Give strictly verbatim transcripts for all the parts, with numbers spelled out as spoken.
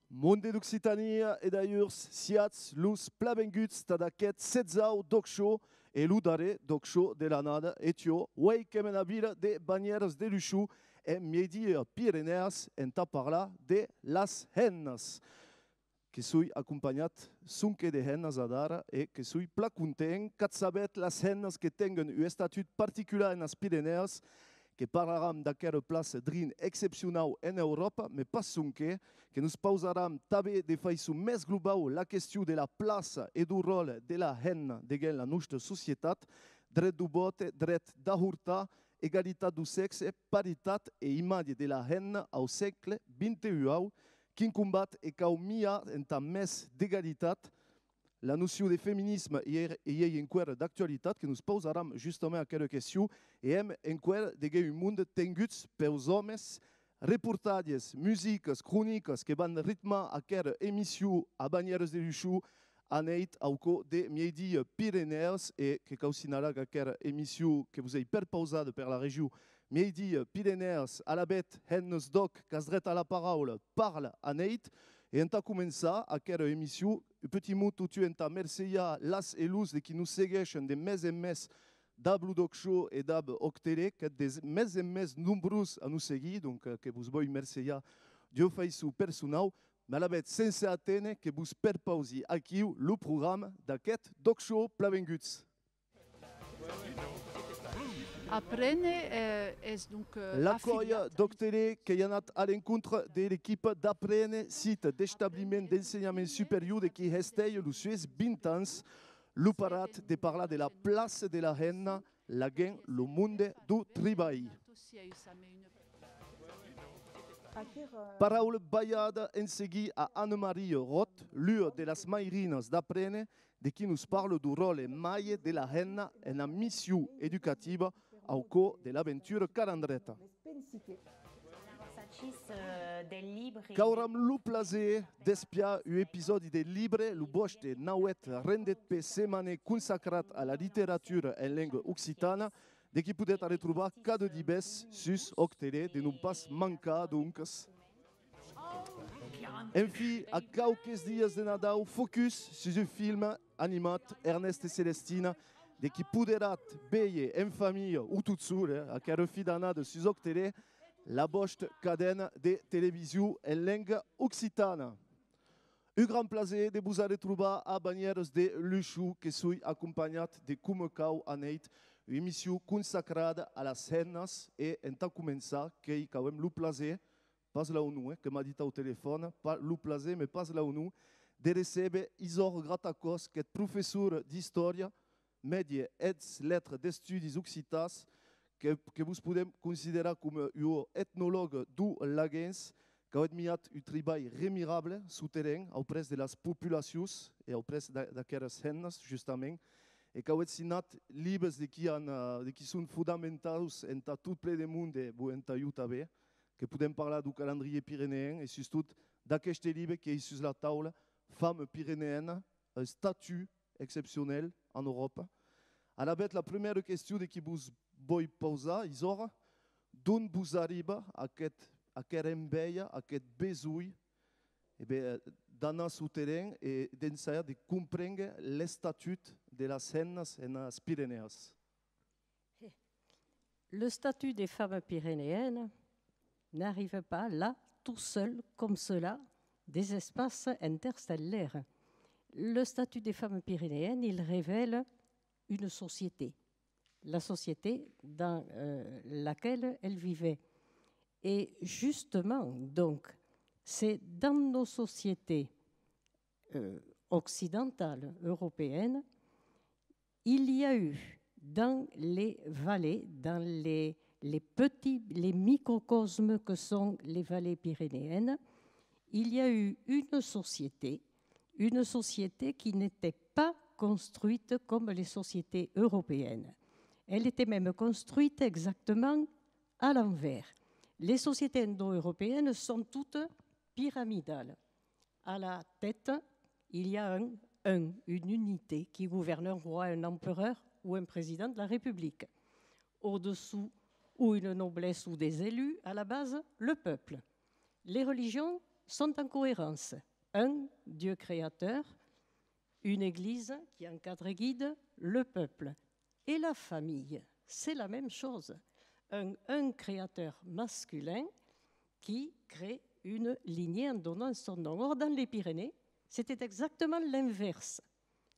Monde d'Occitània e d'alhurs, siatz los planvenguts tad aqueth setzau D'ÒC Show e lo darrèr D'ÒC Show de l'annada. E tiò, uei qu'èm ena vila de Banhièras de Lushon, en Mieidia Pirenèas, entà parlar de las hemnas. Que soi acompanhat sonque de hemnas adara e que soi plan content. Qu'at sabetz, las hemnas que tenguen un estatut particular enas Pirenèas, que parlaram d'aquera plaça drin excepcionau en Euròpa, mes pas sonque, que nos pausaram tanben de faiçon mès globau la question de la plaça e deu ròtle de la hemna deguens la nosta societat, dret deu vòte, dret d'ahortar, egalitat deu sèxe, paritat e imatge de la hemna au sègle vint e uau, quin combat e cau miar entà mès d'egalitat, la nocion de feminisme ei, ei enqüèra d'actualitat, que nos pausaram justament aquera question, e èm enqüèra deguens un monde tenguts peus òmes, reportatges, musicas, cronicas que van ritmar aquera emission a Banhièras de Lushon, a neit au còr de Mieidia Pirenèas, e que cau signalar qu'aquera emission que vos ei perpausada per la region Mieidia Pirenèas, alavetz Hemnas d'Òc, qu'as dret a la paraula, parla a neit. E entà començar aquera emission, un petit mot totun entà mercejar las e los de qui nos segueishen de mès en mès dab lo D'ÒC Show e dab Òc Tele, qu'ètz de mès en mès nombrós a nos seguir, donc, eh, que vos voi mercejar d'ua faiçon personau, mes alavetz, sense aténer, que vos perpausi aquiu lo programa d'aqueth D'ÒC Show. Planvenguts. Aprene, eh, es donc, eh, la còlha afiliat d'Òc Tele qu'ei anat a l'encontre de l'equipa d'Aprene, site d'establiment d'ensenhament superior de qui hestèi los sues vint ans, lo parat de parlar de la plaça de la hemna laguens lo monde deu tribalh. Paraula balhada en seguir a Anne-Marie Roth, l'ua de las mairinas d'Aprene, de qui nos parla deu ròtle maire de la hemna ena mission educativa au còr de l'aventura Calandreta. Qu'auram lo plaser d'espiar un episòdi de Libre, lo vòste nauèth rendetz-pè setmanèr consacrat a la literatura en lenga occitana, de qui podetz arretrobar cada divés sus Òc Tele, de non pas mancar, doncas. Enfin, a quauques dias de Nadau, focus sus un film animat, Ernest e Celestina, de qui poderatz véder en familha o tot sol, eh, aquera fin d'annada sus Òc Tele, la vòsta cadena de television en lenga occitana. Un grand plaser de vos arretrobar a Banhièras de Lushon, que soi acompanhat de coma cau a neit, ua emission consacrada a las hemnas, e entà començar, qu'ei quand même lo plaser, pas l'aunor, eh, que m'a dit au telefòn, pas lo plaser, mes pas l'aunor, de recéber Isòr Gratacòs, qu'ètz professor d'istòria, mèdia ès letras d'estudis occitans, que, que vos podem considerar coma un etnolog deu Laguens, qu'avètz miat un tribalh remirable suu terren, auprès de las populacions e auprès d'a-, d'aqueras hemnas, justament, e qu'avètz signat libes de qui an, eh, de qui son fondamentaus entà tot plen de monde, e bon, entà jo tanben, que podem parlar deu calendrier pireneen e sustot d'aqueste libe qu'ei sus la taula, Femmes pyrénéennes, un statut excepcionèl en Euròpa. Alavetz, la prumèra question de qui vos voi pausar, Isòr, d'on vos arriba aqueth, aquera enveja, aqueth besonh, e ben, d'anar suu terren e d'ensajar de comprénguer l'estatut de las hemnas enas Pirenèas? Le statut des femmes pyrénéennes n'arrive pas là, tout seul, comme cela, des espaces interstellaires. Le statut des femmes pyrénéennes, il révèle une société, la société dans, euh, laquelle elles vivaient. Et justement, donc, c'est dans nos sociétés, euh, occidentales, européennes, il y a eu dans les vallées, dans les, les petits, les microcosmes que sont les vallées pyrénéennes, il y a eu une société, une société qui n'était pas construite comme les sociétés européennes. Elle était même construite exactement à l'envers. Les sociétés indo-européennes sont toutes pyramidales. À la tête, il y a un, un, une unité qui gouverne, un roi, un empereur ou un président de la République. Au-dessous, ou une noblesse ou des élus, à la base, le peuple. Les religions sont en cohérence. Un Dieu créateur, une église qui encadre et guide le peuple. Et la famille, c'est la même chose. Un, un créateur masculin qui crée une lignée en donnant son nom. Or, dans les Pyrénées, c'était exactement l'inverse.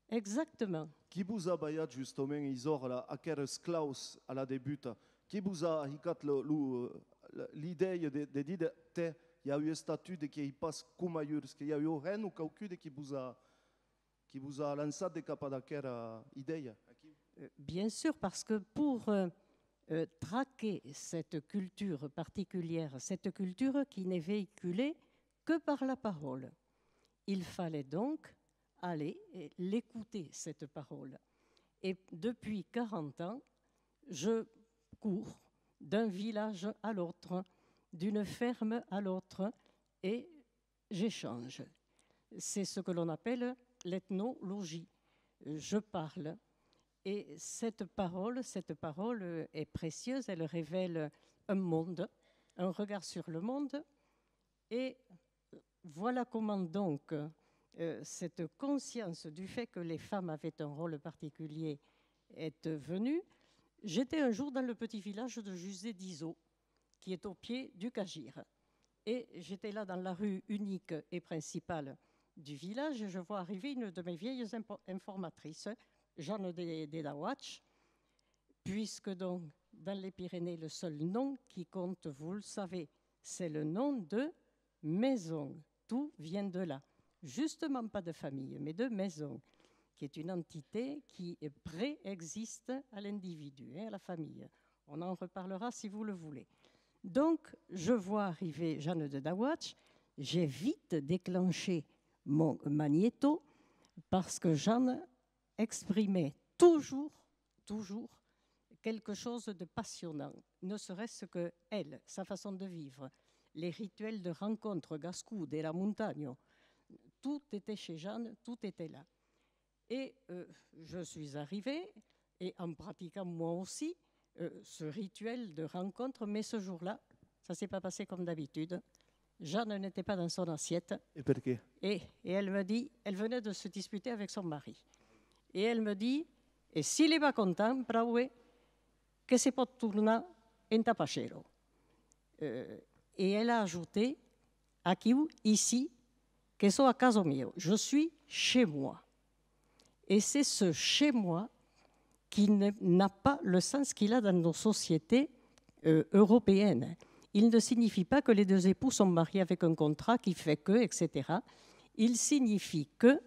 Exactement. Qui vos a balhat justament, Isòr, la, aqueras claus a la debuta? Qui vos a hicat lo, lo, la, l'idèia de, de díder, tè, i a ua estatut de qui ei pas coma ailleurs, que i a ua hèn o quauqu'un de qui vos a, qui vos a lançat de cap ad aquera idèia? Aquí? Euh, bien sûr, parce que pour, euh, euh, traquer cette culture particulière, cette culture qui n'est véhiculée que par la parole, il fallait donc aller, euh, l'écouter, cette parole. Et depuis quarante ans, je cours d'un village à l'autre, d'une ferme à l'autre, et j'échange. C'est ce que l'on appelle l'ethnologie. Je parle. Et cette parole, cette parole est précieuse, elle révèle un monde, un regard sur le monde. Et voilà comment donc, euh, cette conscience du fait que les femmes avaient un rôle particulier est venue. J'étais un jour dans le petit village de Juzet d'Izau, qui est au pied du Cagira. Et j'étais là dans la rue unique et principale du village, et je vois arriver une de mes vieilles impo-, informatrices, Jeanne de, de Dauache, puisque donc, dans les Pyrénées, le seul nom qui compte, vous le savez, c'est le nom de maison. Tout vient de là. Justement, pas de famille, mais de maison, qui est une entité qui préexiste à l'individu, hein, à la famille. On en reparlera si vous le voulez. Donc, je vois arriver Jeanne de Dauache, j'ai vite déclenché mon magnéto, parce que Jeanne exprimait toujours, toujours quelque chose de passionnant, ne serait-ce que elle, sa façon de vivre, les rituels de rencontre gascon de la montagne, tout était chez Jeanne, tout était là. Et, euh, je suis arrivée, et en pratiquant moi aussi, euh, ce rituel de rencontre, mais ce jour-là, ça s'est pas passé comme d'habitude. Jeanne n'était pas dans son assiette. Et pourquoi ? Et, et elle me dit, elle venait de se disputer avec son mari. Et elle me dit, e si l'es pas content, praube, que se pòt tornar entà Pachèro. Euh, et elle a ajouté, aquiu, ici, que soi a casa mieu, je suis chez moi. Et c'est ce chez moi qui ne, n'a pas le sens qu'il a dans nos sociétés, euh, européennes. Il ne signifie pas que les deux époux sont mariés avec un contrat qui fait que, et cetera. Il signifie que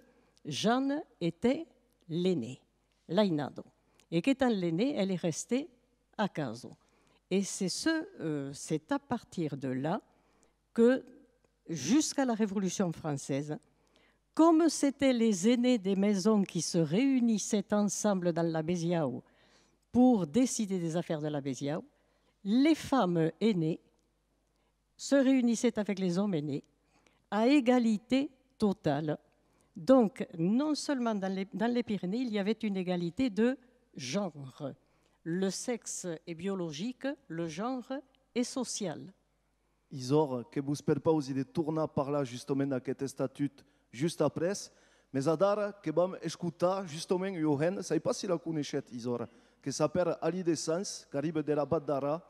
Jeanne était l'aînée, l'aïnada, et qu'étant l'aînée, elle est restée à casa. Et c'est ce, euh, c'est à partir de là que, jusqu'à la Révolution française, comme c'étaient les aînés des maisons qui se réunissaient ensemble dans la besiau pour décider des affaires de la besiau, les femmes aînées se réunissaient avec les hommes aînés à égalité totale. Donc, non seulement dans les, dans les Pyrénées, il y avait une égalité de genre. Le sexe est biologique, le genre est social. Isòr, que vos perpausi de tornar parlar justament d'aqueth estatut just après, mes adara que vam escotar justament ua hemna, sai pas si la coneishetz, Isòr, que s'apèra Alide Sans, qu'arriba dera Vath d'Aran.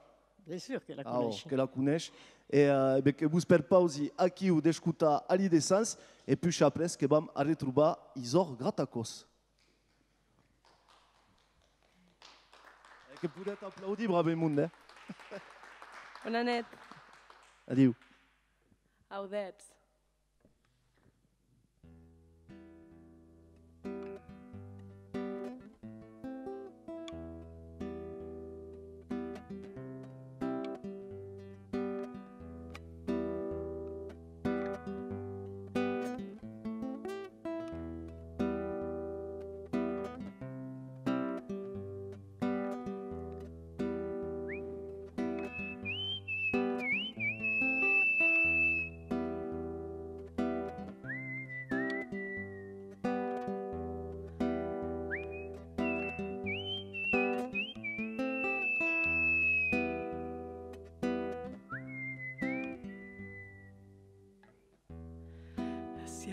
Bien sûr que la coneissi. Que la coneishes. E, eh, ben, que vos perpausi aquiu d'escotar Alide Sans, e puish après que vam arretrobar Isòr Gratacòs. E que podetz aplaudir bravament, eh? Bona net. Adiu. Audètz.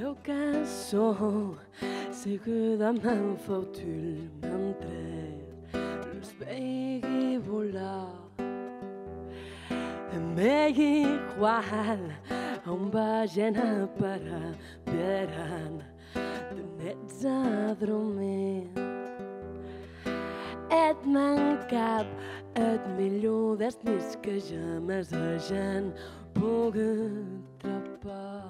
Lo cançon, segurament fautul, mentre los veigui volar. E m'ei igual a on vagen a parar, vieran de nets a dromir. Eth men cap, eth milhor destí que jamès agen pogut trapar.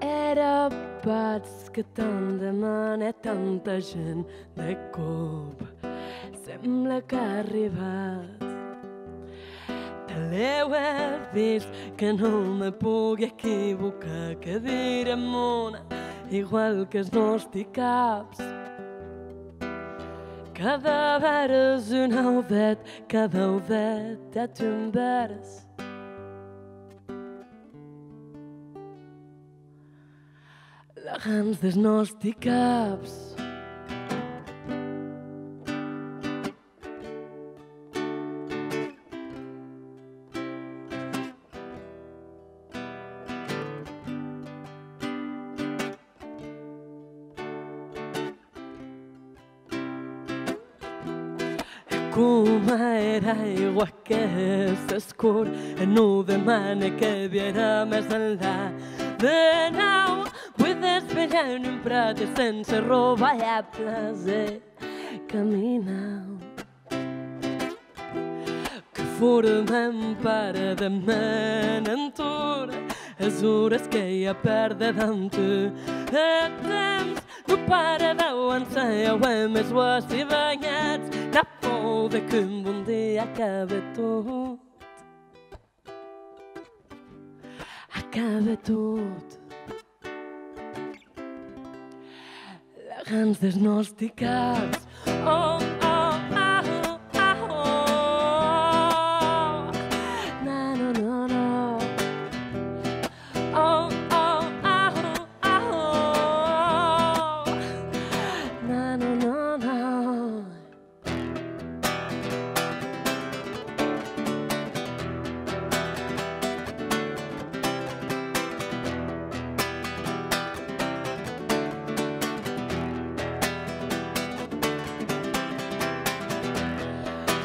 Èra pas que tant de man e tanta gent de còp sembla qu'a arribat. Talèu è vist que non me pogui equivocar, que direm mona igual qu'es nòsti caps. Cada vèrs un audet, cada audet eth un vèrs. Largams des nòsti caps. Coma era aigua qu'es escur, e non demane que vierà mès enlà. De nau, voi desvelhar en un prat e sense robar a plaser caminau. Que formen part de men entorn, es oras qu'ei a pèrdre damb tu. Eth temps non para d'avançar, e auem es uòus banhats, la paur de qu'un bon dia acabe tot. Acabe tot. Largams des nòsti caps. Oh, oh, ah, oh, ah, oh. Na, na, na, na. Oh, oh, ah, oh, ah, oh. Na, na, na, na.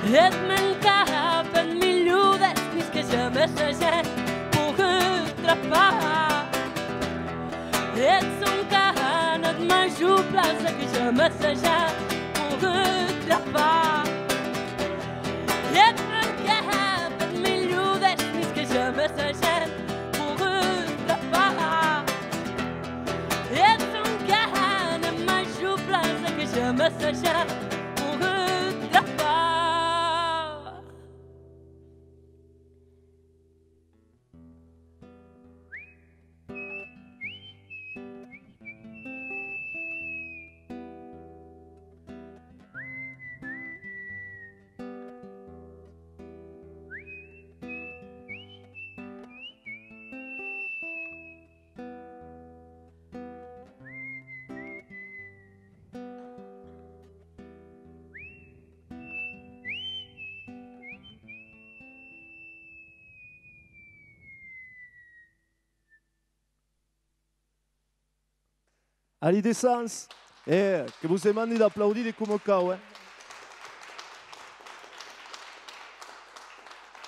Eth men cap, eth milhor destí que jamès agen pogut trapar. Eth sòn cap, eth major plaser que jamès agen pogut trapar. Eth men cap, eth milhor destí que jamès agen pogut trapar. Eth sòn cap, eth major plaser que jamès agen pogut trapar. Alidé Sans! E que vos demandi d'aplaudir de coma cau, eh?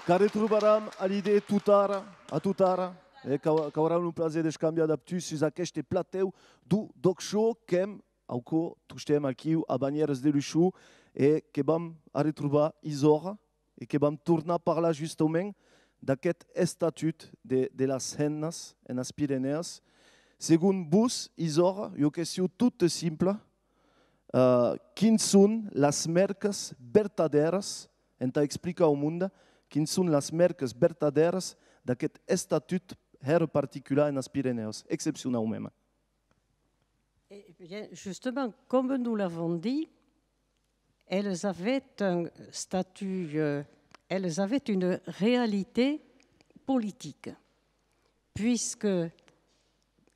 Qu'arretrobaram Alidé totara, a totara, e qu'au-, qu'auram lo plaser d'escambiar dab tu sus aqueste platèu deu D'ÒC Show qu'èm, au còp, tostemps aquiu a Banhièras de Lushon, e que vam arretrobar Isòra, e que vam tornar parlar justament d'aqueth estatut de, de las hemnas enas Pirenèas. Segon vos, Isòra, ua question tota simpla, eh, quins son las mèrcas vertadèras, entà explicar au monde, quins son las mèrcas vertadèras d'aqueth estatut hèra particular enas Pirenèas, excepcionau mème? E bien, justament, coma nos l'avem dit, elles avaient un statut, euh, elles avaient une réalité politique, puisque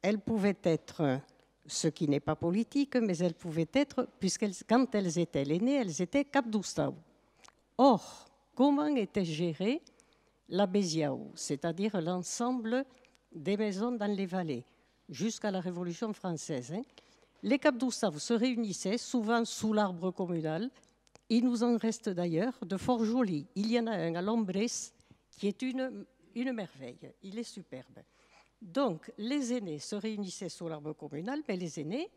elles pouvaient être ce qui n'est pas politique, mais elles pouvaient être, puisqu'elles, quand elles étaient l'aînée, elles étaient cap d'ostau. Or, comment était gérée la Besiau, c'est-à-dire l'ensemble des maisons dans les vallées, jusqu'à la Révolution française, hein ? Les cap d'ostau se réunissaient souvent sous l'arbre communal. Il nous en reste d'ailleurs de fort jolis. Il y en a un à Lombrès qui est une, une merveille. Il est superbe. Donc, les aînés se réunissaient sous l'arbre communal, mais les aînés,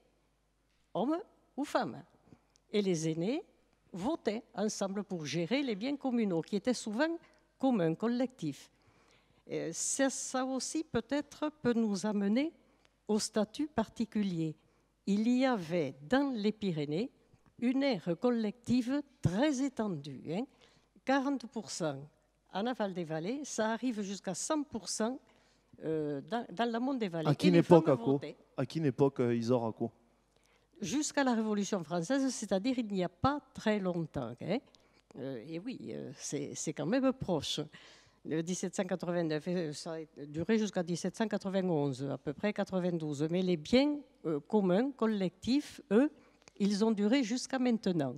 hommes ou femmes. Et les aînés votaient ensemble pour gérer les biens communaux, qui étaient souvent communs, collectifs. Euh, ça, ça aussi, peut-être, peut nous amener au statut particulier. Il y avait dans les Pyrénées une aire collective très étendue, hein, quarante pour cent en aval des vallées, ça arrive jusqu'à cent pour cent, euh, dans, dans l'amont des vallées. À quelle époque, à quoi ? À quelle époque, euh, Isor, à quoi ? Jusqu'à la Révolution française, c'est-à-dire il n'y a pas très longtemps, hein. Euh, et oui, euh, c'est, c'est quand même proche. Le dix-sept cent quatre-vingt-neuf, euh, ça a duré jusqu'à dix-sept cent quatre-vingt-onze, à peu près quatre-vingt-douze. Mais les biens, euh, communs, collectifs, eux, ils ont duré jusqu'à maintenant.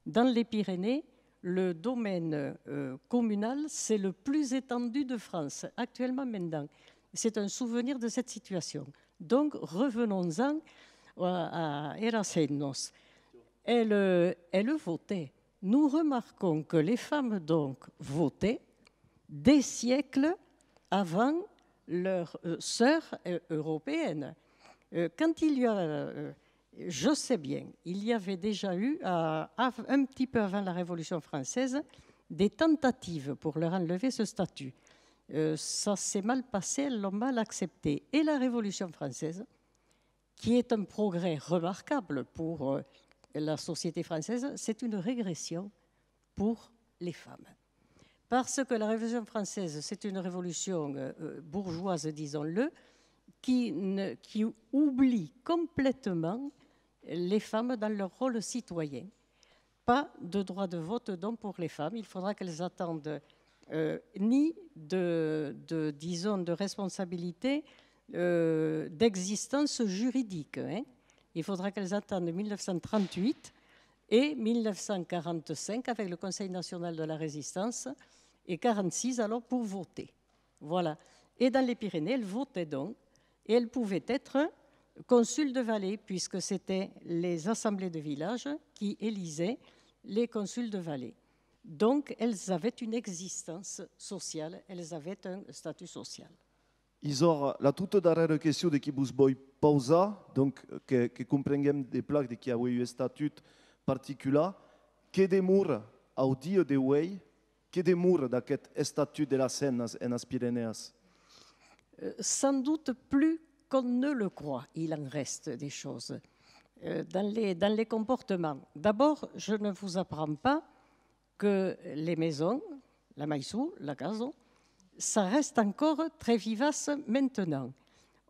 Dans les Pyrénées, le domaine, euh, communal, c'est le plus étendu de France, actuellement maintenant. C'est un souvenir de cette situation. Donc, revenons-en à, à, a las hemnas. Elles, euh, elles votaient. Nous remarquons que les femmes, donc, votaient des siècles avant leurs, euh, sœurs, euh, européennes. Euh, quand il y a, euh, je sais bien, il y avait déjà eu, euh, av-, un petit peu avant la Révolution française, des tentatives pour leur enlever ce statut. Euh, ça s'est mal passé, elles l'ont mal accepté. Et la Révolution française, qui est un progrès remarquable pour, euh, la société française, c'est une régression pour les femmes. Parce que la Révolution française, c'est une révolution, euh, euh, bourgeoise, disons-le, qui ne, qui oublie complètement les femmes dans leur rôle citoyen. Pas de droit de vote, donc, pour les femmes. Il faudra qu'elles attendent, euh, ni de, de, disons, de responsabilité, euh, d'existence juridique, hein. Il faudra qu'elles attendent mille neuf cent trente-huit et mille neuf cent quarante-cinq avec le Conseil national de la résistance et quarante-six alors pour voter. Voilà. Et dans les Pyrénées, elles votaient donc, et elles pouvaient être consuls de vallée, puisque c'étaient les assemblées de village qui élisaient les consuls de vallée. Donc, elles avaient une existence sociale, elles avaient un statut social. Isor, la tota darrèra question de qui vos voi pausar, donc, que, que comprenguem de plan de qui avètz un estatut particular, que demora au dia de uèi, que demora d'aqueth estatut de las hemnas enas Pirenèas ? Euh, sans doute plus qu'on ne le croit, il en reste des choses, euh, dans les, dans les comportements. D'abord, je ne vous apprends pas que les maisons, la maison, la casa, ça reste encore très vivace maintenant.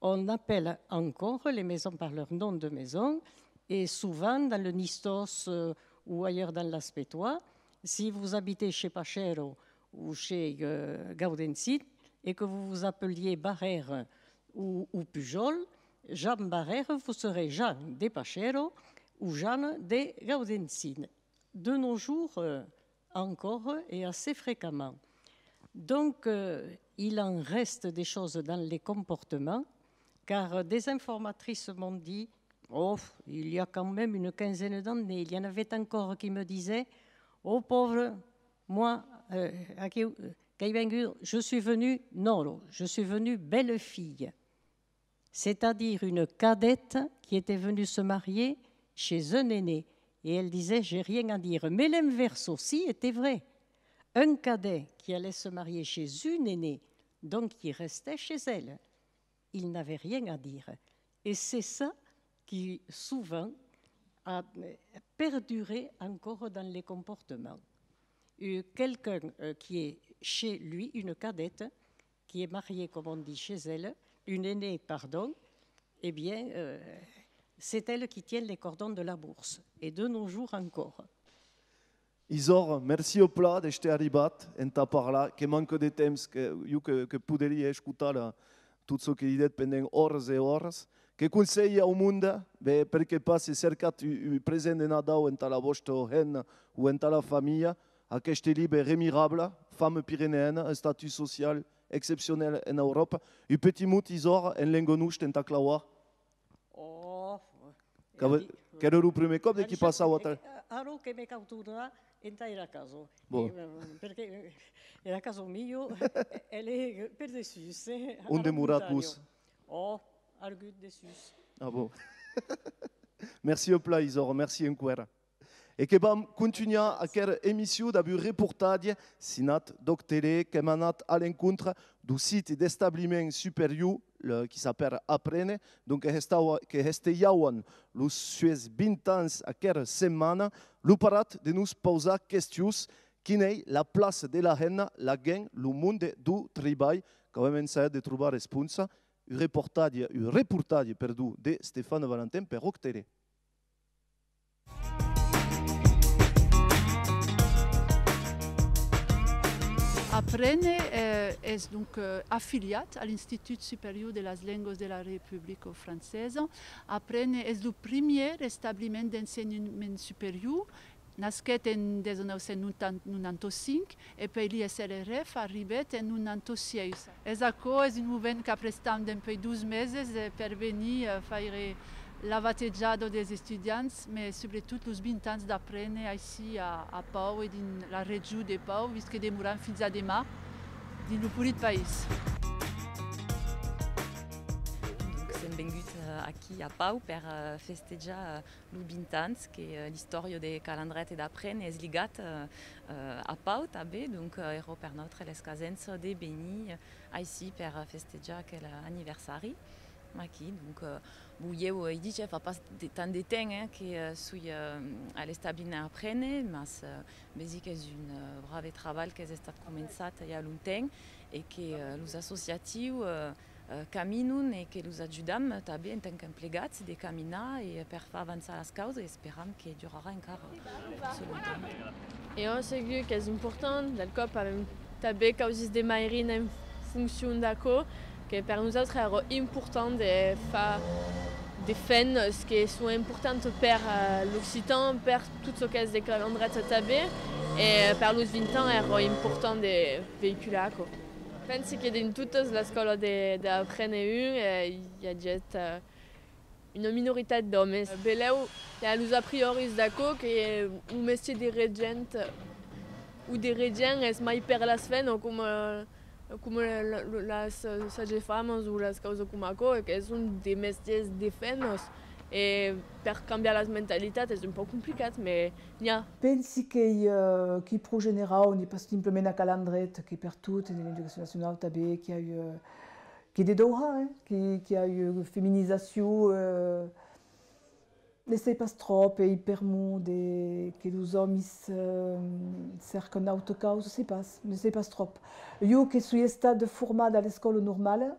On appelle encore les maisons par leur nom de maison, et souvent dans le Nistos, euh, ou ailleurs dans l'Aspetois, si vous habitez chez Pachero ou chez, euh, Gaudensin, et que vous vous appeliez Barrère ou, ou Pujol, Jean Barrère, vous serez Jean de Pachero ou Jeanne de Gaudensin. De nos jours, euh, encore et assez fréquemment. Donc, euh, il en reste des choses dans les comportements, car des informatrices m'ont dit, oh, il y a quand même une quinzaine d'années, il y en avait encore qui me disaient, oh pauvre, moi, euh, aquí, euh, qu'ai vengut, je suis venue, non, je suis venue belle-fille. C'est-à-dire une cadette qui était venue se marier chez un aîné. Et elle disait, j'ai rien à dire. Mais l'inverse aussi était vrai. Un cadet qui allait se marier chez une aînée, donc qui restait chez elle, il n'avait rien à dire. Et c'est ça qui, souvent, a, euh, perduré encore dans les comportements. Euh, quelqu'un, euh, qui est chez lui, une cadette, qui est mariée, comme on dit, chez elle, une aînée, pardon, eh bien, euh, c'est elle qui tient les cordons de la bourse, et de nos jours encore. Isòr, merci au plan d'èster arribat entà parlar, que manca de temps, que, jo que, que poderia escotar la, tot çò que didètz pendent oras e oras. Que conselhi au monde, ben, perqué pas se cercatz un, un present de Nadau entà la vòsta hemna o entà la familha, aqueste libre remirable, Femme pyrénéenne, un statut social excepcionèl en Euròpa. Un petit mot, Isòr, en lenga nosta entà clavar. Oh, qu'èra lo prumèr còp de qui passava a tal. Ara que me cau tornar entà era casa. Bon. Eh, perque, eh, era casa mia, elle est per dessús, eh, a la montanha. Ont demoratz-vos? Oh, argut dessús. Ah bon. Merci au plan, Isòr, merci enqüèra. E que vam contunhar aquera emission dab un reportatge signat d'Òc Tele, qu'èm anat a l'encontre deu siti d'establiment superior, le, qui s'apèra Aprene, donc que hestaua-, que hestejavan los sues vint ans aquera setmana. Lo parat de nos pausar questions, quina ei la plaça de la hemna laguens lo monde deu tribalh? Qu'avem ensajat de trobar responsa. Un reportatge, un reportatge, perdon, de Stéphane Valentin per Òc Tele. Aprene, eh, es donc, eh, afiliat a l'Institut Superior de las Lengas de la Republica Francesa. Aprene es lo primièr establiment d'ensenhament superior. Nasquèt en dètz-e-nòu cents nonanta-cinc e puèi l'I S L R F arribèt en nonanta-sièis. Es aquò, es un movent qu'aprestam dempuèi dos meses, eh, per venir, eh, faire la batejada dels estudiants, mas subretot los vint ans d'Aprene aicí a, a Pau e dins la region de Pau, vist que demoram fins a deman dins lo polit país. Donc, sèm venguts, eh, aquí a Pau per, eh, festejar, eh, los vint ans que, eh, l'istòria de Calandreta e d'Aprene es ligat, eh, eh, a Pau tanben, donc, eh, èra per nautres l'escasença de venir, eh, aicí per festejar aquel aniversari. Aquí, donc, eh, bon, ieu, eh, i dic, eh, fa pas de, tant de temps, eh, que, eh, soi, eh, a l'establiment Aprene, mas, eh, vesi qu'es un, eh, brave trabalh qu'es estat començat i a longtemps e que, eh, los associatius, eh, eh, caminon e que los ajudam tanben en tant qu'emplegats de caminar e per far avançar las causas e esperam que durarà encara fòrça longtemps. E òc, segur qu'es important, del còp avèm tanben causis de mairina en foncion d'aquò, que per nosautres èra important de far de femnas que son importantas per, eh, l'occitan, per tot çò qu'es de Calandreta tanben, e per los vint ans èra important de veïcular aquò. Pensi que dins totas las escòlas de, d'Aprene un, eh, i aguèt, eh, una minoritat d'òmes. Belèu, i a los a prioris d'aquò que lo mestièr de regent o de regent es mai per las femnas, coma, coma la, la, las, eh, sages-femmes o las causas coma aquò, e que son de mestièrs de femnas. E per cambiar las mentalitats es un pauc complicat, mas n'i a. Pensi qu'ei, eh, qu'ei pro generau, n'ei pas simplament a Calandreta, qu'ei pertot, en educacion nacionau tanben, qu'i a, eh, qu'ei de dauhar, eh, que, qu'i a, eh, feminizacion, eh, ne sèi pas tròp, ei permor de, que los òmis, eh, cèrcan auta causa, sèi pas, ne sèi pas tròp. Jo que soi estat formada a l'escòla normala,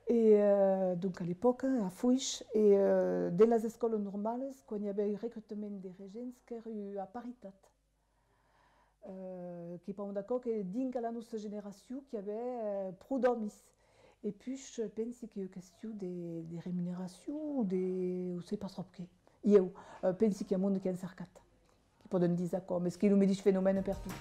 e, eh, donc a l'epòca, a Foish, e, eh, dens las escòlas normalas, quan i avè un recrutament de regents, qu'èra a paritat. Eh, qu'ei pr'amor d'aquò que dinc a la nosta generacion qu'i avè, eh, pro d'òmis. E puish, pensi qu'ei ua question de, de remuneracion o de, o sèi pas tròp qué. Ieu, eh, pensi qu'i a monde qui an cercat, qui pòden díser aquò, mes qu'ei lo medish fenomèn pertot.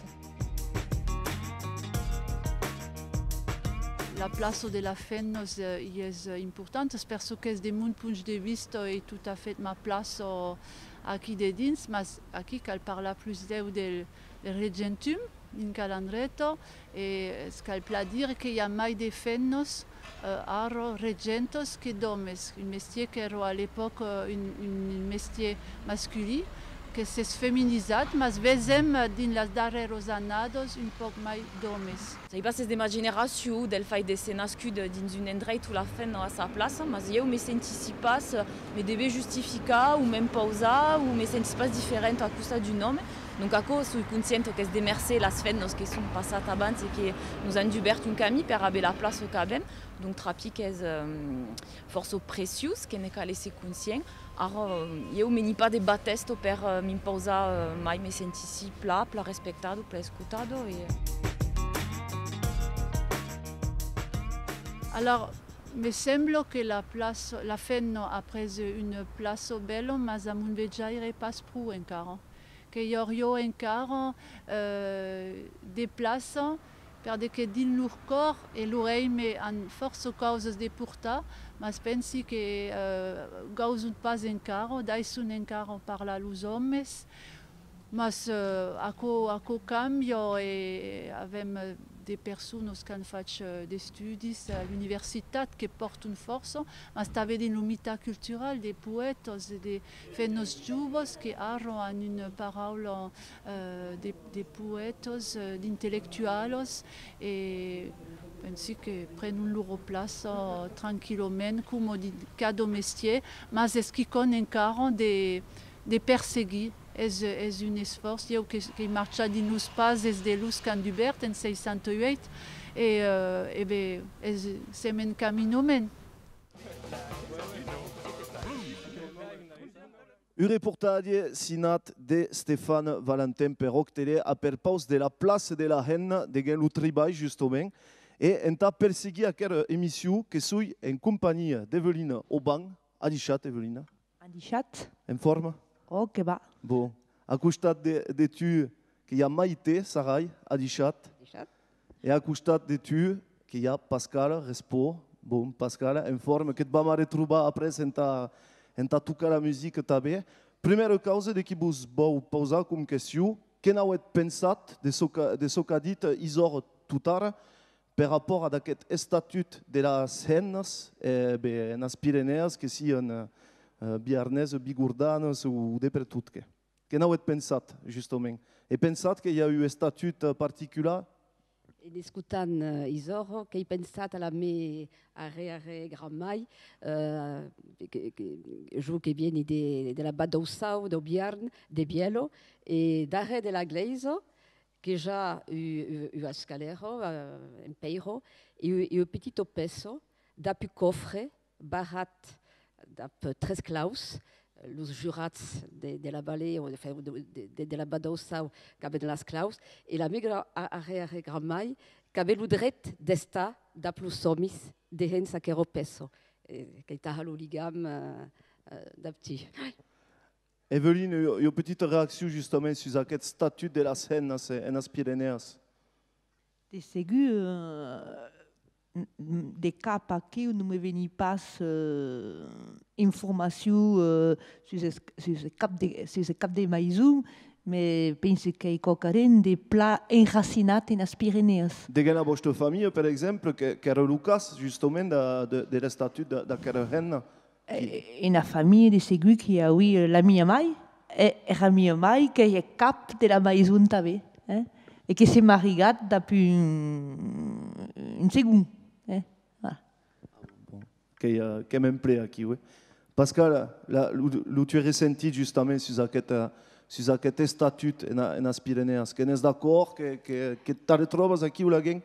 La plaça de las femnas, eh, i es, eh, importanta, per çò qu'es de mon punt de vista, ei tot a fèt ma plaça aquí dedins, mas aquí cal parlar plus deu del regentum dins Calandreta, e es cal plan dire que i a mai de femnas, eh, ara regentas que d'òmes, un mestièr qu'èra a l'epòca un, un mestièr masculin, que s'es feminizat, mas vesèm dins las darrèras annadas un pauc mai d'òmes. Sèi pas s'es de ma generacion, del fait d'èsser nascut dins un endreit ont la femna a sa plaça, mas ieu me sentissi pas, me dever justificar o m'impausar, o me sentissi pas diferenta a costat d'un òme. Donc aquò, soi conscienta qu'es de mercé las femnas que son passat abans e que nos an dubèrt un camin per aver la plaça qu'avèm. Donc trapi qu'es, eh, fòrça preciós, que ne cal èsser conscient. Ara, ieu meni pas de batèsta per, eh, m'impausar, eh, mai me sentissi plan, plan respectada, plan escotada. E... Alors, me sembla que la plaça, la femna a pres una plaça bèla, mas a mon vejaire pas pro encara. Que i auriá encara, eh, de plaça, per de que dins lor còr e lor èime an fòrça causas de portar, mas pensi que, eh, gauson pas encara, daisson encara parlar los òmes, mas, eh, aquò, aquò cambia e avèm, eh, de personas qu'an fach, eh, d'estudis a l'universitat que pòrton fòrça, mas tanben dins lo mitan cultural de poètas e de femnas jovas que ara an una paraula, eh, de, de poètas, eh, d'intellectualas, e pensi que prenon lor plaça tranquillament, coma dins cada mestièr, mas es quicòm encara de, de perseguir. Es, es un esfòrç, ieu que, qu'èi marchat dins los pases de los Camps du Vert en seissanta uèit, e, eh, e ben, es, sèm en caminament. Un reportatge signat de Stéphane Valentin per Òctele a perpaus de la plaça de la hemna deguens lo tribalh, justament, e entà perseguir aquera emission que soi en companhia d'Evelina Auban. Adishatz, Evelina. Adishatz. En forma? Oh, que va. Bon. A costat de, de tu que i a Maite Sarai, adishatz. Adishatz. E a costat de tu que i a Pascala Respò. Bon, Pascala, en forma, que te vam arretrobar après entà, entà tocar la musica tanben. Prumèra causa de qui vos vau pausar com question, que n'avètz pensat de çò qu'a, de çò qu'a dit Isòr totara, per rapòrt ad aqueth estatut de las hemnas, eh, ben, enas Pirenèas, que sian, eh, biarnesas, bigordanas o de pertot qué. Que n'avètz pensat, justament? E pensatz que i a un estatut, eh, particular? En escotant, eh, Isòr, qu'èi pensat a la me arrèr-arrèr-grand-mair, eh, que, que, jo que vieni de, de la Val d'Aussau, deu Biarn, de Vielha, e darrèr de la glèisa, que i a u-, u-, ua escalèra, eh, en pèira, e u-, e ua petita pèça dab un còfre barrat dab tres claus, los jurats de, de la Valea, o de, de, de, de la Val d'Aussau, qu'avèn las claus, e la me gra-, a-, arrèr-arrèr-grand-mair qu'avè lo dret d'estar dab los òmis dehens aquera pèça, eh, qu'ei tà har lo ligam, eh, eh, dab tu. Evelina, ua, ua petita reaccion justament sus aqueth estatut de las hemnas, eh, enas Pirenèas. De segur, eh, n-, n-, de cap aquiu non me veni pas, eh, informacion, eh, sus es-, sus eth cap de, sus eth cap de maison, me pensi qu'ei quauquarren de plan enracinat enas Pirenèas. Deguens la vòsta familha, per exemple, que, qu'èra lo cas, justament, de, de, de l'estatut de, d'aquera hemna. Eh, ena familha, de segur, qu'i auie, eh, la mia mair, e era mia mair qu'ei eth cap de la maison tanben, eh? E que s'ei marigat dab un, un segond, eh? Voilà. Bon, qu'ei, eh, qu'èm en plen aquiu, eh? Pascal, la, lo, lo tu ressentit justament sus aqueth, eh, sus aqueth estatut ena, enas Pirenèas, que n'ès d'acòrd, que, que, que t'arretròbas aquiu laguens?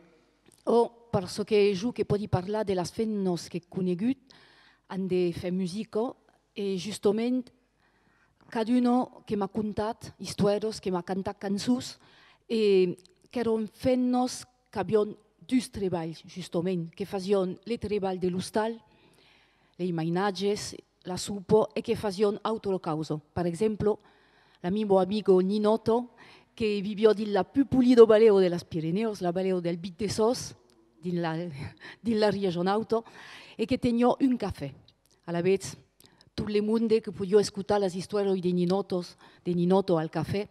Ò, per çò que jo que pòdi parlar de las femnas qu'è conegut, an de hèr musica, e justament, caduna que m'a contat istoèras, que m'a cantat cançons, e qu'èran femnas qu'avián dus trebalhs, justament, que fasián le trebalh de l'ostal, lei mainatges, la sopa, e que fasián autra causa. Per exemple, la miba amiga Ninòta, que viviá dins la pus polida valèa de las Pirenèas, la valèa del Vit de Sòs, dins la, dins la Riaja Nauta, e que teniá un cafè. Alavetz, tot le monde que podiá escotar las istoèras de Ninòtas, de Ninòta al cafè,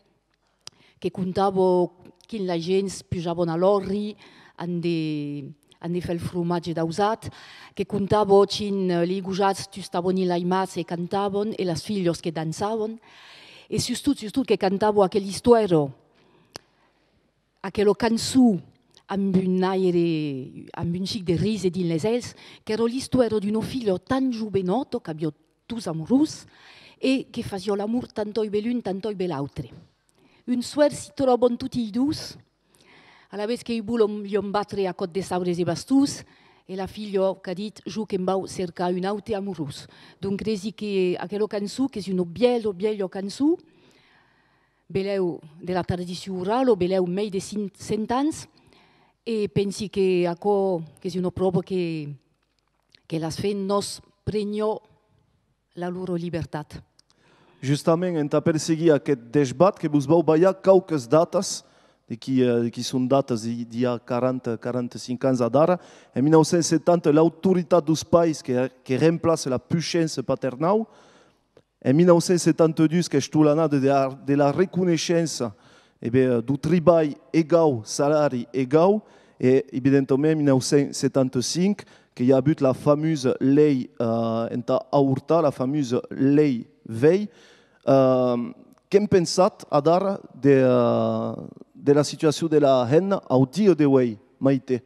que contava quin las gents pujavan a l'òrri, an de, an de fèr el fromatge dausat, que contava quin, eh, lei gojats tustavan i laimats e cantavan, e las filhas que dançavan, e sustot, sustot que cantava aquela istoèra, aquela cançon amb un aire, amb un chic de rise dins les hèls, qu'èra l'istoèra d'una filha tan jovenòta qu'aviá dos amorós e que fasiá l'amor tantòi be l'un, tantòi be l'autre. Un soèr si tròban toti dos, alavetz que i volon li batre a còps de sabres e bastons, E la filha qu'a dit: «Jo que'm vau cercar un aute amorós.» Donc, cresi que aquela cançon, qu'es una vièlha, vièlha cançon, belèu de la tradicion orala, belèu mei de cin-, cent ans, e pensi que aquò qu'es una pròva que, que las femnas prenián la lor libertat. Justament, entà perseguir aqueth desbat, que vos vau balhar quauques datas, de qui, eh, de qui son datas de, d'i a quaranta, quaranta-cinc ans adara. En mila nau cents setanta, l'autoritat deus pairs que, que remplaça la puishença paternau. En mila nau cents setanta dus, qu'estó l'annada de la, de la reconeishença, e ben, deu tribalh egau, salari egau, e evidentament en mila nau cents setanta cinc que i a avut la famusa lei, eh, entà avortar, la famusa lei Veil. Eh, que'n pensatz adara de, eh, de la situacion de la hemna au dia de uei, Maite?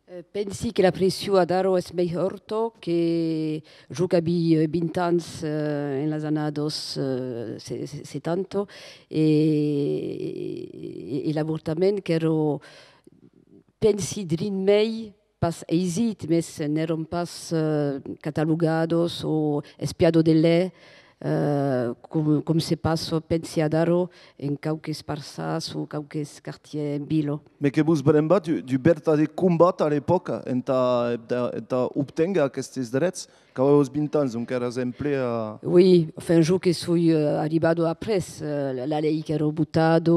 Eh, pensi que la pression adara es mei hòrta que jo qu'aví, eh, vint ans, eh, en las annadas, eh, se-, se-, setanta, e, e, e l'avortament qu'èra, pensi, drin mei, pas aisit, mes n'èran pas, eh, catalogadas o espiadas de lèu, eh, com, com se passa, pensi adara, en quauques parçans o quauques quartièrs en vila. Mes que vos brembatz deu, deu vertadèr combat a l'epòca entà, entà, entà obténguer aquestes drets, qu'avèvatz vint ans, donc èratz en ple a... Oui, enfin, jo que soi, eh, arribada après, eh, la, la lei qu'èra votada,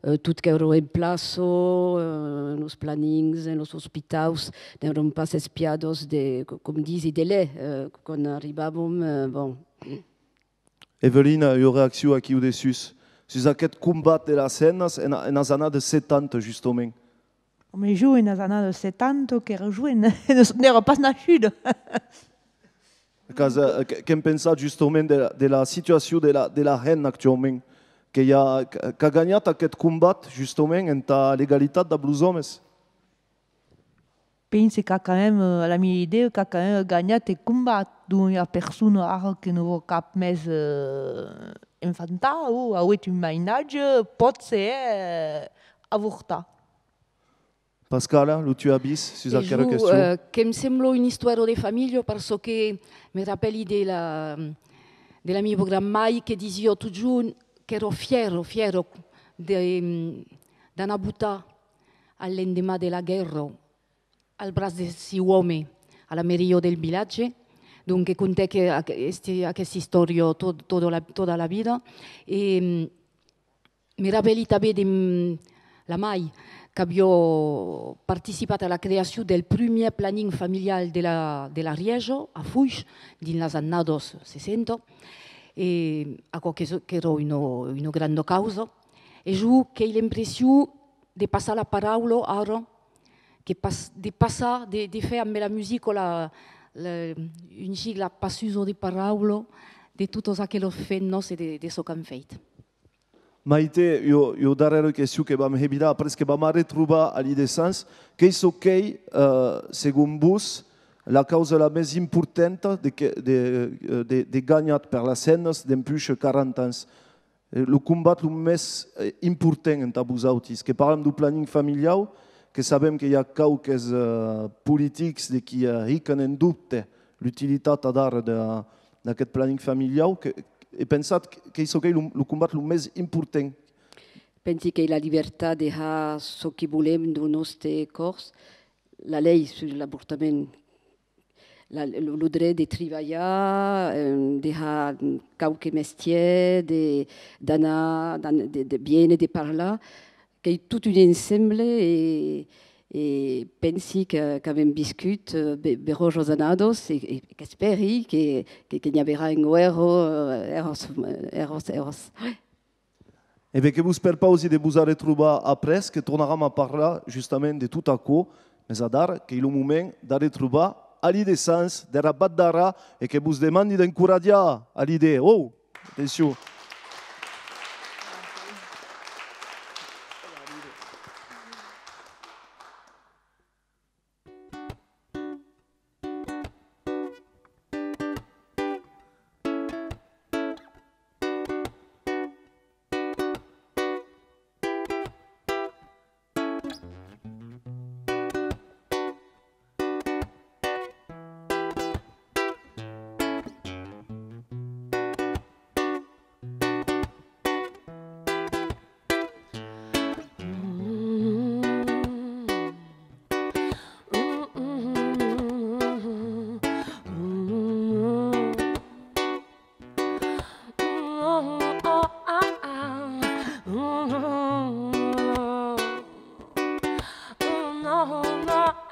eh, tot qu'èra en plaça, eh, en los planings, en los ospitaus, n'èran pas espiadas de, co-, com disi, de lèu, eh, quan arribàvam, eh, bon. Evelina, ua reaccion aquiu dessús, sus aqueth combat de las hemnas en, enas annadas setanta, justament. Òme, jo, enas annadas setanta, qu'èra joena, n'èra pas nascuda. Qu'as, eh, que, que'n pensatz justament de la, de la situacion de la, de la hemna actuaument, que i a, qu'a, qu'a ganhat aqueth combat justament entà l'egalitat dab los òmes? Pense qu'a quand même, eh, a la mia idèa, qu'a quand même ganhat eth combat. Donc, ua persona ara que non vò cap mès, eh, enfantar o auer un mainatge, pòt se, eh, avortar. Pascala, lo tu avís sus aquera question? E jo, eh, que'm sembla una istòria de familha, per çò que me rapèli de la, de la mia gran-mair que disia totjorn qu'èra fièra, fièra de, d'anar votar al lendeman de la guèrra al braç de siu òme a la mairia del vilatge. Donc, que contèc aqu-, este, aquesta istòria tot, tota la, tota la vida. E, mm, me rapèli tanben de, mm, la mair qu'aviá participat a la creacion del primièr planning familial de la, de l'Arièja, a Foish, dins las annadas seissanta, e aquò que, qu'èra una, una granda causa. E jo qu'èi l'impression de passar la paraula ara, que pas, de passar, de, de fèr amb la musica la, la, un chic la passusa de paraula de totas aquelas femnas e de, de çò qu'an fèit. Maite, ua, ua darrèra question que vam hebirar après que vam arretrobar Alidé Sans. Qu'ei çò qu'ei, eh, segon vos, la causa la mès importanta de que, de, eh, de, de ganhat per las hemnas dempuish quaranta ans? Eh, lo combat lo mès, eh, important entà vosautis, que parlam deu planning familiau, que sabem que i a quauques, eh, politics de qui, eh, hican en dobte l'utilitat adara de, d'aqueth planning familiau, que, e pensatz que, qu'ei çò qu'ei lo, lo combat lo mès important? Pensi qu'ei la libertat de har çò qui volem deu nòste còrs, la lei sus l'avortament, la, lo, lo dret de tribalhar, eh, de har quauque mestièr, de, d'anar, d'an-, de, de viéner, de parlar, qu'ei tot un ensemble e, e pensi que, qu'avem viscut, eh, be-, beròjas annadas e, e qu'espèri que, que, que n'i averà enqüèra, eh, eras, eras, eras. E ben, que vos perpausi de vos arretrobar après, que tornaram a parlar justament de tot aquò, mes adara qu'ei lo moment d'arretrobar Alidé Sans dera Val d'Aran e que vos demandi d'encoratjar Alidé. Oh! Atencion!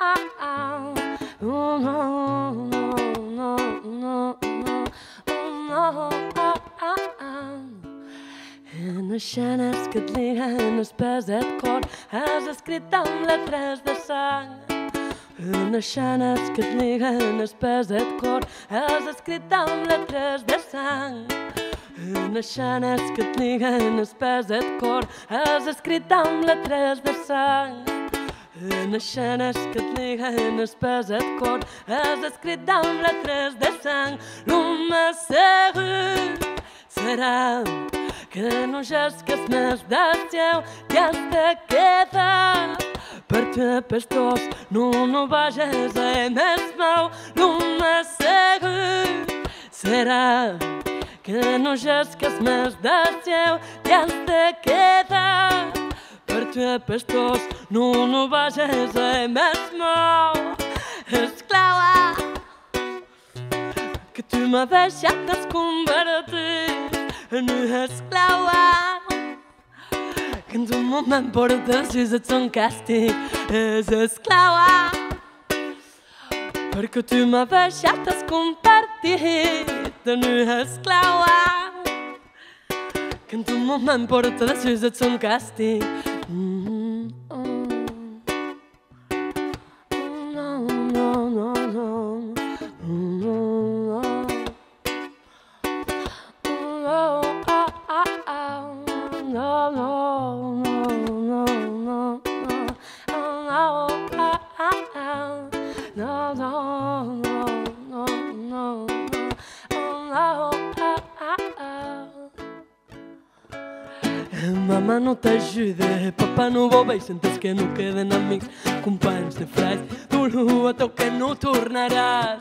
Ah, ah. Oh, non, non, non, non, non. Oh, non, ah, ah, ah. En escenas que et liguen els pès et cor, has escrit amb letres de sang. En escenas que et liguen els pès et cor, has escrit amb letres de sang. En escenes que et liguen els pès et cor, has escrit amb letres de sang. En escenes que et liguen els pès et cor, has escrit amb letres de sang. Lo mès segur serà que non gesques mès d'aciu, qu'as de quedar per tu e pels tòs, non, non vages a mès mau. Lo mès segur serà que non gesques mès d'aciu, qu'as de quedar per tu e pels tòs, non, non vages a mès mau. Esclava, que tu m'as deixat, t'as convertit en una esclava. Quand un moment porta sus eth son castig, es esclava. Perque tu m'as deixat, t'as convertit en una esclava. Quand un moment porta sus eth son castig. Mm, oh. Mama non t'ajude, papa non vò veir, sentes que non queden amics, companhs de frairs, dolor atau que non tornaràs.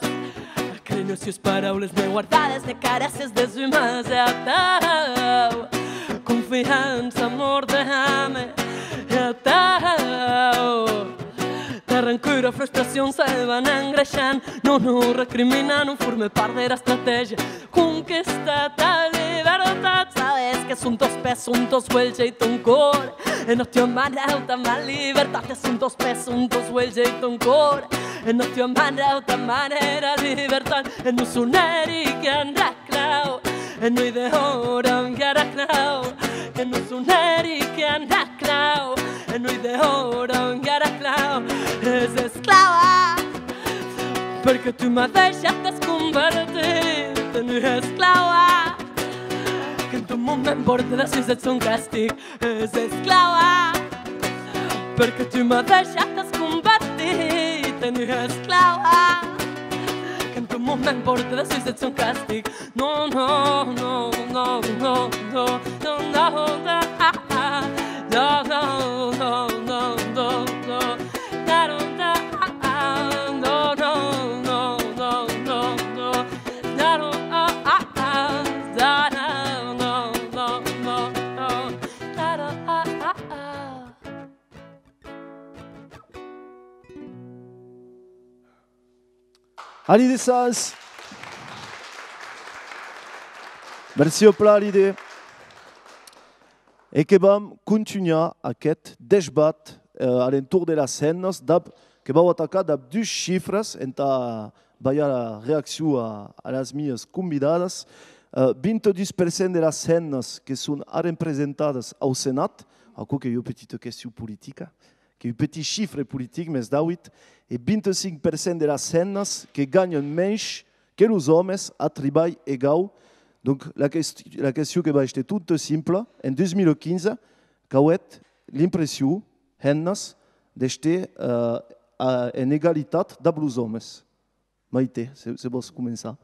Aqueles nossas paraules ne guardades, ne carèsses desumas e atau. Confiança, amor de hame e atau. Ta rancura, frustracion se van engreishant, non, non recriminar non forme part dera estrategia. Conquista ta libertat, sabes que son tòs pès, son tòs uelhs e ton còr. E non tu amaràs ta ma libertat, e son tòs pès, son tòs uelhs e ton còr. E non tu amaràs ta ma era libertat, e non son eri que an clau, e non i de hora encara clau, que non son eri que an clau, e non i de hora encara clau, es esclava. Perque tu m'as deixat, t'as convertit en una esclava. Quand un moment porta sus eth son castig, es esclava. Perque tu m'as deixat, t'as convertit en una esclava. Quand un moment porta sus eth son castig. Non, non, non. Alide Sas. Merci au plan, Alide. E que vam contunhar aqueth desbat, eh, a l'entorn de las hemnas, dab, que vau atacar dab dus chifres entà balhar la reaccion a, a las mias convidadas. Eh, vint-e-dus per cent de las hemnas que son arrepresentadas au Senat, aquò qu'ei ua petita question politica, qu'ei un petit chifre politic, mès dauit, e vint-e-cinc per cent de las hemnas que ganhan mensh que los òmes a tribalh egau. Donc, la quest-, la question que va èster tota simpla, en dos mil quinze, qu'auetz l'impression, hemnas, d'èster, eh, a, en egalitat dab los òmes? Maite, se, se vòs començar.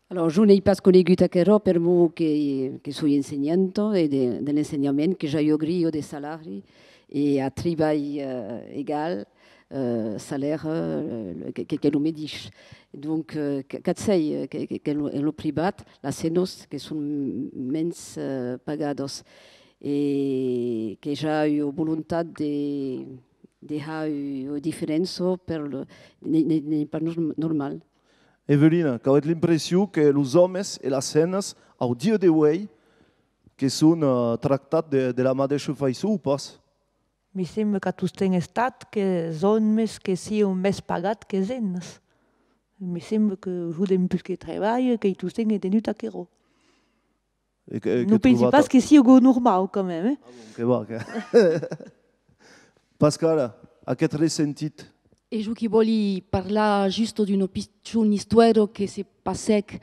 Alors, jo n'èi pas conegut aquerò, per'mor que, que soi ensenhanta e de, de l'ensenhament, que ja i a grilha de salari e a tribalh, eh, egal, eh, salaire, eh, que, que, que lo medish. Donc, eh, que, qu'ac sèi, eh, que, que, que lo, en lo privat, las hemnas que son mens, eh, pagadas e que ja i a ua volontat de, de har ua diferença per lo, n'ei, n'ei, n'ei pas nor-, normal. Evelina, qu'auetz l'impression que los òmes e las hemnas, au dia de uei, que son, eh, tractats de, de la madeisha faiçon o pas? Me sembla qu'a tostemps estat qu'es òmes que sián mès pagats qu'es hemnas. Me sembla que jo dempús que trabalhe, qu'ei tostemps entenut aquerò. E que, e Non que pensi trobar pas ta- que siga normau, quand même, eh? Ah bon, que va, que... Pascala, aqueth ressentit. E jo qui vòli parlar just d'una pichona istòria que se passèc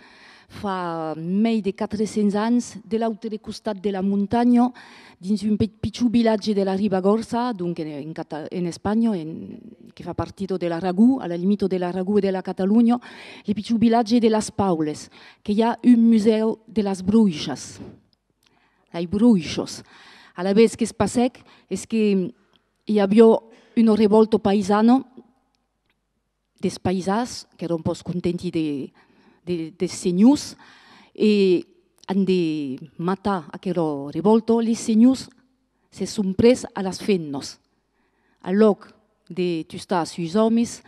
fa mei de quatre cents ans, de l'autre costat de la montanha, dins un pe-, pichon vilatge de la Ribagòrça, donc en, en Cata-, en Espanha, en, que fa partida de l'Aragó, a la limita de l'Aragó e de la Catalonha, le pichon vilatge de Las Paules, que i a un musèu de las broishas. Las broishas. Alavetz, que's passèc es que i aviá una revòlta paisana des paisans, qu'èran pas contenti de, de, des senhors, e en de matar aquela revòlta, les senhors se son pres a las femnas. Al lòc de tustar sus òmes,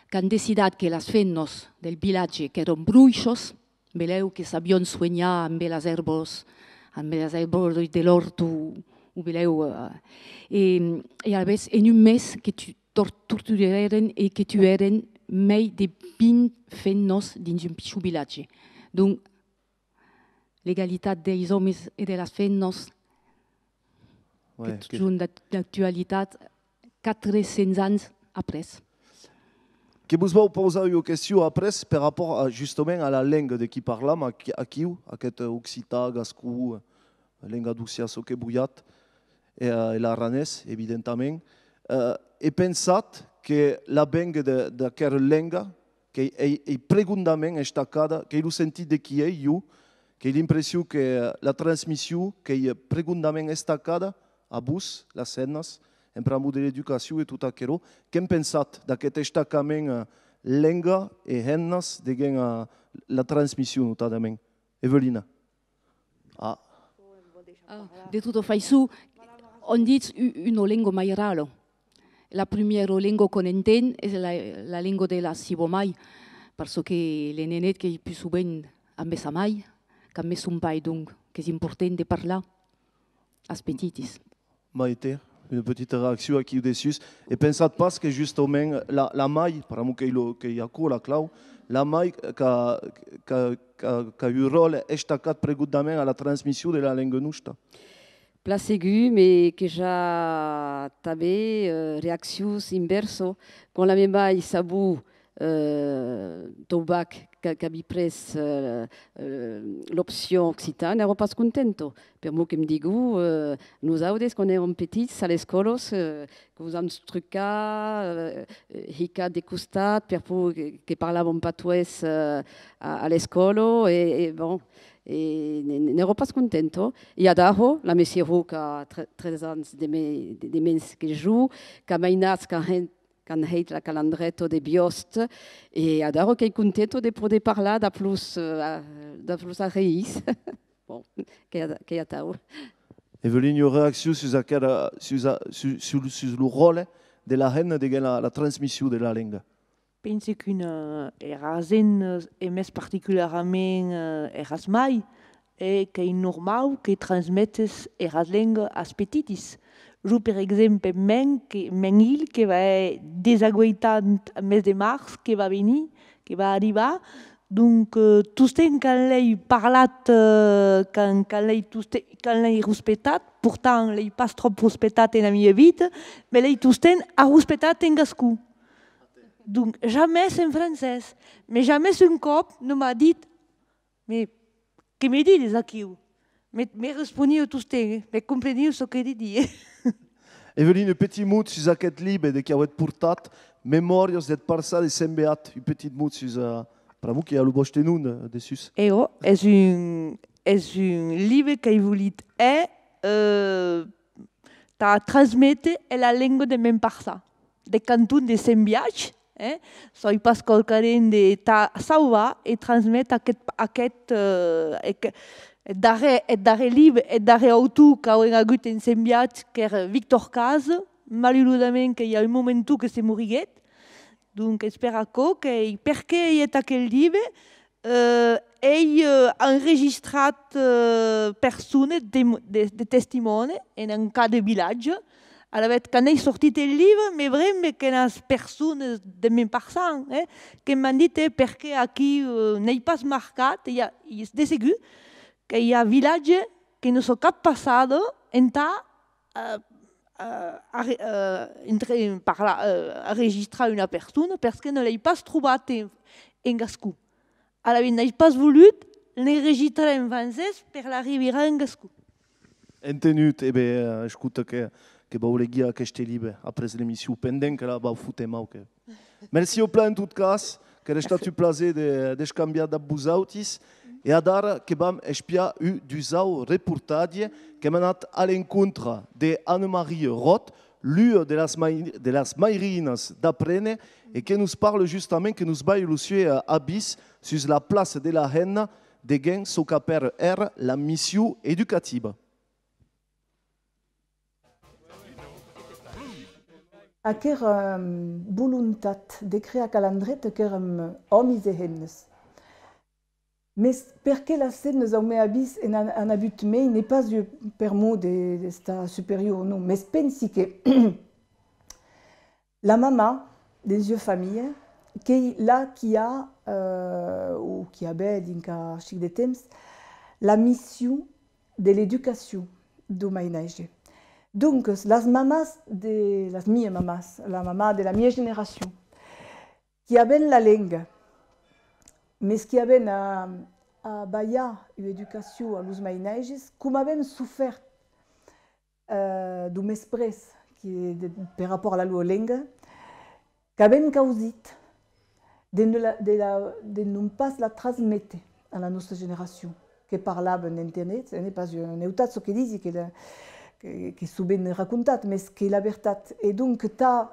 qu'an decidat que las femnas del vilatge qu'èran broishas, belèu que sabián suenhar ambe las èrbas, ambe las èrbas de l'òrt o, o belèu, eh, e, e alavetz en un mes que tu-, tor-, torturèren e que tuèren mei de vint femnas dins un pichon vilatge. Donc, l'egalitat dels òmes e de las femnas, ouais, que totjorn d'ac-, d'actualitat, quatre cents ans après. Que vos vau pausar ua question après per rapòrt a, justament a la lenga de qui parlam aquí, aquiu, aqueth occitan, gascon, lengadocian, çò que volhatz, e, eh, e l'aranés, evidentament. Eh, e pensatz que l'avenga de, d'aquera lenga, qu'ei, ei, ei pregondament estacada, qu'ei lo sentit de qui ei, jo, qu'ei l'impression que, eh, la transmission qu'ei pregondament estacada a vos, las hemnas, en pr'amor de l'educacion e tot aquerò. Que'n pensatz d'aqueth estacament, eh, lenga e hemnas deguens a la transmission, notadament? Evelina. Ah. Ah, de tota faiçon, òm ditz u-, una lenga mairala. La primièra lenga qu'òm enten es la, la lenga de la siva mair, per çò que le nenet qu'ei pus sovent ambe sa mair qu'ambe son pair, donc, qu'es important de parlar as petitis. Maite, una petita reaccion aquiu dessús. E pensatz pas que justament la, la mair, pr'amor qu'ei lo, qu'ei aquò la clau, la mair qu'a, qu'a, qu'a, qu'a un ròtle estacat pregondament a la transmission de la lenga nosta? Plan segur, mes que i a tanben, eh, reaccions invèrsas. Quan la me mair sabó eh, tau bac, qu'a-, qu'aví pres, eh, eh, l'opcion occitan, n'èra pas contenta. Per'mor que'm digó, eh, nosautes, quan èram petits, a l'escòla, eh, que vos an trucat, eh, eh, hicat de costat, per por que, que parlavan patoès, eh, a, a l'escòla, e, e, bon, e ne-, ne-, n'èra pas contenta. E adara, la me siró qu'a tre-, tres ans de me-, de, de mens que jo, qu'a mainat, qu'a hèit qu'an hèit la calandreta de Biòst, e adara qu'ei contenta de poder parlar dab los, eh, dab los arreïts. Bon, qu'ei a-, qu'ei atau. Evelina, ua reaccion sus aquera, sus a-, sus, sus, sus lo ròtle de la hemna deguens la, la transmission de la lenga? Pensi qu'una, eras hemnas, e mès particularament, eh, eras mair, e qu'ei normau que transmetes era lenga as petitis. Jo, per exemple, mèn, que, mèn hilh que va hèr dètz-e-ueit ans mès de març, que va venir, que va arribar. Donc, eh, tostemps quand l'èi parlat, eh, quand, quand l'èi toste-, quand l'èi ruspetat, portant l'èi pas tròp ruspetat ena mia vita, me l'èi tostemps arruspetat en gascon. Donc, jamès en francés. Mes jamès un còp non m'a dit: Mes que me dides aquiu? Me, me responiá tostemps, eh? Me compreniá çò que didie. Evelina, un petit mot sus aqueth libe de qui auetz portat, Memòrias deth Parçan de Sent Beat, un petit mot sus, eh, pr'amor qu'i a lo vòste nom, eh, dessús. E ò, es un, es un libe qu'èi volit hèr, eh, tà transméter era lenga de mèn parçan, deth canton de Sent Biac, eh? Soi pas quauquarren de, tà sauvar e transméter aqueth, aqueth, eh, ec-, eth darrèr, eth darrèr libe, eth darrèr autor qu'auem agut en Sent Biac, qu'èra Victor Case, malurosament que i a un momenton que se moriguèt, donc es per aquò qu'èi, perqué èi hèt aqueth libe, eh, èi, eh, enregistrat, eh, persones de, de, de testimòni en, en cada vilatge, Alavetz, quand ei sortit eth libre, me brembe que las personas de mèn parçan, eh, que m'an dit, eh, perqué aquí, eh, n'ei pas marcat, e i a, e de segur que i a vilatge que non sò cap passada entà, eh, eh, arre-, eh, entre-, parlar, eh, arregistrar una persona, perque non l'èi pas trobat en, en gascon. Alavetz, n'ai pas volut ne registrar en francés per l'arrevirar en gascon. Entenut, e ben, eh, escota que, que vau legir aqueste libre après l'emission, pendent que la vau fotre mau que. Merci au plan en tot cas, qu'èra estat un plaser de, d'escambiar dab vosautis, e adara que vam espiar un dusau reportatge, qu'èm anat a l'encontre de Anne-Marie Roth, l'ua de las mai-, de las mairinas d'Aprene, e que nos parla justament, que nos balha lo sieu, eh, avís sus la plaça de la hemna deguens çò qu'apèra era la mission educativa. Aquera, em, volontat de crear Calandreta, qu'èrem òmis e hemnes. Mès perqué las hemnes, au men avís, en an, an avut mei, n'ei pas ua permor de, d'estar superior, non, mès pensi que la mamà, dens ua familha, qu'ei la qui a, eh, o qui avè, dinc a chic de temps, la mission de l'educacion deu mainatge. Doncas, las mamàs de, las mias mamàs, la mamà de la mia generacion, qui avèn la lenga, mès qui avèn a, a balhar ua educacion a los mainatges, com avèn sofèrt, eh, deu mesprètz qui, de, per rapòrt a la lor lenga, qu'avèn causit de ne la, de la, de non pas la transméter a la nòsta generacion, que parlavan d'Internet, e n'ei pas un neutat çò que disi, que la, que, que sovent racontat, mès qu'ei la vertat. E donc, tà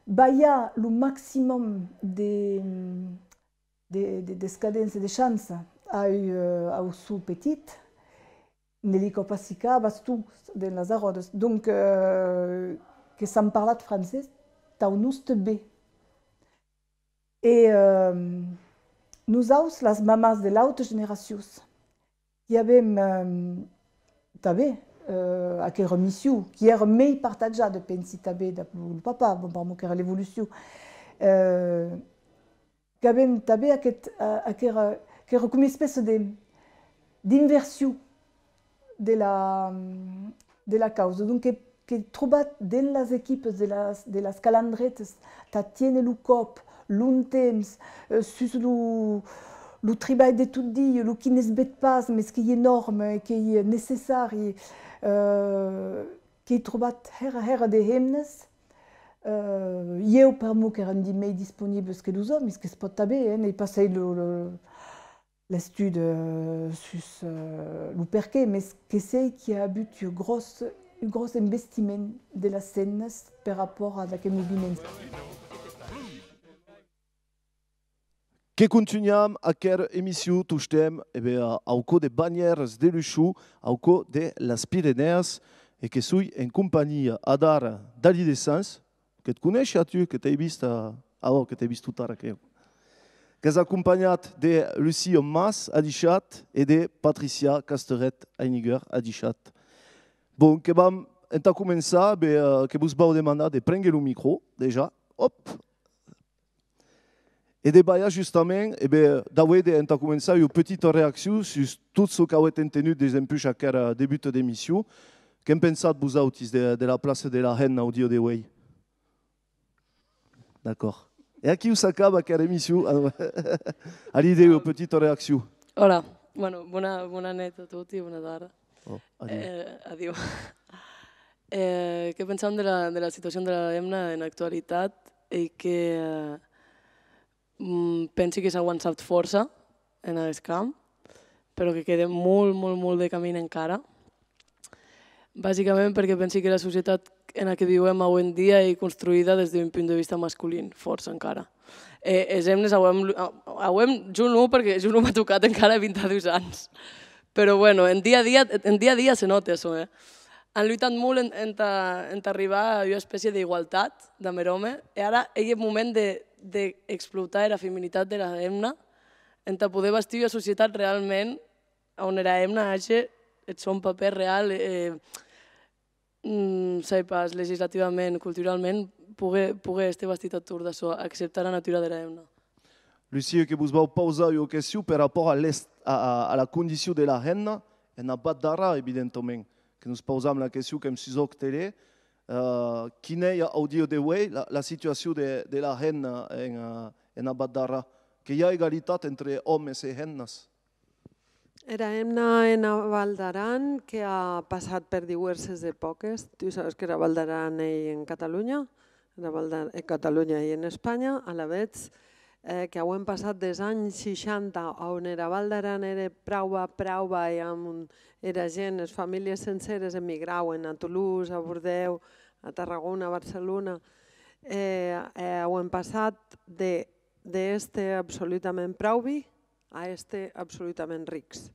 balhar lo maximum de, de, de, d'escadença, de chança au, eh, au son petit, ne li cau pas hicar bastons dens las arròdas. Donc, eh, que s'an parlat francés, tau nòste ben. E, eh, nosauts, las mamàs de l'auta generacions, qui avèm, eh, tanben, eh, aquera mission, qui èra mei partatjada, pensi tanben, dab lo, lo papà, bon, pr'amor qu'èra l'evolucion, eh, qu'avèm tanben aqueth, eh, aquera, aquera coma espècia de, d'inversion de la, de la causa. Donc, que, qu'èi trobat dens las equipas de las, de las Calandretas, tà tiéner lo còp, longtemps, eh, sus lo, lo tribalh de tot dia, lo qui ne's ved pas, mès qu'ei enòrme e qu'ei necessari, eh, qu'èi trobat hèra, hèra de hemnes, eh, ieu, pr'amor qu'èran di mei disponibles que los òmis, que's pòt tanben, eh, n'èi pas hèit lo, lo, l'estudi, eh, sus, eh, lo perqué, mès que sei qu'i a avut un gròs, un gròs investiment de las hemnes per rapòrt ad aqueth moviment. Que contunham aquera emission, tostemps, e ben, au cò de Banhièras de Lushon, au cò de las Pirenèas, e que soi en companhia adara d'Ali de Sens, que't coneishi a tu, que t'èi vist a, ah, bon, que t'èi vist totara, que, qu'ès acompanhat de Lucia Mas, adishatz, e de Patricia Casteret Heiniger, adishatz. Bon, que vam entà començar, be, eh, que vos vau demandar de prénguer lo micro, dejà, òp, e de balhar justament, e ben, d'auer de, entà començar, ua petita reaccion sus tot çò qu'auetz entenut desempuish aquera debuta d'emission. Qu'en pensatz, vosautis, de, de la plaça de la hemna au dia de uei? D'acòrd. E aquiu s'acaba aquera emission. Alidé, ua petita reaccion. Hola. Bueno, bona, bona net a toti e bona tarda. Oh, adiu. Eh, adiu. Eh, que pensam de la, de la situacion de la hemna en actualitat e que, eh, mm, pensi que s'a avançat fòrça en aguest camp, però que quede molt, molt, molt de camin encara. Basicament perque pensi que la societat ena que viuem aué en dia ei construïda des d'un punt de vista masculin, fòrça encara. E es hemnes auem, auem, jo non, perque jo non m'a tocat encara, vint-e-dus ans. Però, bueno, en dia a dia, en dia a dia se nòte açò, eh? An lutat molt en, entà, entà arribar a ua espècie d'igualtat damb er òme, e ara ei eth moment de, de explotar era feminitat dera hemna entà poder bastir ua societat realment a on era hemna age eth sòn papèr real, e, mm, sai pas, legislativament, culturalment, poguer, poguer èster bastit atorn d'açò, acceptar la natura dera hemna. Lucie, que vos vau pausar ua question per rapòrt a l'est-, a, a, a la condicion de la hemna ena Vath d'Arra, evidentament, que nos pausam la question qu'èm sus Òc Tele. Eh, quin ei, au dia de uei, la, la situacion de, de la hemna en, eh, ena Vath d'Arra? Que i a egalitat entre òmes e hemnas? Era hemna ena Val d'Aran, que a passat per diuèrses epòques, tu sabes qu'era Val d'Aran ei en Catalonha, era Val d'Ar-, en Catalonha ei en Espanha, alavetz, eh, que auem passat des ans seishanta, a on era Val d'Aran ère prauba, prauba, e a on era gent, es familhes senceres emigrauen a Toulouse, a Bordèu, a Tarragona, a Barcelona, e, e auem passat de, de èster absolutament praubi a èster absolutament rics.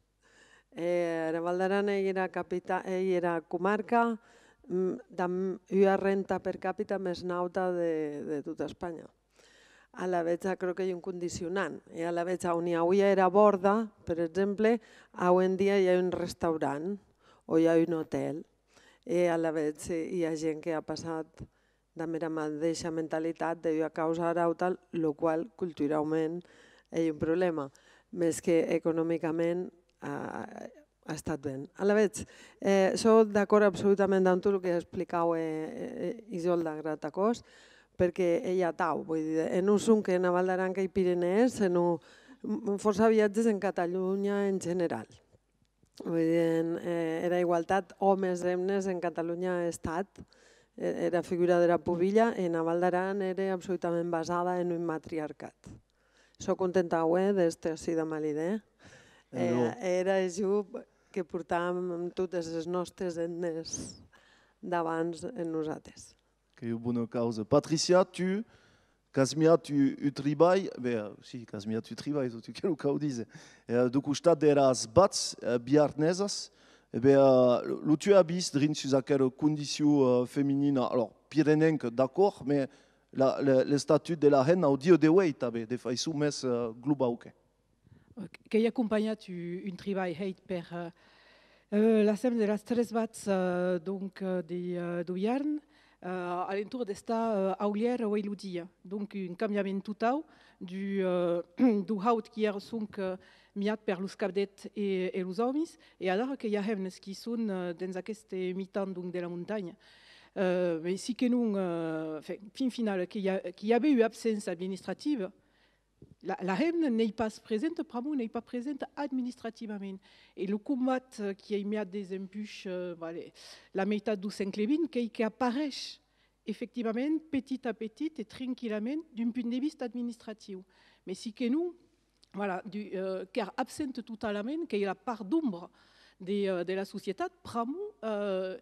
E era Val d'Aran ei era capita-, ei era comarca, mm, damb ua renta per capita mès nauta de, de tota Espanha. Alavetz, aquerò qu'ei un condicionant. E alavetz, a on i auia era bòrda, per exemple, aué en dia i a un restaurant o i a un otèl. E alavetz, eh, i a gent que a passat damb era madeisha mentalitat de ua causa ara auta, lo qual culturaument ei un problèma, mès que economicament a, a estat ben. Alavetz, eh, sò d'acòrd absolutament damb tot lo que explicaue, eh, eh, Isolda Gratacòs, perque ei atau, voi díder, e non sonque ena Val d'Aran qu'ei Pirenèes, senon, mm, fòrça viatges en Catalonha en general. Voi díder, eh, era igualtat òmes-hemnes en Catalonha a estat, eh, era figura dera pobilha, ena Val d'Aran ère absolutament basada en un matriarcat. Sò contenta aué d'èster ací damb Alidé. E, e era e jo que portam totes es nòstes hemnes d'abans en nosates. Qu'ei ua bona causa. Patricia, tu, qu'as miat un, un tribalh, ben, eh, si, qu'as miat un tribalh, totun que lo cau díser, eh, deu costat deras vaths, eh, biarnesas, e ben, eh, lo, lo tu avís drin sus aquera condicion, eh, feminina, alors, pirenenca, d'acòrd, mès la, le, l'estatut de la hemna au dia de uei, tanben, de faiçon mès, eh, globau que. Qu'èi acompanhat u-, un tribalh hèit per, eh, eh, las hemnas de las tres vaths, eh, donc, eh, de, eh, deu Biarn, eh, a l'entorn d'estar, eh, aulièr uei lo dia. Donc, un cambiament totau du, eh, deu haut qui èra sonque, eh, miat per los cabdèths e, e los òmis, e adara que i a hemnas qui son, eh, dens aqueste mitan, donc, de la montanha. Eh, mès si que non, eh, fin, fin finala, que i a, que i avè ua abséncia administrativa, la, la hemna n'ei pas presenta, pr'amor n'ei pas presenta administrativament. E lo combat, eh, qui ei miat desempuish, eh, vale, la meitat deu sègle vint, qu'ei que apareish efectivament, petit a petit e tranquillament, d'un punt de vista administratiu. Mès si que non, voilà, du, eh, qu'èra absent totalament, qu'ei la part d'ombra de, eh, de la societat, pr'amor, eh,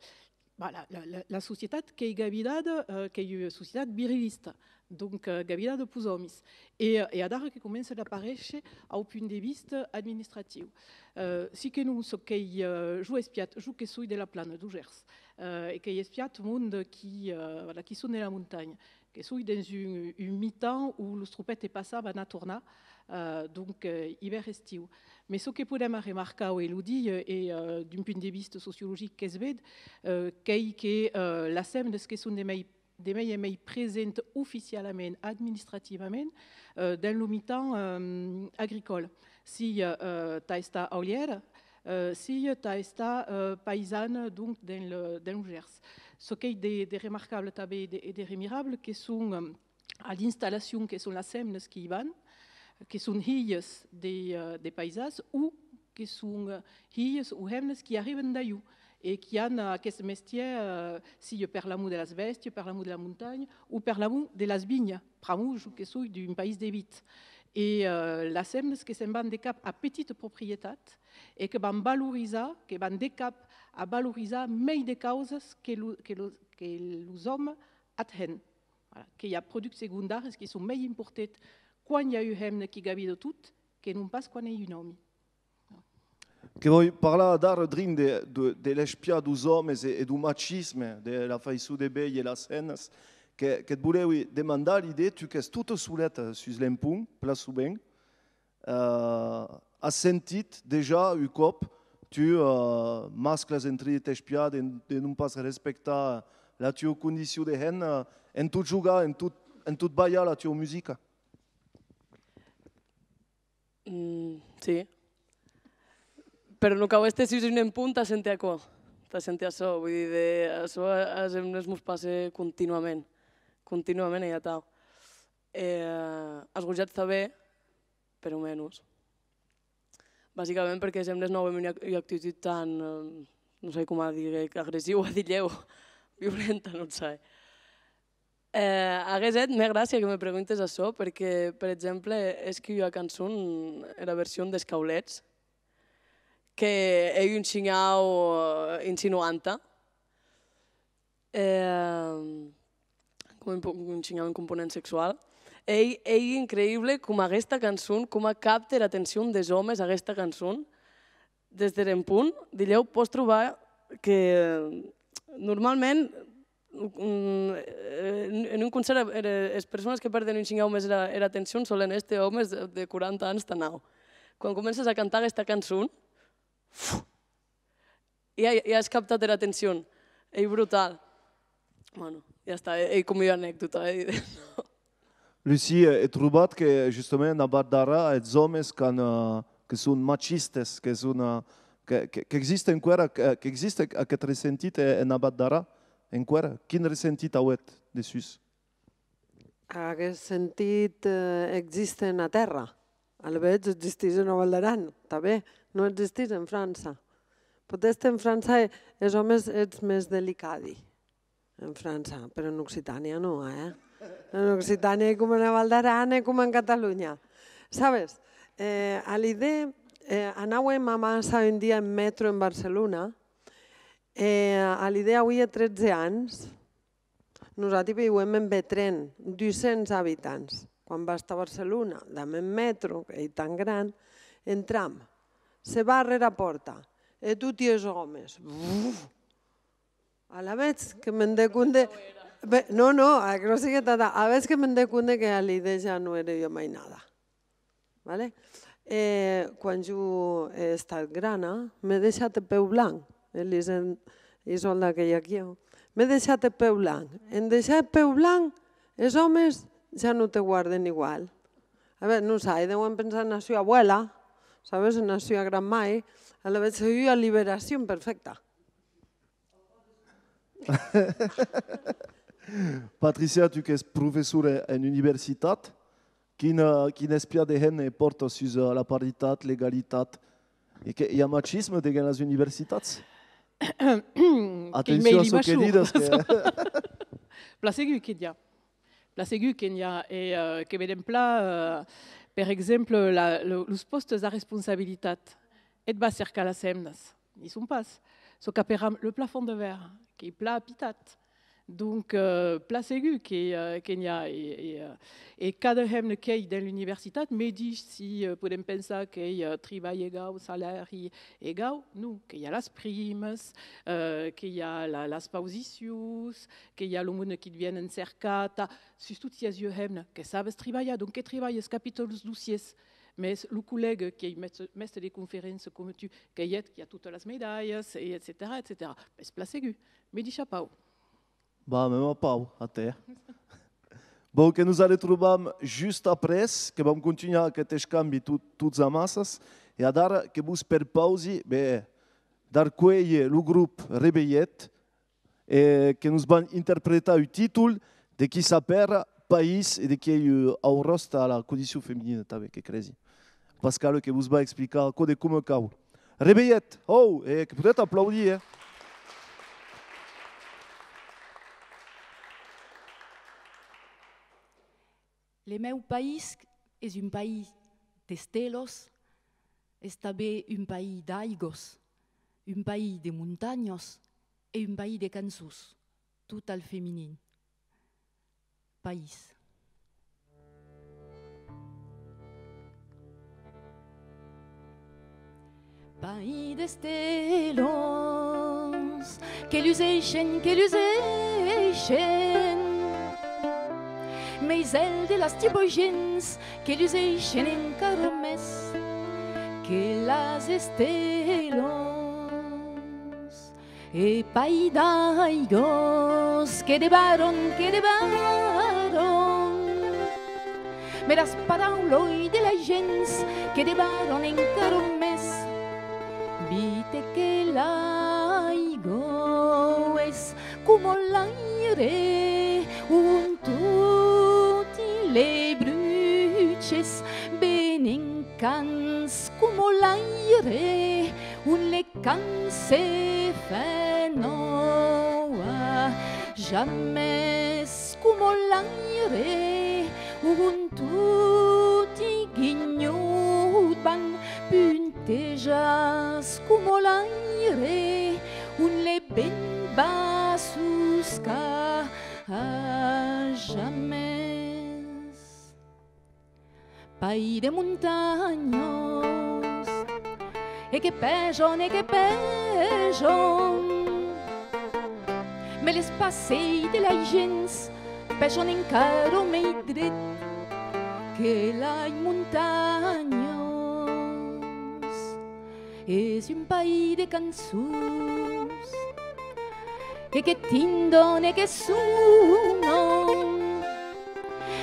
Bah, la, la, la, la societat qu'ei gavidada, eh, qu'ei ua societat virilista, donc, eh, gavidada peus òmis. E, eh, e adara que comença d'aparéisher au punt de vista administratiu. Eh, si que non, çò qu'ei, eh, jo espiat, jo que soi de la plana, deu Gers, eh, e qu'ei espiat monde qui, eh, voilà, qui son de la montanha, que soi dens un, un mitan on los tropèths passavan a tornar, eh, donc, eh, ivèrn-estiu. Mès çò que podem arremarcar, e lo di, eh, e, eh, d'un punt de vista sociologic que's ved, eh, qu'ei que, eh, las hemnas que son de mei, de mei en mei present oficialament, administrativament, eh, dens lo mitan, eh, agricòl. Sia, eh, tà estar aulièra, eh, sia tà estar, eh, païsana, donc, dens le, dens lo Gers. Çò qu'ei de, de remarcable tanben e de, e de remirable, que son, eh, a l'installacion que son las hemnas qui i van, que son hilhas de, eh, de païsans o que son, eh, hilhas o hemnas qui arriban d'alhor e qui an, eh, aqueste mestièr, eh, sia per l'amor de las bèstias, per l'amor de la montanha o per l'amor de las vinhas, pr'amor jo que soi d'un país de vin. E, eh, las hemnas que se'n van de cap a petita proprietat e que van valorizar, que van de cap a valorizar mei de causas que lo, que lo, que los òmes ath hèn. Voilà, que i a produchs segondaris qui son mei importants quan i a ua hemna qui gavida tot que non pas quan ei un òmi. Que voi parlar adara drin de, de, de l'espiar deus òmes e, e deu machisme, de la faiçon de veir las hemnas. Que, que't volèvi demandar, Alidé, tu qu'ès tota soleta sus l'empont, plan sovent, eh, as sentit dejà un còp tu, eh, masclas en trin de t'espiar, de, de non pas respectar la tua condicion de hemna, eh, en tot jogar, en tot, en tot balhar la tua musica? Mm, sí. Però non cau èster sus un empont tà sentir aquò, tà sentir açò. Vull dir, de, açò a, as hemnes mos passe contínuament. Contínuament ei atau. E, eh, as gojats tanben, però menos. Basicament perque es hemnes non auem ua, ua actitud tan, eh, non sai coma díguer, agressiua, dilhèu, violenta, non sai. Eh, aguest hèt me gràcia que me preguntes açò, perque, per exemple, hèsqui ua cançon, era version d'Escaulets, que ei un shinhau, eh, insinuanta, eh, com un po-, un shinhau un component sexual. Ei, ei increïble coma aguesta cançon, coma capte era atencion des òmes aguesta cançon, des der empont, dilhèu pòs trobar que, eh, normalment, mm, eh, en, en un concèrt, eh, es persones que pèrden un shinhau mès era, era atencion solen èster òmes de, de quaranta ans tà naut. Quan comences a cantar aguesta cançon, ja, ja as captat era atencion. Ei brutal. Bueno, ja està, ei, ei com ua anecdòta, eh? Lucie, è trobat que, justament, ena Val d'Aran, eths òmes qu'an, eh, que son machistes, que son, eh, que, que, qu'existe enqüèra, que, qu'existe aqueth ressentit, eh, ena Val d'Aran, enqüèra? Quin ressentit auetz dessús? Aguest sentit, eh, existe ena tèrra. Alavetz existís ena Val d'Aran, tanben. Non existís en França. Pòt èster en França, eh, es òmes eths mès delicadi. En França, però en Occitània non, eh? En Occitània ei coma ena Val d'Aran, ei coma en Catalonha. Sabes, eh, Alidé, eh, anàuem amassar un dia en mètro en Barcelona, e Alidé auie tretze ans. Nosati viuem en Betren, dus cents abitants. Quan vas tà Barcelona, damb eth mètro, qu'ei tan gran, entram. Se barre era pòrta, e toti es òmes. Buf! Alavetz que me'n dè compde, be, non, non, aquerò siguec tà, alavetz que me'n dè compde que Alidé ja non ère ua mainada. Vale? E quan jo è estat grana, m'è deishat eth peu blanc. Elisen Isolda, qu'ei aquiu. M'è deishat eth peu blanc. En deishar eth peu blanc, es òmes ja non te guarden igual. A veir, non sai, deuen pensar ena sua abuela, sabes, ena sua gran mair. Alavetz ei ua liberacion perfècta. Patricia, tu qu'ès professora en universitat, quin, eh, quin espiar de hemna pòrtas sus, eh, la paritat, l'egalitat? E que i a machisme deguens las universitats? Atencion a çò que didas, que... Plan segur que n'i a. Plan segur que n'i a. E, eh, que vedem plan, eh, per exemple, la, lo, los pòstes a responsabilitat. Eth va cercar las hemnas. N'i son pas. Çò qu'aperam le plafond de verre, qu'ei plan apitat. Donc, eh, plan segur que, eh, que n'i a. E, e, eh, e cada hemna qu'ei dens l'universitat, medish si, eh, podem pensar qu'ei, eh, tribalh egau, salari egau, non, que i a las primas, eh, que i a la, las pausicions, que i a lo monde qui't vienen cercar, tà, sustot si es ua hemna, que sabes tribalhar, donc que tribalhes, capita los dossiers. Mès lo collèga qu'ei mèste, mèste de conferéncia coma tu, qu'ei eth qui a totas las medalhas, e etcetèra, etcetèra. Mès plan segur, medish a Pau. Bah, mèma Pau, atè. Bon, que nos arretrobam just après, que vam contunhar aqueth escambi tot, tots amassas, e adara que vos perpausi, be, d'arcuélher lo grop Revelhet, e que nos van interpretar un títol de qui s'apèra País e de qui ei, eh, auròst a la condicion feminina tanben, que cresi. Pascal que vos va explicar aquò de coma cau. Revelhet, hòu, e que podetz aplaudir, eh? Le meu país es un país d'estelos, es tanben un país d'aigos, un país de montanhos e un país de cançons, tot al feminin. País. País d'estelos, que luseishen, que luseishen, mei zèl de las tibogens, que luseishen encara mès que las estelos. E pas d'aigos que devaron, que devaron, me las paraulas de las gents que devaron encara mès vite que l'aigua es coma l'aire, ont toti les bruches venen cants coma l'aire, ont le cant se fenòa. Jamès coma l'aire, ont toti guinhut van, puntejas coma l'aire, ont le vent va soscar. Jamès. País de montanhas, e que pejan, e que pejan, me les passei de las gents pejan encara mei dret que las montanhas. Es un país de cançons, e que tindan e que sonan,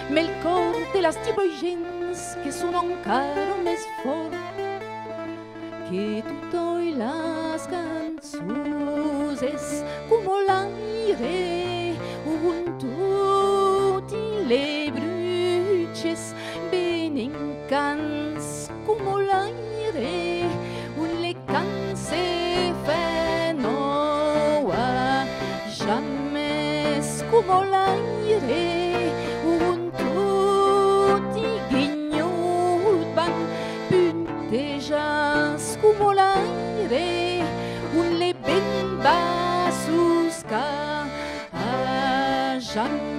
mel còr de las tipos gents que sonan encara mès fòrt que totas las cançons. Es coma l'aire, ont toti les bruches venen cants coma l'aire, ont le cant se fenòa. Jamès coma l'aire, ont toti guinhut van, puntejas coma l'aire, ont le vent va soscar. A jamès.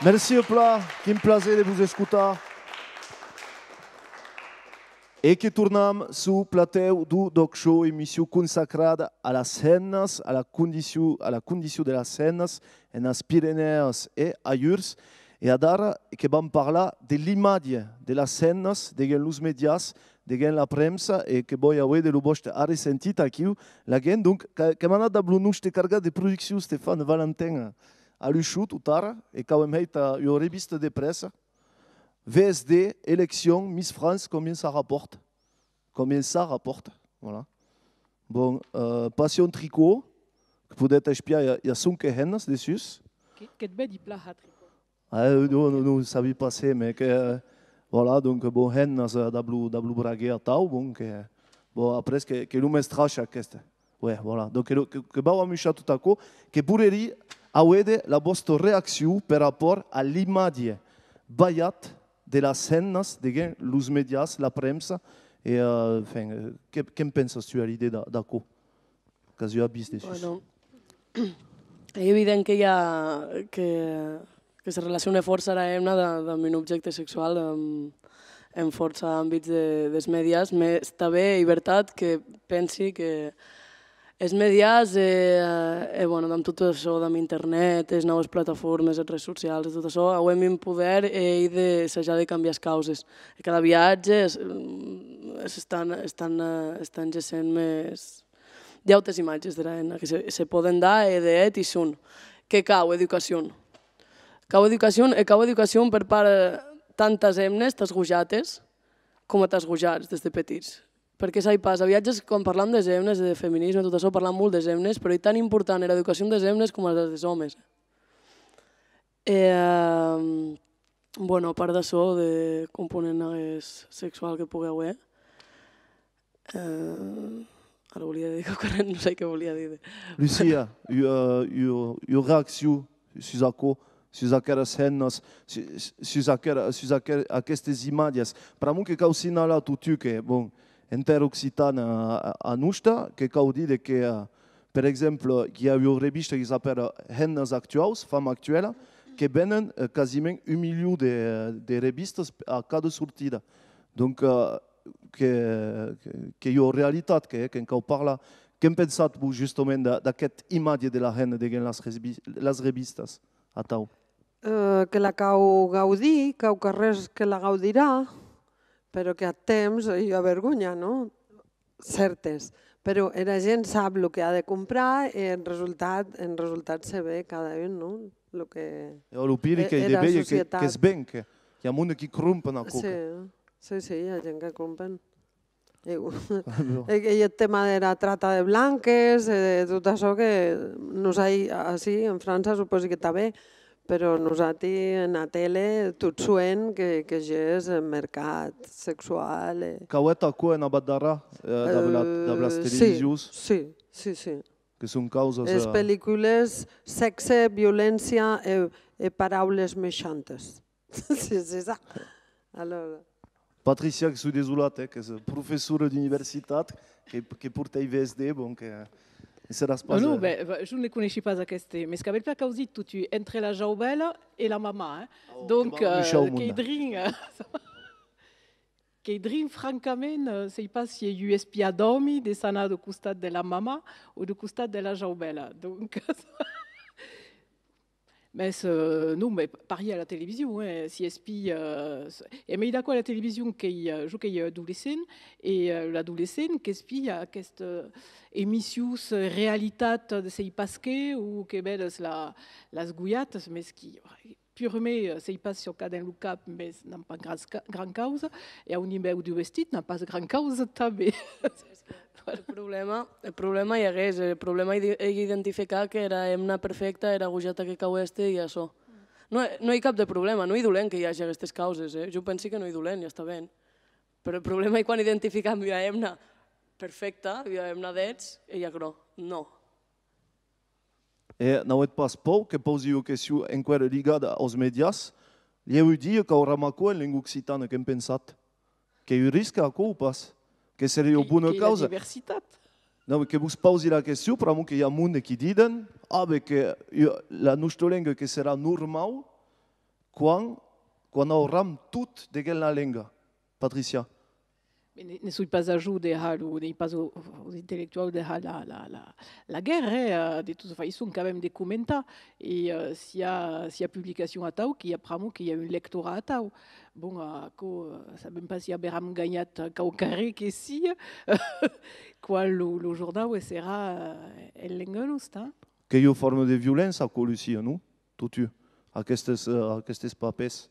Merci plan, quin plaser de vos escotar. E que tornam sul platèu deu D'ÒC Show, emission consacrada a las hemnas, a la condicion, a la condicion de las hemnas enas Pirenèas e alhurs. E adara que vam parlar de l'imatge de las hemnas deguens los mèdias, deguens la premsa, e que vòi aver de lo vòste arressentit aquiu, laguens. Donc, que, qu'èm anat dab lo nòste cargat de produccion, Stéphane Valentin, a Luchon, totara, e qu'avem hèit, eh, ua revista de premsa. V S D, eleccion, Miss France, combien ça rapporte ? Combien ça rapporte ? Voilà. Bon, euh, Passion Tricot, que podetz espiar, i a, i a sonque hemnas dessús. Que, que't vedi plan, ha, Tricot. Ah, euh, non, non, non, sabi pas se, mais que, euh, voilà, donc, bon, hemnas, euh, dab lo, dab lo braguèr atau, bon, que, bon, après, que, que lo mestrage aqueste. Ouais, voilà. Donc, que, que, que vau amuishar tot aquò, que volerí auer la vòsta reaccion per rapòrt a l'imatge balhat de las hemnas deguens los mèdias, la premsa, e, euh, enfin, euh, que, que'n pensas tu a l'idèa d'a-, d'aquò? Qu'as ua vista dessús? Bueno, ei evident que i a, que, que se relacione fòrça era hemna da-, damb un objècte sexual, damb, en fòrça ambits de, des mèdias, mès tanben ei vertat que pensi que es mèdias e, e, bueno, damb tot açò, damb internet, es naues plataformes, es rets socials e tot açò, auem un poder e ei de sajar de cambiar es causes. E cada viatge es, mm, s'estan, estan, eh, estan gessent mès, d'autes imatges dera hemna que se, se pòden dar e de hèt i son. Que cau educacion. Cau educacion e cau educacion per part, eh, tant tàs hemnes, tàs gojates, coma tàs gojats des de petits. Perque sai pas, a viatges quan parlam des hemnes e de feminisme, tot açò, parlam molt des hemnes, però ei tan important era educacion des hemnes coma era des òmes. E, eh, bueno, a part d'açò, de component aguest sexual que pogue auer, eh, ara volia díder quauquarren, non sai qué volia díder. Lucia, ua, ua, ua reaccion sus aquò, sus aqueras hemnas, su-, sus aquera-, sus aquer-, aquestes imatges. Pr'amor que cau signalar totun que, bon, en tèrra occitana a, a nosta, que cau díder que, eh, per exemple, qu'i a ua revista qui s'apèra Hemnas Actuaus, Femmes Actuelles, que venen, eh, quasiment un milion de, de revistas a cada sortida. Donc, eh, que, que, qu'ei ua realitat, que, que'n cau parlar. Que'n pensatz, vos, justament, d'a-, d'aqueth imatge de la hemna deguens las resvi-, las revistas, atau? Eh, que la cau gaudir, quauquarrés que la gaudirà, però que ath temps ei ua vergonha, non? Cèrtes. Però era gent sap lo que a de comprar e en resultat, en resultat se ve cada un, non? Lo que... E lo pire, e-, qu'ei de era veir que, societat. Que's ven, que i a monde qui crompen aquò. Sí, que sí, sí, i a gent que crompen. E, e, e eth tema dera trata de blanques, e de tot açò que nos ai ací en França, supòsi que tanben, però nosati ena tele tot soent que, que ges en mercat sexual. E... Qu'auetz aquò en abat d'ara, eh, dab la, dab las televisions? Sí, sí, sí. Que son causas... Es, eh, pellicules, sèxe, violéncia e, e paraules meishantes. Sí, c'est ça. Alors... Patricia, que soi desolat, eh, qu'ès professora d'universitat, que, que portèi V S D, bon, que, eh, ne seràs pas... Non, non, eh, ben, va, jo ne coneissi pas aqueste, mes qu'avètz plan causit totun, entre la jaubèla e la mamà, eh. Oh, donc, que va, eh, qu'ei drin, eh, qu'ei drin, francament, eh, sèi pas si ei un espiar d'òmi de s'anar de costat de la mamà o de costat de la jaubèla, donc... Mès, eh, non, mès parier a la television, eh, si espia, eh, e mei d'aquò a la television qu'ei, eh, jo qu'ei adolescent, e, eh, l'adolescent qu'espia aquesta, eh, emissions, eh, realitat de sèi pas qué, o que vedes la, las goiatas, mès qui, purmèr, eh, sèi pas çò qu'a dens lo cap, mès n'an pas gran ca-, gran causa, e au nivèu deu vestit n'an pas gran causa tanben. Eth problèma, eth problèma i aguest, eth problèma ei, ei identificar qu'era hemna perfècta, era gojata que cau èster, ei açò. Non, non ei cap de problèma, non ei dolent que i age aguestes causes, eh? Jo pensi que non ei dolent, ja està ben. Però eth problèma ei quan identificam ua hemna perfècta, ua hemna dètz, e i a aquerò. Non. E n'auetz pas paur que pausi ua question enqüèra ligada aus mèdias? Lhèu un dia qu'auram aquò en lenga occitana, que'n pensatz? Qu'ei un risque aquò o pas? Que serie ua bona causa? Quei, quei la diversitat. Non, que vos pausi la question, pr'amor que i a monde qui diden, ah, ben que, eh, la nosta lenga que serà normau quan, quan auram tot deguens la lenga. Patricia. Mès ne, ne soi pas a jo de har lo, n'ei pas au, aus intellectuaus de har la, la, la, la guèrra, eh, de tota faiçon, qu'avem de comentar. E, eh, s'i a, s'i a publicacion atau, qu'i a pr'amor que i a un lectorat atau. Bon, aquò, eh, sabem pas si averam ganhat quauquarren que sia, quan lo, lo jornau e serà, eh, en lenga nosta. Qu'ei ua forma de violença, aquò, Lucia, non? Totun, aquestes, eh, aquestes papèrs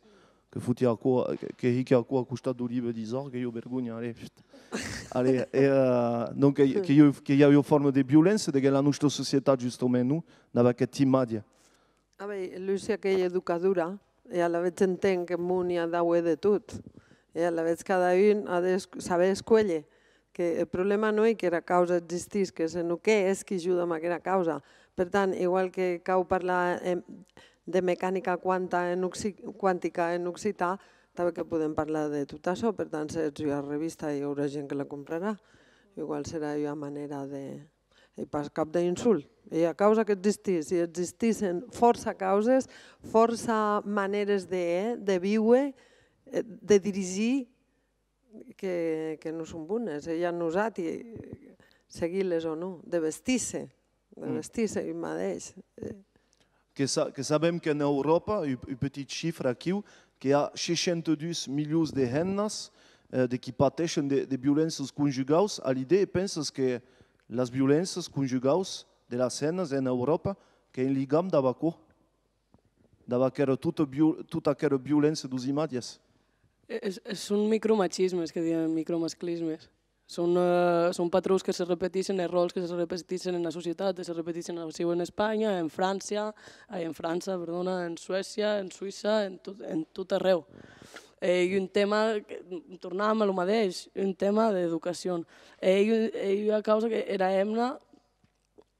que foti aquò, que, que hiqui aquò a costat deu libe d'Isòr, qu'ei ua vergonha, allez, pft. Allez, e, eh, donc, que, que i a, que i a ua forma de violença deguens la nosta societat, justament, non? Dab aqueth imatge. A veir, Lucia qu'ei educadora, e alavetz enten qu'eth mon i a d'auer de tot, e alavetz cada un a de es-, saber escuélher. Que eth problèma non ei qu'era causa existisque, senon qué es qui jo damb aquera causa. Per tant, igual que cau parlar, em, de mecanica quanta en occi-, quantica en occitan, tanben que podem parlar de tot açò. Per tant, se hètz ua revista, i aurà gent que la comprarà. Igual serà ua manèra de... Ei pas cap d'insult. Ei ua causa qu'existís. E existissen fòrça causes, fòrça manères de hèr, de víuer, eh, de dirigir, que, que non son bones, ei a nosati seguir-les o non, de vestir-se, de vestir-se un madeish. Eh. Que sa-, que sabem qu'en Euròpa, un, un petit chifre aquiu, que i a seishanta dus milions de hemnas, eh, de qui pateishen de, de violéncias conjugaus. A l'idèa, e penses que las violéncias conjugaus de las hemnas en Euròpa qu'ei en ligam dab aquò? Dab aquera, tota vio-, tota aquera violéncia deus imatges. E, e, e son micromachismes, que diden micromasclismes. Son, eh, son patrons que se repetissen, e ròls que se repetissen ena societat, e se repetissen aciu en Espanha, en França, ai, en França, perdona, en Suècia, en Suïssa, en tot, en tot arrèu. E ei un tema que, tornam a lo madeish, un tema d'educacion. E ei un, ei ua causa que era hemna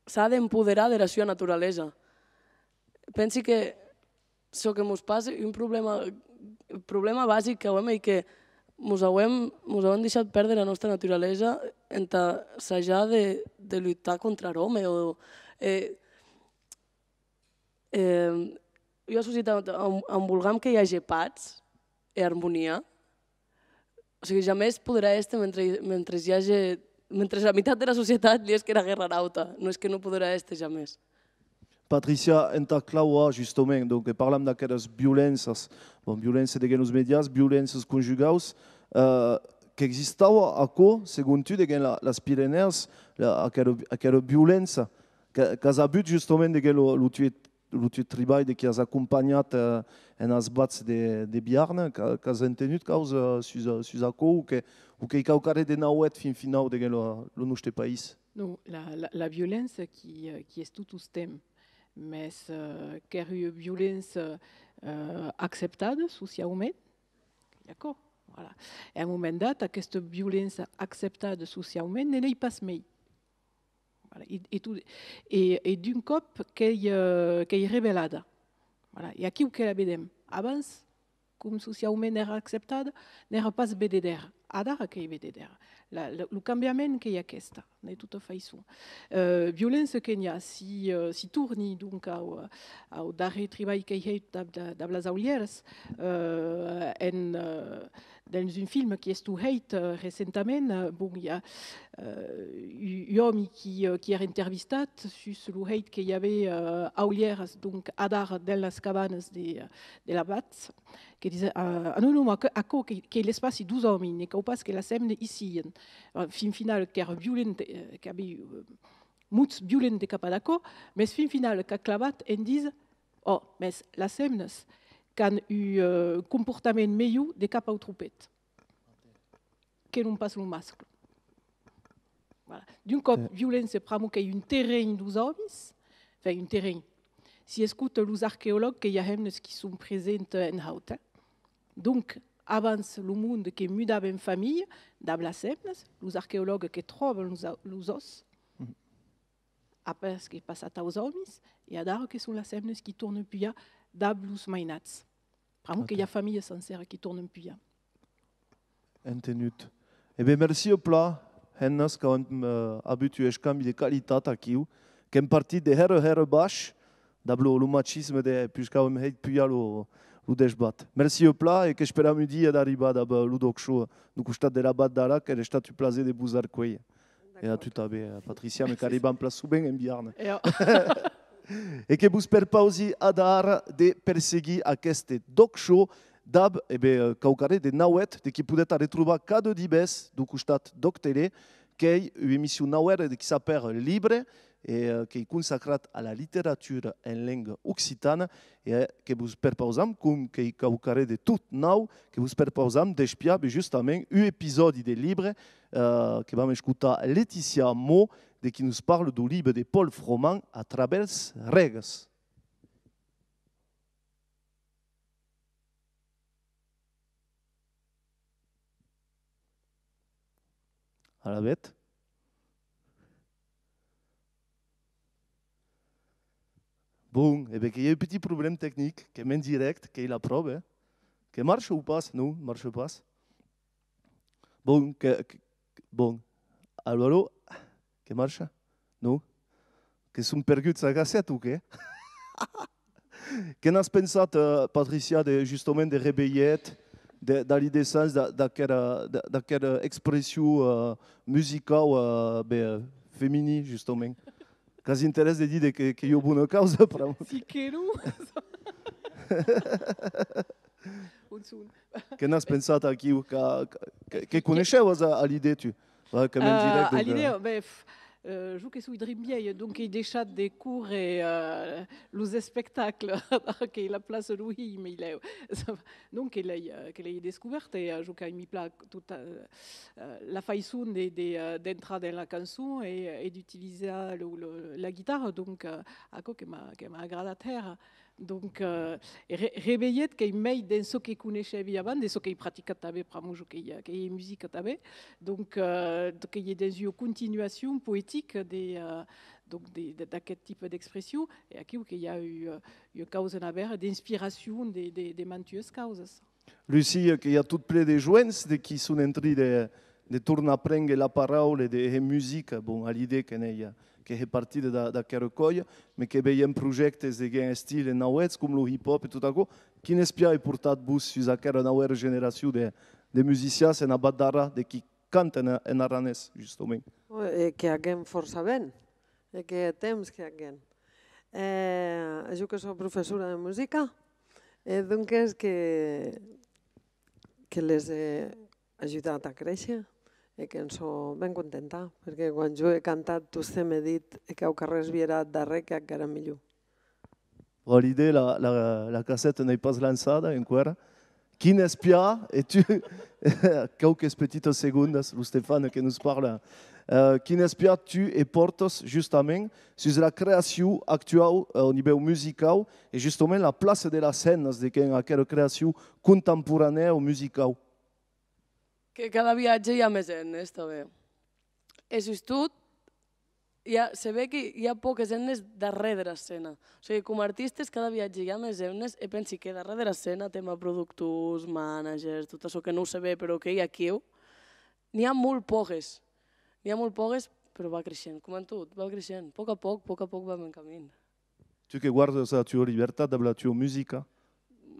s'a d'empoderar dera sua naturalesa. Pensi que çò que mos passe, un problèma, problèma basic qu'auem ei que mos auem, mos auem deishat pèrder la nòsta naturalesa entà sajar de, de lutar contra er òme. O, eh, eh, ua societat on, on volgam que i age patz e armonia, o sigui, jamès poderà èster mentre, mentre i age, mentre la mitat de la societat li hèsque era guèrra nauta, non es que non poderà èster jamès. Patricia, entà clauar, justament, donc, parlam d'aqueras violenças, bon, violença deguens los medias, violenças conjugaus, eh, qu'existaua aquò, segon tu, deguens la, las Pirenèas, la, aquera, aquera violença que, qu'as avut justament deguens lo, lo tuet, lo tuet tribalh de qui as acompanhat, eh, en As Bats de, de Biarn, qu'a-, qu'as entenut causa sus, sus aquò, o que, o qu'ei quauquarren de nauèth fin finau deguens lo, lo nòste país? Non, la, la, la violença qui, eh, qui es tot tostemps, mès, eh, qu'èra ua violença, eh, acceptada sociaument, d'aquò, voilà. E a un moment dat, aquesta violença acceptada sociaument ne n'ei pas mei. Voilà, e, e tot, e, e d'un còp qu'ei, eh, qu'ei revelada. Voilà, e aquiu que la vedem. Abans, com sociaument èra acceptada, n'èra pas vededèra. Adara qu'ei vededèra. La, la, lo cambiament qu'ei aquesta, de tota faiçon. Eh, violença que n'i a, si, eh, si torni, donc, au, au darrèr tribalh qu'èi hèit dab, dab las aulhèras, eh, en, eh, dens un film qui estó hèit, eh, recentament, eh, bon, i a, eh, un, un òmi qui, eh, qui èra intervistat sus lo hèit que i avè, eh, aulhèras, donc, adara, dens las cabanas de, de las Bats, que dise, eh, ah non, non, aquò, aquò qu'ei, qu'ei l'espaci deus òmis, ne cau pas que las hemnas i sian. Eh, fin finala, qu'èra violent, eh, qu'avè, eh, mots violents de cap ad aquò, mès fin finala qu'a clavat en díser, ò, mès las hemnas qu'an un, eh, comportament melhor de cap au tropèth que non pas lo mascle. Voilà. D'un còp, eh, violença, pr'amor qu'ei un terren deus òmis, enfin, un terren. Si escota los arqueològs, que i a hemnas qui son presents en haut, eh. Donc, abans, lo monde que mudava en familha, dab las hemnas, los arqueològs que tròban los, los òs, après qu'ei passat aus òmis, e adara que son las hemnas qui tornan pujar dab los mainats. Pr'amor que i a familhas sancèras qui tornan pujar. Entenut. E ben, merci plan, hemnas, qu'avem, eh, avut un escambi de qualitat aquiu, qu'èm partit de hèra, hèra baish, dab lo, lo machisme de, puishqu'avem hèit pujar lo, lo desbat. Merci plan e qu'esperam un dia d'arribar dab, eh, lo D'ÒC Show, deu costat de la Val d'Aran, qu'èra estat un plaser de vos arcuélher. E a tu tanben, eh, Patricia, mès qu'arribam plan sovent en Biarn. E que vos perpausi adara de perseguir aqueste D'ÒC Show dab, e ben, eh, quauquarren de nauèth, de qui podetz arretrobar cada divés deu costat d'ÒCtele, qu'ei ua emission nauèra de qui s'apèra Libre, e, eh, qu'ei consacrat a la literatura en lenga occitana, e, eh, que vos perpausam, com qu'ei quauquarren de tot nau, que vos perpausam d'espiar, ben, justament, un episòdi de Libre, eh, que vam escotar Laetitia Mo, de qui nos parla deu libre de Paul Froment, A travèrs règas. Alavetz. Bon, e ben que i a un petit problèma tecnic, qu'èm en dirècte, qu'ei la pròva, eh? Que marcha o pas? Non, marcha pas. Bon, que, que, bon. Alò, alò, que marcha? Non? Que son perguts a cacèt o qué? Que n'as pensat, eh, Patricia, de, justament, de Revelhèt, de, de l'idessenç d'a-, d'aquera, d'a-, d'aquera expression, eh, musicau, eh, ben, eh, feminin, justament? Qu'as interès de díder que, qu'ei ua bona causa, pr'amor. Si que non. On son? Que n'as pensat aquiu? Que, que, que coneishèvas a, a l'idèa, tu? Ouais, quand même. Euh, direct, donc, à l'idée, euh, ben, pff, euh, jo que soi drin vielha, donc ei deishat de córrer, euh, los espectacles, qu'ei la plaça deu hilh, meilèu. Donc, que l'ei, euh, que l'ei descobèrt, e, euh, jo qu'aimi plan tot, euh, euh, la faiçon de, de, euh, d'entrar dens la cançon e, e d'utilizar lo, lo, la guitarra, donc, euh, aquò que m'a, que m'a agradat hèra. Donc, euh, re-, revelhèt qu'ei mei dens çò que coneishèvi abans, de çò qu'ei practicat tanben, pr'amor jo qu'ei, qu'ei musica tanben. Donc, euh, qu'ei dens ua continuacion poetica de, euh, donc de, de, d'aqueth tipe d'expression. E aquiu que i a ua, ua causa navèra d'inspiracion de, de, de mantuas causas. Lucie, que i a tot ple de joens de qui son en trin de, de tornar prénguer la paraula e de hèr musica, bon, a l'idèa que n'ei, que hè partida d'a-, d'aquera còlha, mes que veiem projèctes de gent estil en nauèths, com lo hip-hop e tot aquò. Quin espiar ai portat vos sus aquera nauèra generacion de, de musicians en abat d'ara, de qui canten en, en aranés, justament? E que aguem fòrça ben, e que hè temps que aguem. E jo que sò professora de musica, e donques que, que les è ajudat a créisher e que'n sò ben contenta, perque quan jo è cantat, tostemp è dit, e quauquarrés vierà ath darrèr, qu'ac èra milhor. Bon, a l'idèa, la, la, la casseta n'ei pas lançada enqüèra. Quin espiar, e tu, quauques petitas segondas, lo Stéphane que nos parla, euh, quin espiar tu e pòrtas justament sus la creacion actuau, euh, au nivèu musicau, e justament la plaça de las hemnas de qu'en aquera creacion contemporanèa o musicau? Que cada viatge i a mès hemnes, tanben. E sustot, i a, se ve que i a pòques hemnes darrèr dera escena. O sigui, coma artistes, cada viatge i a mès hemnes, e pensi que darrèr dera escena, tema productors, managers, tot açò que non se ve, però qu'ei aquiu, n'i a molt pòques. N'i a molt pòques, però va creishent, coma en tot, va creishent. Pòc a pòc, pòc a pòc vam en camin. Tu que guardas la tua libertat dab la tua musica?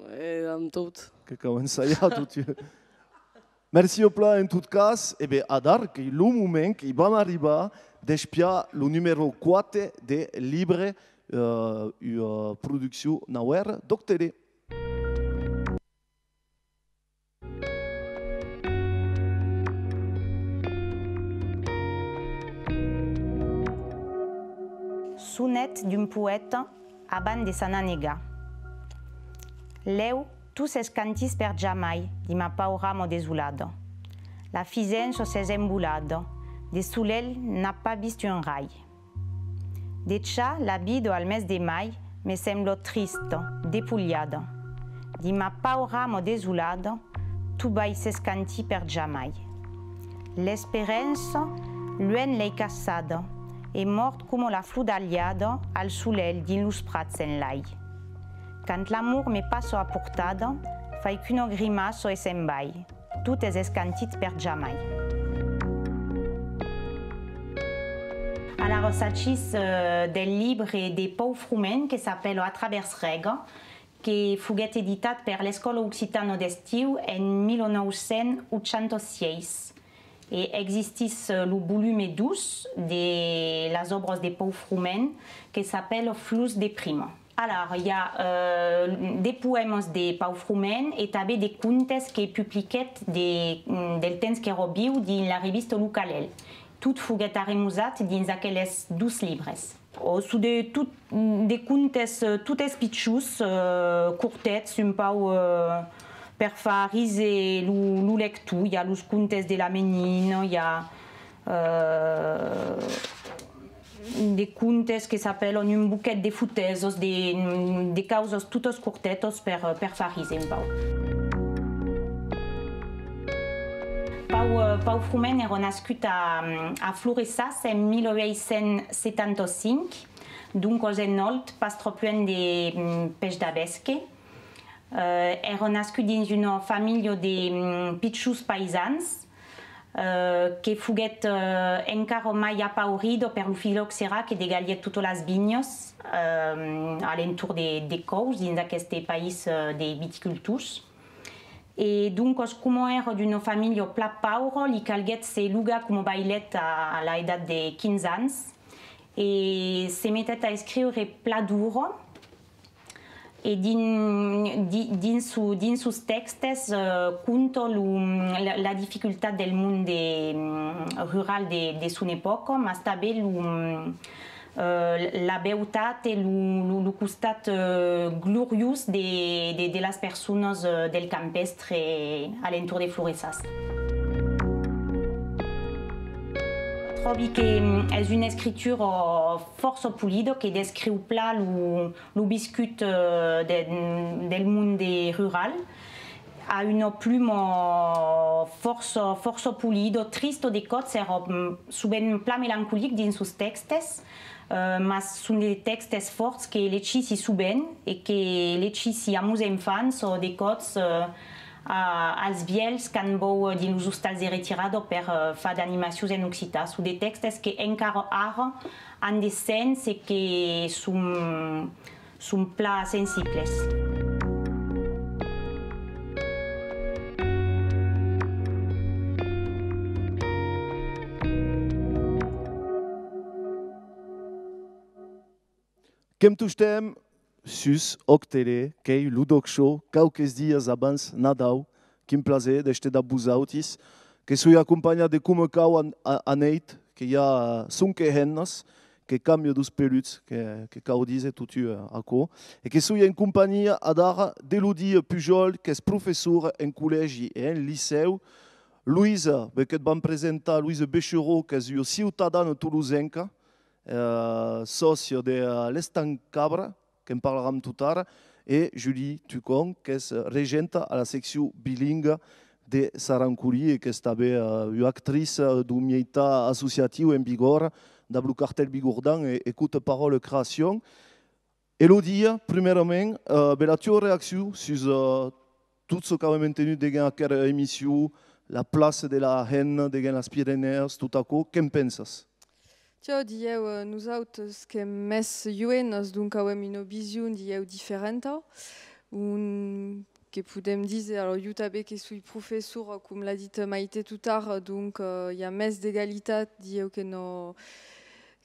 E damb tot. Que cau ensajar tot. Merci au plan en tot cas. E ben, adara qu'ei lo moment que i vam arribar d'espiar lo numèro quate de Libre, euh, ua produccion nauèra d'Òc Tele. Sonet d'un poèta abans de s'anar negar. Lèu, tot s'escantís per jamai dins ma paura ama desolada. La fisença s'es envolada, de solelh n'a pas vist un rai. Dejà la vida al mes de mai me sembla trista, despolhada. Dins ma paura ama desolada, tot vai s'escantir per jamai. L'esperança, luenh l'ei caçada, e mòrt coma la flor dalhada al solelh dins los prats enlai. Quand l'amor me passa a portada, fai qu'una grimaça e se'n vai. Tot es escantit per jamai. Alara, s'agís, eh, del libre de Pau Froment que s'apèla A travèrs rega, que foguèt editat per l'Escòla Occitana d'Estiu en mil nòu cents ochanta sièis. E existís, eh, lo volume dos de las òbras de Pau Froment, que s'apèla Flors de prima. Alara, i a, eh, de poèmas de Pau Froment e tanben de contes que publiquèt de, del temps qu'èra viu dins la revista Lo Calèl. Tot foguèt arremosat dins aqueles dos libres. O son de tot, de contes, eh, totes pichons, eh, cortets, un pauc, eh, per far ríser lo, lo lector. I a los contes de la menina, i a, eh, de contes que s'apèlan un boquet de fotesas, de, de causas totas cortetas per, per far ríser un pauc. Pau, eh, Pau Froment èra nascut a, a Floressàs en mil uèit cents setanta cinc, doncas en Òlt, pas tròp luenh de, mm, Pèish d'Avesque. Eh, èra nascut dins una familha de, mm, pichons païsans, eh, que foguèt, eh, encara mai apaurida per lo filoxèra que degalhèt totas las vinhas, eh, a l'entorn de, de Còus, dins aqueste país, eh, de viticultors. E doncas, coma èra d'una familha plan paura, li calguèt se logar coma vailet a, a l'edat de quinze ans, e se metèt a escriure plan d'ora. E dins, di-, dins, so, dins sos tèxtes, eh, conta lo, la, la dificultat del mond de, mm, rural de, de son epòca, mas tanben lo, mm, eh, la beutat e lo, lo, lo costat, eh, gloriós de, de, de las personas, eh, del campèstre a l'entorn de Floressàs. Tròbi que, mm, es una escritura fòrça polida, que descriu plan lo, lo viscut, eh, de, del monde rural, a una pluma fòrça, fòrça polida, trista de còps, èra, mm, sovent plan melancolic dins sos tèxtes, eh, mas son de tèxtes fòrts que legissi sovent e que legissi a mos enfants o de còps, eh, a, als vièlhs quand vau dins los ostals de retirada per, eh, far d'animacions en occitan. Son de tèxtes que encara ara an de sens e que son, son plan sensibles. Que'm tostemps sus Òc Tele, qu'ei lo D'ÒC Show, quauques dias abans Nadau. Quin plaser d'èster dab vosautis. Que soi acompanhat de coma cau a, a, a nèit, que i a sonque hemnas, que cambia deus peluts, que, que cau díser totun, eh, aquò. E que soi en companhia adara d'Elodie Pujòl, qu'es professora en collègi e en licèu. Loïsa, ben, que't vam presentar, Loïsa Bechereau, qu'es ua ciutadana tolosenca, eh, sòcia de, eh, l'Estanc Cabra, que'n parlaram totara, e Julie Tucon, qu'es regenta a la seccion bilingua de Sarancolí e qu'es tanben, eh, ua actritz, eh, deu mieitat associatiu en Bigòrra, dab lo cartèl bigordan e, e Cota Paròla Creacion. Elodie, prumèrament, eh, ben, la tua reaccion sus, eh, tot çò qu'avem entenut deguens aquera emission, la plaça de la hemna deguens las Pirenèas, tot aquò, que'n pensas? Tiò, dilhèu, eh, nosautes qu'èm mès joenas, donc auem una vision, dilhèu, diferenta, on que podem díser, alors, jo tanben que soi professora, com l'a dit Maite totara, donc, eh, i a mès d'egalitat, dilhèu, que no,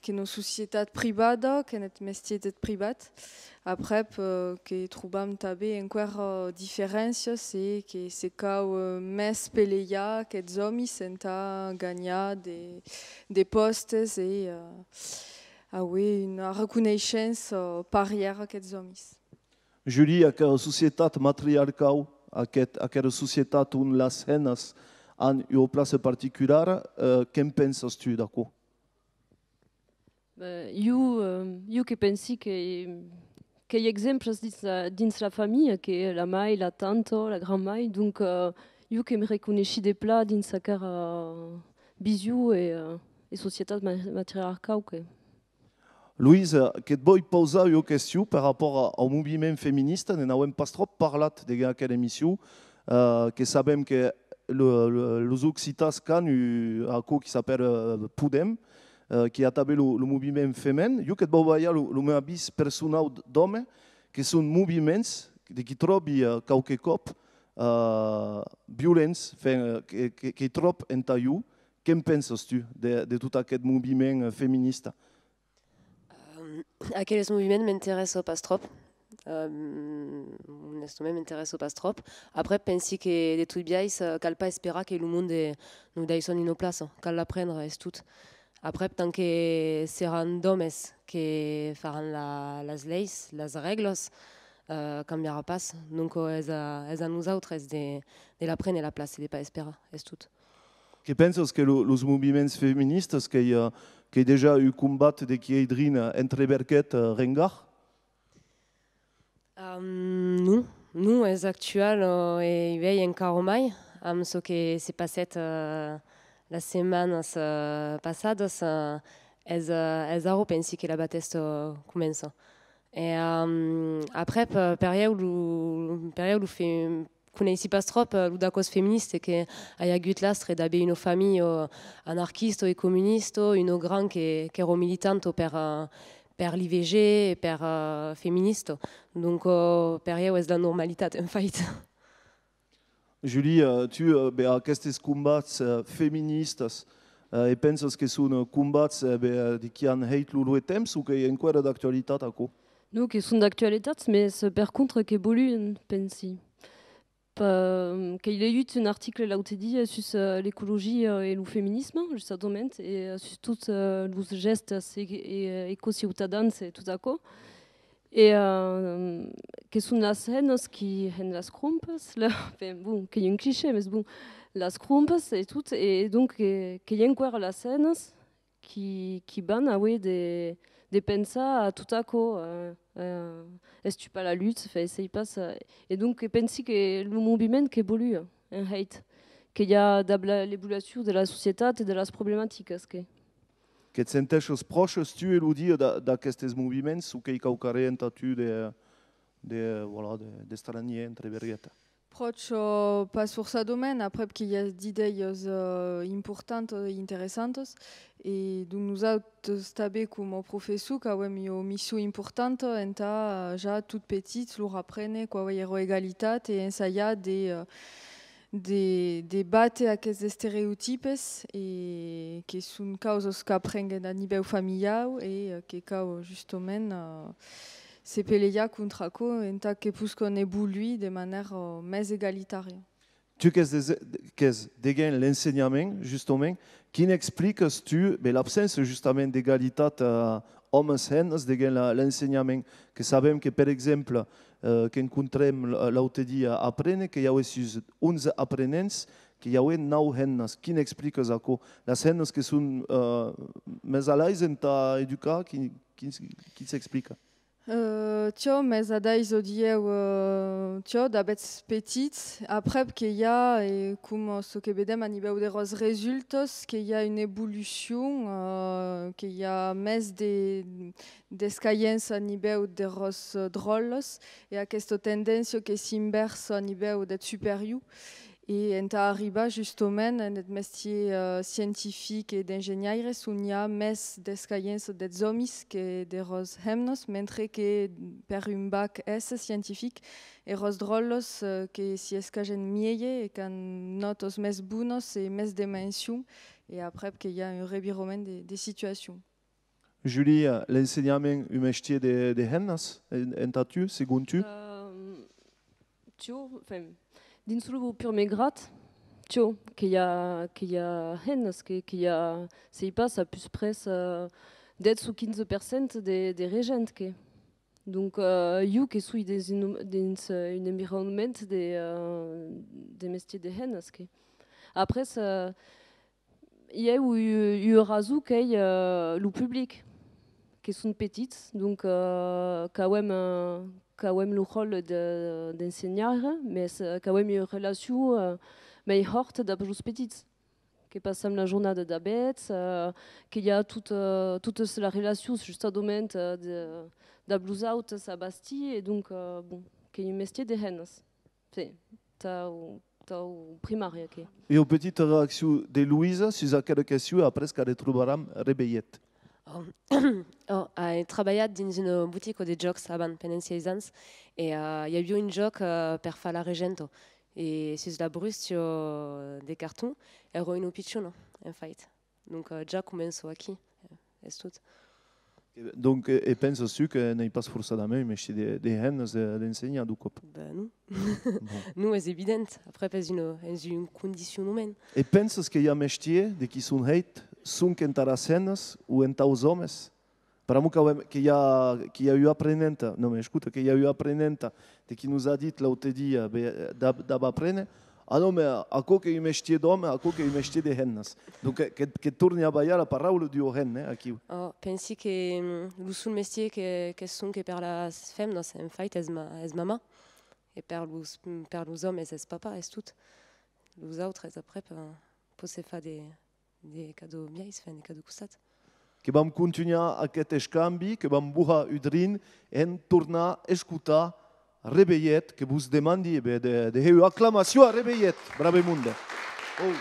que no societat privada, qu'en eth mestier deth privat. Aprèp, eh, que trobam tanben enqüèra diferéncias e que se cau, eh, mès pelejar qu'eths òmis entà ganhar de, de pòstes e, eh, auer una reconeishença parièra qu'eths òmis. Julie, aquera societat matriarcau, aqueth, aquera societat on las hemnas an ua plaça particulara, eh, que'n pensas tu d'aquò? Ben, jo, eh, jo que pensi que, qu'ei exemples dins la, dins la familha, que la mair, la tanta, la grand-mair, donc, eh, jo que me reconeissi de plan dins aquera vision e, eh, e societat ma-, matriarcau que. Loïsa, que't voi pausar ua question per rapòrt a, au moviment feminista. Ne'n auem pas tròp parlat deguens aquera emission, eh, que sabem que lo, lo, los occitans qu'an u-, aquò qui s'apèra, eh, Podem, eh, qui a tanben lo, lo moviment femen. Jo que't vau balhar lo, lo meu avís personau d-, d'òme, que son moviments de qui tròbi, eh, quauque còp, eh, violents, enfin, eh, que, que, qu'ei tròp entà jo. Que'n pensas tu de, de tot aqueth moviment, eh, feminista? Ehm, aqueles moviments m'interèssa pas tròp. Ehm, onestament, m'interèssa pas tròp. Après, pensi que, de tot biais, eh, cal pas esperar que lo monde nos daisson una plaça. Cal la prendre, es tot. Après, tant que seràn d'òmes que faràn la, las leis, las règlas, eh, cambiarà pas. Donc, es a, es a nosautres de, de la prene, la plaça, de pas esperar, es tot. Que pensas que lo, los moviments feministas, qu'ei, eh, qu'ei dejà un combat de qui ei drin, eh, entreverguet, eh, rengar? Ehm, non, non, es actual, eh, e uèi encara mai, amb çò que se passèt, eh, las setmanas, eh, passadas, eh, es, eh, es ara, pensi que la batèsta comença. E, ehm, aprèp, eh, per ieu, lo, per ieu, lo fe-, coneissi pas tròp, eh, lo dacòs feministe que ai agut l'astre d'aver una familha anarquista e comunista, una grand que, qu'èra militanta per, eh, per l'I V G e per, eh, feminista. Donc, eh, per ieu es la normalitat, en fait. Julie, eh, tu, eh, ben, aquestes combats, eh, feministas, eh, e pensas que son, eh, combats, eh, ben, eh, de qui an hèit lo luenh temps o qu'ei enqüèra d'actualitat aquò? Non, que son d'actualitat, mes per contra qu'evoluan, pensi. Pa-, qu'èi leiut un article l'aute dia sus, eh, l'ecologia e lo feminisme, justament, e, eh, sus tots, eh, los gèstes e, e, eh, ecociutadans e tot aquò. E, eh, que son las hemnas qui hèn las crompas, la, enfin, bon, qu'ei un cliché, mes bon, las crompas e tot, e donc que, qu'ei enqüèra las hemnas qui, qui van auer de, de pensar a tot aquò, euh, euh, es tu pas la lutte, enfin, sei pas, euh, e donc que pensi que lo moviment qu'evolua, en hèit, que i a dab la, l'evolucion de la societat e de las problematicas que. Que't senteixes pròche, tu, Elodie, d'a-, d'aquestes moviments, o qu'ei quauquarren entà tu de, de, voilà, de, d'estrangier, entre verguetas? Pròche, pas forçadament, aprèp que i a d'idèias, eh, importantas e interessantas, e donc nosautes tanben coma professor qu'avem ua mission importanta entà, eh, ja tot petits lor aprene quau ei era egalitat e ensajar de, eh, de, de bàter aquests estereotipes e que son causas qu'aprenguen a nivèu familiau e, eh, que cau justament, eh, se pelejar contra aquò entà que poscan evoluir de manèra, eh, mès egalitària. Tu qu'ès de-, qu'ès deguens l'ensenhament, justament, quin explicas tu, ben, l'abséncia justament d'egalitat, eh, òmes-hemnas deguens la, l'ensenhament, que sabem que, per exemple, eh, qu'encontrem l-, l'aute dia a Prene, que i aué sus onze aprenents, que i aué nau hemnas. Quin explicas aquò? Las hemnas que son, eh, mès a l'aise entà educar, quin, quin, quin s'explica? Eh, tiò, mès a d'aise, dilhèu, eh, tiò, dab eths petits, aprèp que i a, e coma çò que vedem a nivèu deras resultas, que i a una evolucion, eh, que i a mès de, d'escasença a nivèu deras, eh, dròllas, e aquesta tendéncia que s'invèrsa a nivèu deth superior. E entà arribar justament en eth mestier, eh, scientific e d'engenhaire, on i a mès d'escasença deths òmis que deras hemnas, mentre que per un bac S scientific, eras dròllas, eh, que s'i escasen mielhe e qu'an nòtas mès bonas e mès de mention, e aprèp que i a un revirament de, de situacion. Julia, l'ensenhament, un mestier de, de hemnas, en-, entà tu, segon tu? Euh, tiò, enfin, dins lo purmèr grad, tiò, que i a, que i a hemnas, que, que i a, sei pas, a pus près, euh, dètz o quinze per cent de, de regents, que. Donc, euh, ieu que soi dins un, dins, euh, un environnement de, euh, de mestier de hemnas, que. Après, euh, I a ua, ua rason qu'ei, euh, lo public, que son petits, donc, euh, qu'avem, euh, qu'avem lo ròtle de, d'ensenhaire, mès, euh, qu'avem ua relacion, euh, mei hòrta dab los petits, que passam la jornada dab eths, euh, que i a tot, euh, totas las relacions, justament, euh, de, dab los autes a bastir, e donc, euh, bon, qu'ei un mestier de hemnas. Enfin, tau, tau primària, que. Ua petita reaccion de Louisa sus aquera question, e après qu'arretrobaram Revelhet. Oh, oh, ai trabalhat dins una botica de jòcs avant, pendent sièis ans, e, eh, i aviá un jòc, eh, per far la regenta, e sus la brústia de carton, èra una pichona, en fait. Donc, eh, ja començo aquí, eh, es tot. E, donc, e, e pensas tu que n'ei pas forçadament un mestier de, de hemnas de, d'ensenhar, deu còp? Ben non. Bon. Non, es evident. Aprèp, es una, es un condicionament. E pensas que i a mestier de qui son hèit sonque entaras hemnas o entaus òmes? Pr'amor qu'avem, que i a, que i a ua aprenenta, non, mès escota, que i a ua aprenenta de qui nos a dit l'aute dia, be, dab, dab aprene, ah non, mès aquò qu'ei un mestier d'òme, aquò qu'ei un mestier de hemnas. Donc, que, que, que torni a balhar la paraula deu hemn, eh, aquiu. Oh, pensi que, mm, lo sol mestier que, que sonque per las femnas, en fait, es ma-, es mamà. E per los, per los òmes es papà, es tot. Los autres, aprèp, eh, pòt se far de, de cada biais, enfin, de cada costat. Que vam contunhar aqueth escambi, que vam bohar un drin, en tornar escotar Revelhet, que vos demandi, e ben, de, de hèr ua aclamacion a Revelhet, brave monde. Oh.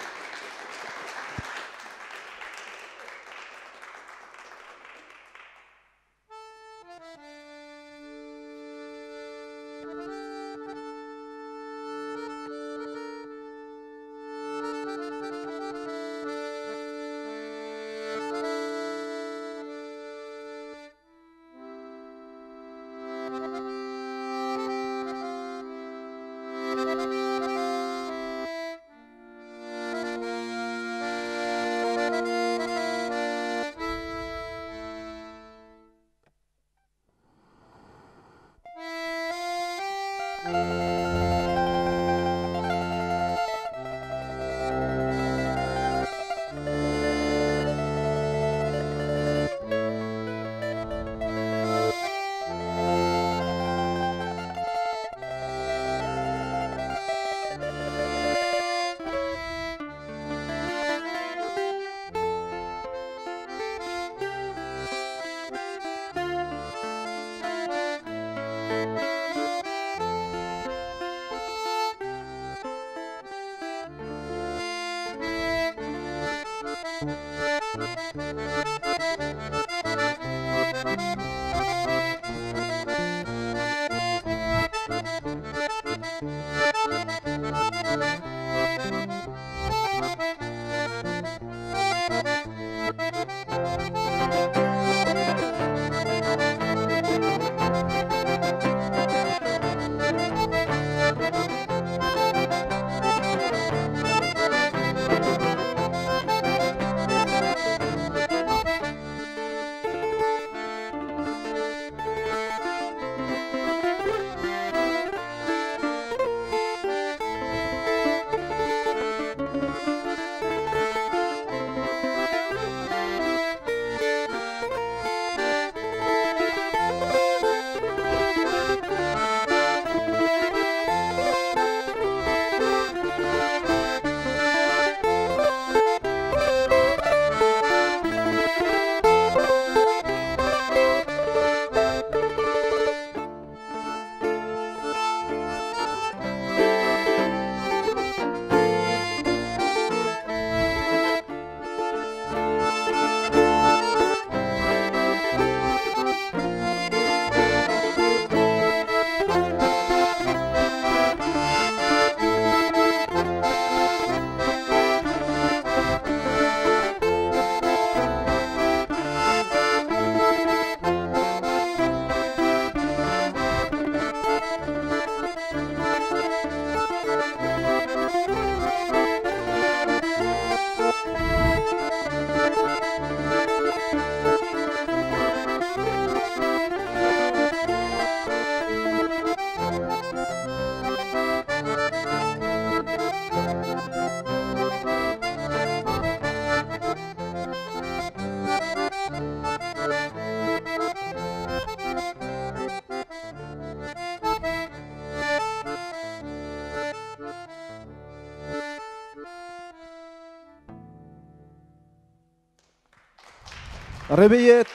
Revelhet!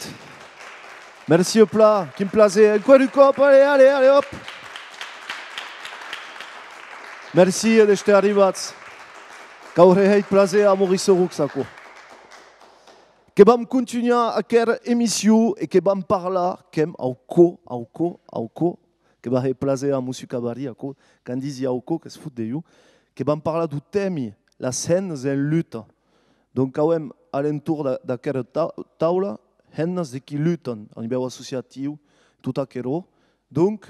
Merci plan, quin plaser. Enqüèra un còp, allez, allez, allez, hop! Merci d'èster arribats. Qu'auré hèit plaser a Maurice Roux, aquò. Que vam contunhar aquera emission e que vam parlar, qu'èm au cò, au cò, au cò, que va hèr plaser a Mossur Cabarry, aquò, quand disi au cò, que's fot de jo, que vam parlar deu tèmi, las hemnas en luta. Donc, qu'auem a l'entorn d'a-, d'aquera ta-, taula, hemnas de qui lutan a nivèu associatiu, tot aquerò. Donc,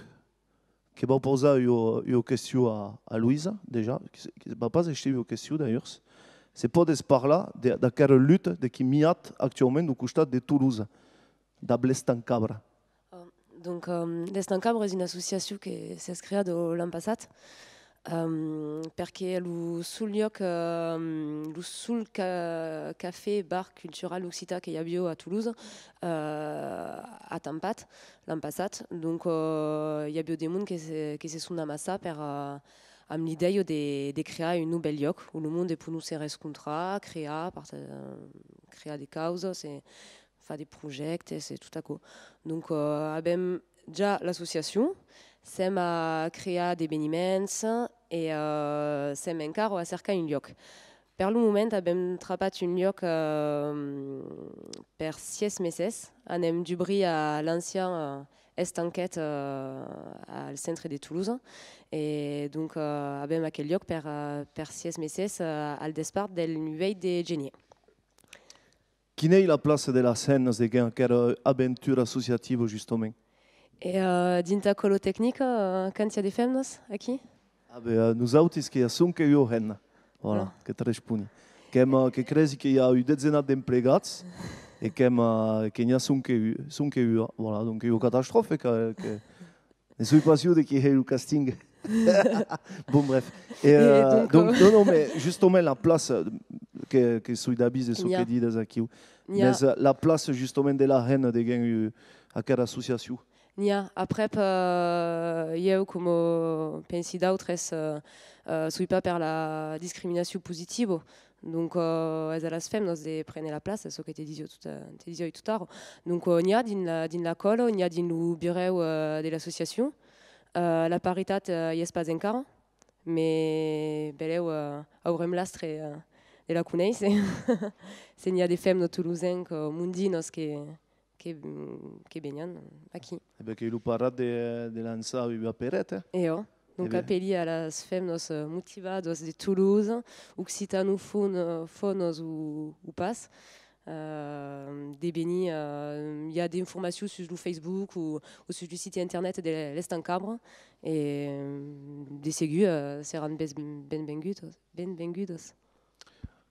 que vau pausar ua, ua question a, a Louisa, dejà, que se, que va pas èster ua question, d'ailleurs. Se pòdes parlar de, d'aquera luta de qui miat actuaument deu costat de Tolosa, dab l'Estancabra. Euh, donc, euh, l'Estancabra es una associacion que s'es creada l'an passat, euh, perque lo sol luòc, euh, lo sol ca-, cafè, bar cultural occitan que i aviá a Tolosa, euh, a tampat l'an passat. Donc, euh, i aviá de monde que se, que se son amassats per, euh, amb l'idèia de, de crear un novèl luòc ont lo monde pòdon se rescontrar, crear, parta-, crear de causas e far de projèctes e tot aquò. Donc, euh, avèm ja l'associacion, sèm a crear d'eveniments e, euh, sèm encara a cercar un luòc. Per lo moment, avèm trapat un luòc, euh, per sièis meses. Anèm dubrir a l'ancian, euh, estanquet, euh, al centre de Tolosa. E donc, euh, avèm aquel luòc per, euh, per sièis meses, euh, al despart del uèit de genièr. Quina ei la plaça de las hemnas deguens aquera aventura associativa, justament? E, euh, dins ta còla tecnica, euh, quant i a de femnas aquí? Ah, ben, euh, nosautis que i a sonque ua hemna. Voilà, que te responi. Qu'èm, euh, que cresi que i a un detzenat d'emplegats e qu'èm, euh, que n'i a sonque u-, sonque ua. Voilà, donc ua catastròfa que, que, ne soi pas sûr de qui hèi lo casting. Bon, bref. E, euh, donc, donc, euh, non, non, mais justament la plaça, que, que soi d'avís de çò que dides aquiu. Mès, euh, la plaça justament de la hemna deguens, euh, aquera associacion. N'i a. Aprèp, euh, ieu, coma pensi d'autres, euh, euh, soi pas per la discriminacion positiva. Donc, euh, es a las femnas de préner la plaça, çò que te disiái tot, euh, te disiái tot ara. Donc, euh, n'i a dins la, dins la còla, n'i a dins lo burèu, euh, de l'associacion. Euh, la paritat, euh, i es pas encara, mais belèu, euh, aurem l'astre, euh, de la conéisser. Se n'i a de femnas tolosencas, euh, mondinas que, que, que venián aquí. E ben, qu'ei lo parat de, de lançar un aperet, eh? E ò, donc, e ben, apèli a las femnas, euh, motivadas de Tolosa, occitanofon-, euh, fonas o, o pas, euh, de venir, euh, i a d'informacions sus lo Facebook o, o sus lo site internet de l'Estancabra, e, euh, de segur, euh, seràn ben, benvengudas, benvengudas.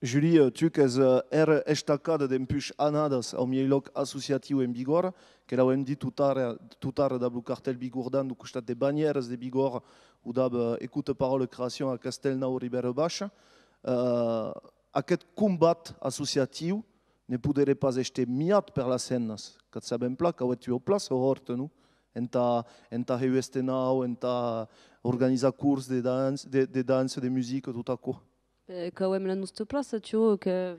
Julie, tu qu'ès, eh, hèra estacada dempuish annadas au mielhs lòc associatiu en Bigòrra, que l'auem dit tot ara, tot ara dab lo cartèl bigordan deu costat de Banhièras de Bigòrra o dab, eh, Écoute Parole Création a Castèlnau Ribèra Baisha. Eh, aqueth combat associatiu ne poderé pas èster miat per las hemnas. Qu'ac sabem plan, qu'auetz ua plaça hòrta, non? Entà, entà hèr ua estenau, entà organizar cors de danç, de, de dança, de musica, tot aquò. Eh, qu'auem la nosta plaça, tu vois, que,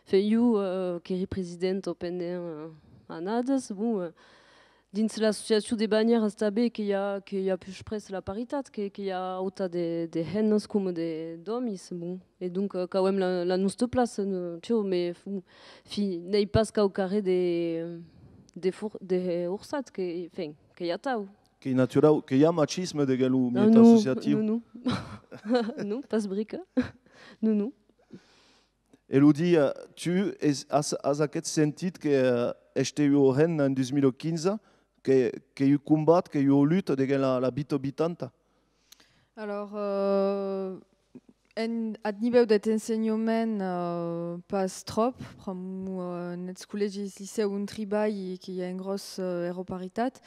enfin, jo, eh, qu'èri presidenta pendent, eh, annadas, bon, eh, dins l'associacion de Banhièras tanben que i a, que i a puish près la paritat, que, que i a autant de, de hemnas coma de, d'òmis, bon. E donc, eh, qu'auem la, la nosta plaça, no, tu vois, mais, bon, fi, n'ei pas quauquarren de, de for-, de horsat, que, enfin, que i a atau. Qu'ei naturau, que i a machisme deguens lo mièit associatiu? Non, non. Non, pas brica. Non, non. Elodie, eh, tu es, as, as aqueth sentit que, eh, èster ua hemna en dus mila quinze, que, qu'ei un combat, qu'ei ua luta deguens la, la vita vitanta? Alors, euh, En, ath nivèu deth ensenhament, eh, pas tròp, pr'amor, eh, en eths collègis, licèus on tribalhi, que i a en gròs, eh, era paritat,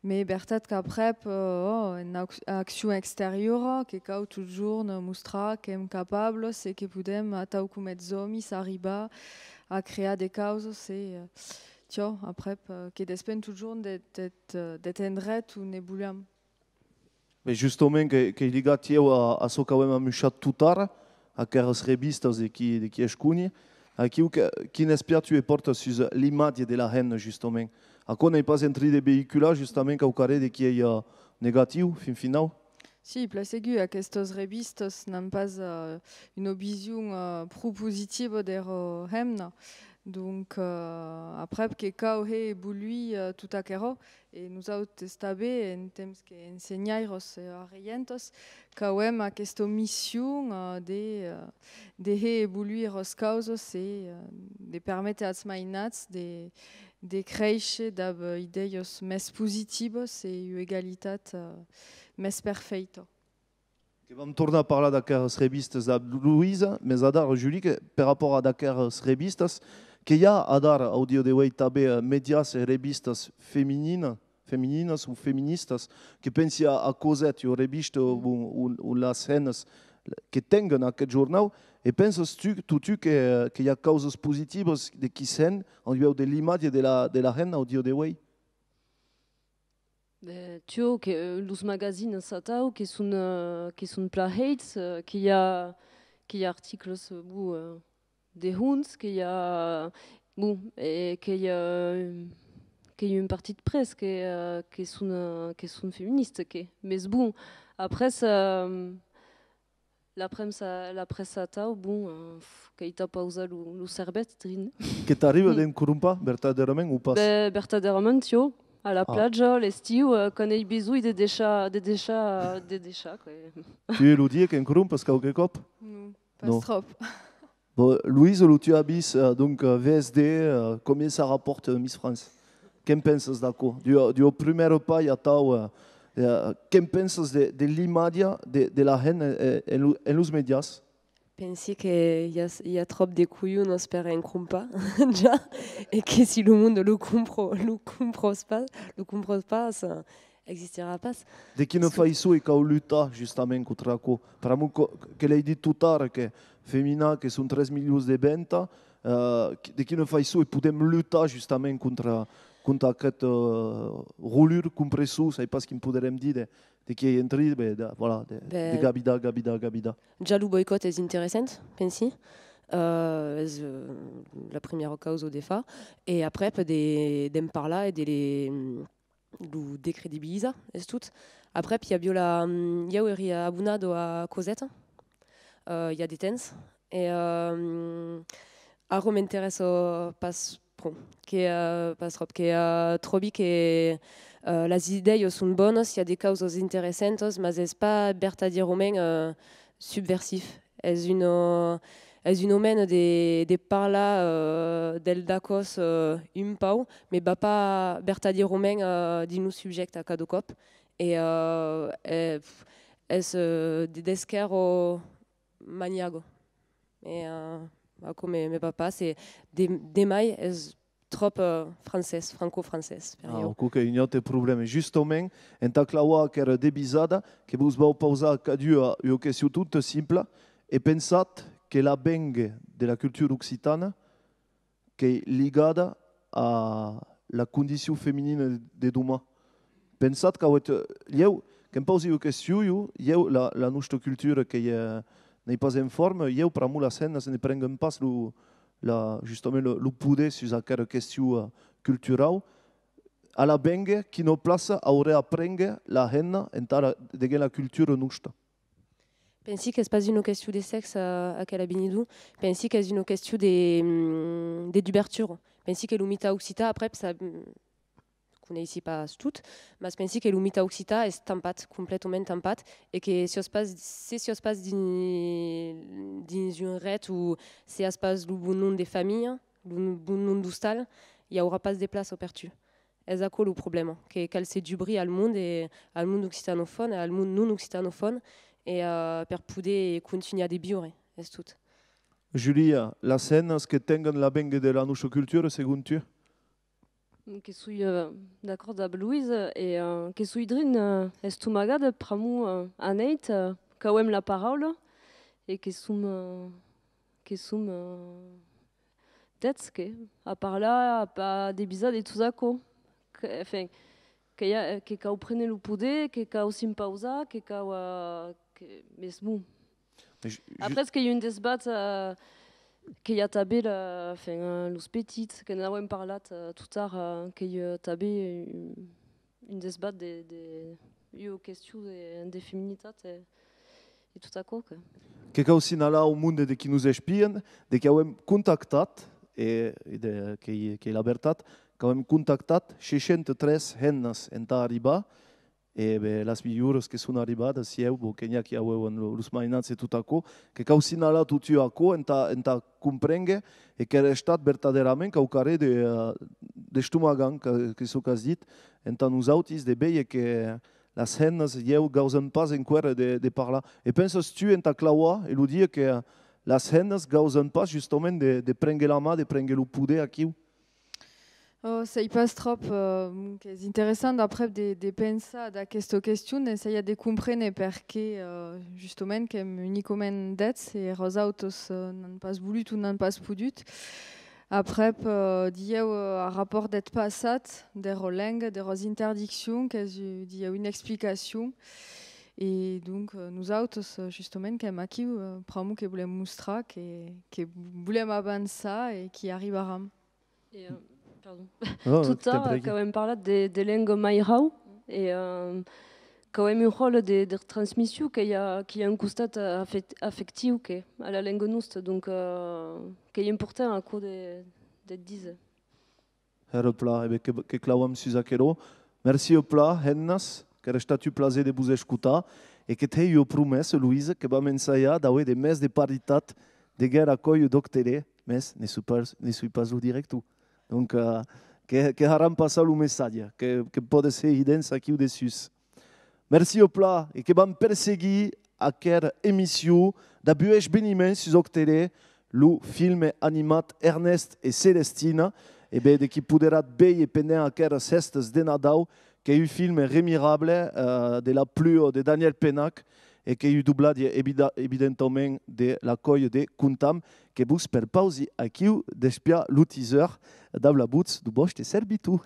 mes vertat qu'aprèp, eh, ò, en ac-, accion exteriora, que cau totjorn mostrar qu'èm capables e que podem, atau coma eths òmis, arribar a crear de causas e, eh, tiò, aprèp, eh, que despend totjorn deth, deth, eh, deth endret on evoluam. Ben, justament, que, qu'ei ligat, tieu, a, a çò qu'auem amuishat tot ara, aqueras revistas de qui, de qui es coni, Aquiu, que, quin espiar tu e pòrtas sus l'imatge de la hemna, justament? Aquò n'ei pas en trin de veïcular, justament, quauquarren de qui ei, eh, negatiu, fin finau? Si, plan segur, aquestas revistas n'an pas, eh, una vision, eh, pro positiva dera hemna. Donc, eh, aprèp que cau hèr evoluir, eh, tot aquerò, e nosautes tanben, en temps que ensenhaires e arreientas, qu'avem aquesta mission, eh, de, eh, de hèr evoluir las causas e, eh, de perméter als mainats de, de créisher dab idèias mès positivas e ua egalitat, eh, mès perfèita. Que vam tornar parlar d'aqueras revistas dab Louise, mès adara, Julie, que per rapòrt ad aqueras revistas, que i a adara, au dia de uei, tanben, eh, mèdias e revistas feminina, femininas o feministas, que pensi a, a Cosette, ua revista on, on, on las hemnas que tenguen aqueth jornau, e pensas tu, totun, que, que i a causas positivas de qui sèm, en ueu de l'imatge de la, de la hemna au dia de uei? Ben, tiò, que, eh, los magazines atau, que son, eh, que son plan hèits, eh, que i a, que i a articles, eh, bon, eh, de hons, que i a, bon, e que i a, que i a un partit pres, que, eh, que son, eh, que son feministas, que, mes bon, après, eh, la premsa, la premsa atau, bon, eh, pf, qu'ei tà pausar lo, lo cervèth drin. Que t'arriba d'encrompar, vertadèrament, o pas? Ben, vertadèrament, tiò, a la platja, l'estiu, eh, quan ei besonh de deishar, de deishar, de deishar, quoi. Tu, Elodie, qu'encrompas quauque còp? Non, pas tròp. Bon, Louise, lo tu avís, eh, donc, eh, V S D, eh, combien ça rapporte, eh, Miss France? Que'n pensas d'aquò? D'ua, d'ua prumèra pair atau, eh, eh, que'n pensas de, de l'imatge de, de la hemna, eh, en lo, en los mèdias? Pensi que i a, i a tròp de colhonas per encrompar, ja, e que si lo monde lo compro-, lo compròs pas, lo compròs pas, eh, existirà pas. De quina faiçon e cau lutar justament contra aquò? Pr'amor que, que l'èi dit totara, que femina, que son tres milions de venta, eh, de quina faiçon e podem lutar justament contra, contra aqueth, eh, rolur compressor, sai pas quin poderem díder, de qui ei en trin, ben, de, voilà, de, de gabidar, gabidar, gabidar. Ja lo boicòt es interessant, pensi. Eh, es, eh, la primièra causa de far. E aprèp de, de'n parlar e de le, lo decredibilizar, es tot. Aprèp, i aviá la, mm, ieu èri abonada a Cosette, eh, i a de temps, e, eh, ara m'interèssa pas pro, que, eh, pas tròp, que, eh, tròbi que, eh, las idèias son bonas, i a de causas interessantas, mas es pas vertadièrament, eh, subversif. Es un, eh, es un moment de, de parlar, eh, del dacòs, eh, un pauc, me va pas vertadièrament, eh, dins lo subjècte a cada còp. E, eh, eh, pf, es, eh, de, d'esquèrra maniaga. E, eh, aquò me, me va pas. E de, de mai es tròp, eh, francés, franco-francés, per ieu. Aquò qu'ei un aute problèma. Justament, entà clavar aquera devisada, que vos vau pausar a cadua ua question tota simpla, e pensatz que l'avénguer de la cultura occitana qu'ei ligada a la condicion feminina de doman? Pensatz qu'auetz, eh, ieu, que'm pausi ua question, ieu, ieu, la, la nòstra cultura qu'ei, eh, n'ei pas en forma, ieu, pr'amor las hemnas ne prenguen pas lo, la, justament lo, lo poder sus aquera question, eh, culturau. A l'avénguer, quina plaça aurà a prénguer la hemna entà la, deguens la cultura nòsta? Pensi qu'es pas una question de sèxe, eh, aquel avenidor. Pensi qu'es una question de, mm, de dubertura. Pensi que lo mitan occitan, aprèp, ça, mm, coneissi pas tot, mas pensi que lo mitan occitan es tampat, completament tampat, e que siás pas, se siás pas dins, dins un ret o se as pas lo bon nom de familha, lo bon nom d'ostal, i aurà pas de plaça per tu. Es aquò lo problèma, que cal se dubrir al mond e al mond occitanofòn e al mond non occitanofòn e, eh, per poder contunhar de viure, es tot. Julia, las hemnas que tenguen l'avénguer de la nòstra cultura, segon tu? Que soi, eh, d'acòrd dab Louise e, eh, que soi drin, eh, estomagada pr'amor, eh, anèit, eh, qu'auem la paraula e que som, eh, que som, eh, tèths, que, a parlar, a, a devisar de tot aquò. Que, enfin, que i a, que cau préner lo poder, que cau s'impausar, que cau, eh, que, mes bon. Après, qu'ei un desbat, eh, Que i a tanben la, enfin, eh, los petits, que n'avèm parlat, eh, tot ara, que i a tanben un, un desbat de, de, ua question de, de feminitat e, e tot aquò, que. Que cau signalar au monde de qui nos espien, de qui avèm contactat, e, e de, qu'ei, qu'ei la vertat, qu'avèm contactat seishanta tres hemnas entà arribar, e, ben, las milhoras que son arribadas, sieu, bon, que n'i a qui auevan lo, los mainats e tot aquò, que cau signalar totun aquò entà, entà comprénguer, e qu'èra estat vertadèrament quauquarren de, eh, d'estomagant, que, que çò qu'as dit, entà nosautis, de veire que las hemnas, ieu, gausan pas enqüèra de, de parlar. E pensas tu entà clavar e lo dire que, eh, las hemnas gausan pas justament de, de prénguer la man, de prénguer lo poder aquiu? Oh, sèi pas tròp, eh, bon, qu'es interessant d'aprèp de, de pensar d'aquesta question, essajar de compréner perqué, eh, justament qu'èm unicament dètz e eras autas, eh, n'an pas volut o n'an pas podut. Aprèp, eh, dilhèu, eh, a rapòrt deth passat, dera lenga, deras interdiccions, qu'es, eh, dilhèu, una explicacion. E donc, eh, nosautas, eh, justament, qu'èm aquiu, eh, pr'amor que volem mostrar que, que volem avançar e qu'i arribaram. E, eh, pardon. Non, non, tot ara, qu'avem parlat de, de lenga mairau, e, eh, qu'avem un ròtle de, de transmission, que i a, que i a un costat afec-, afectiu que a la lenga nosta, donc, eh, qu'ei important aquò de, de díser. Èra plan, e ben que, que clavam sus aquerò. Merci plan, hemnas, qu'èra estat un plaser de vos escotar, e que t'èi ua promessa, Louise, que vam ensajar d'aver de mès de paritat deguèra aquò d'Òc Tele, mès ne soi pas, ne soi pas lo director. Donc, eh, que, que haràn passar lo messatge, que, que pòt èsser evident aquiu dessús. Merci plan, e que vam perseguir aquera emission dab un eveniment sus Òc Tele, lo filme animat Ernest e Celestina, e ben, de qui poderatz veire pendent aqueras hèstas de Nadau, qu'ei un filme remirable, eh, de la plua de Daniel Pennac, e qu'ei un doblatge evida-, evidentament de la còlha de Contam, que vos perpausi aquiu d'espiar lo teaser dab la votz deu vòste servitor.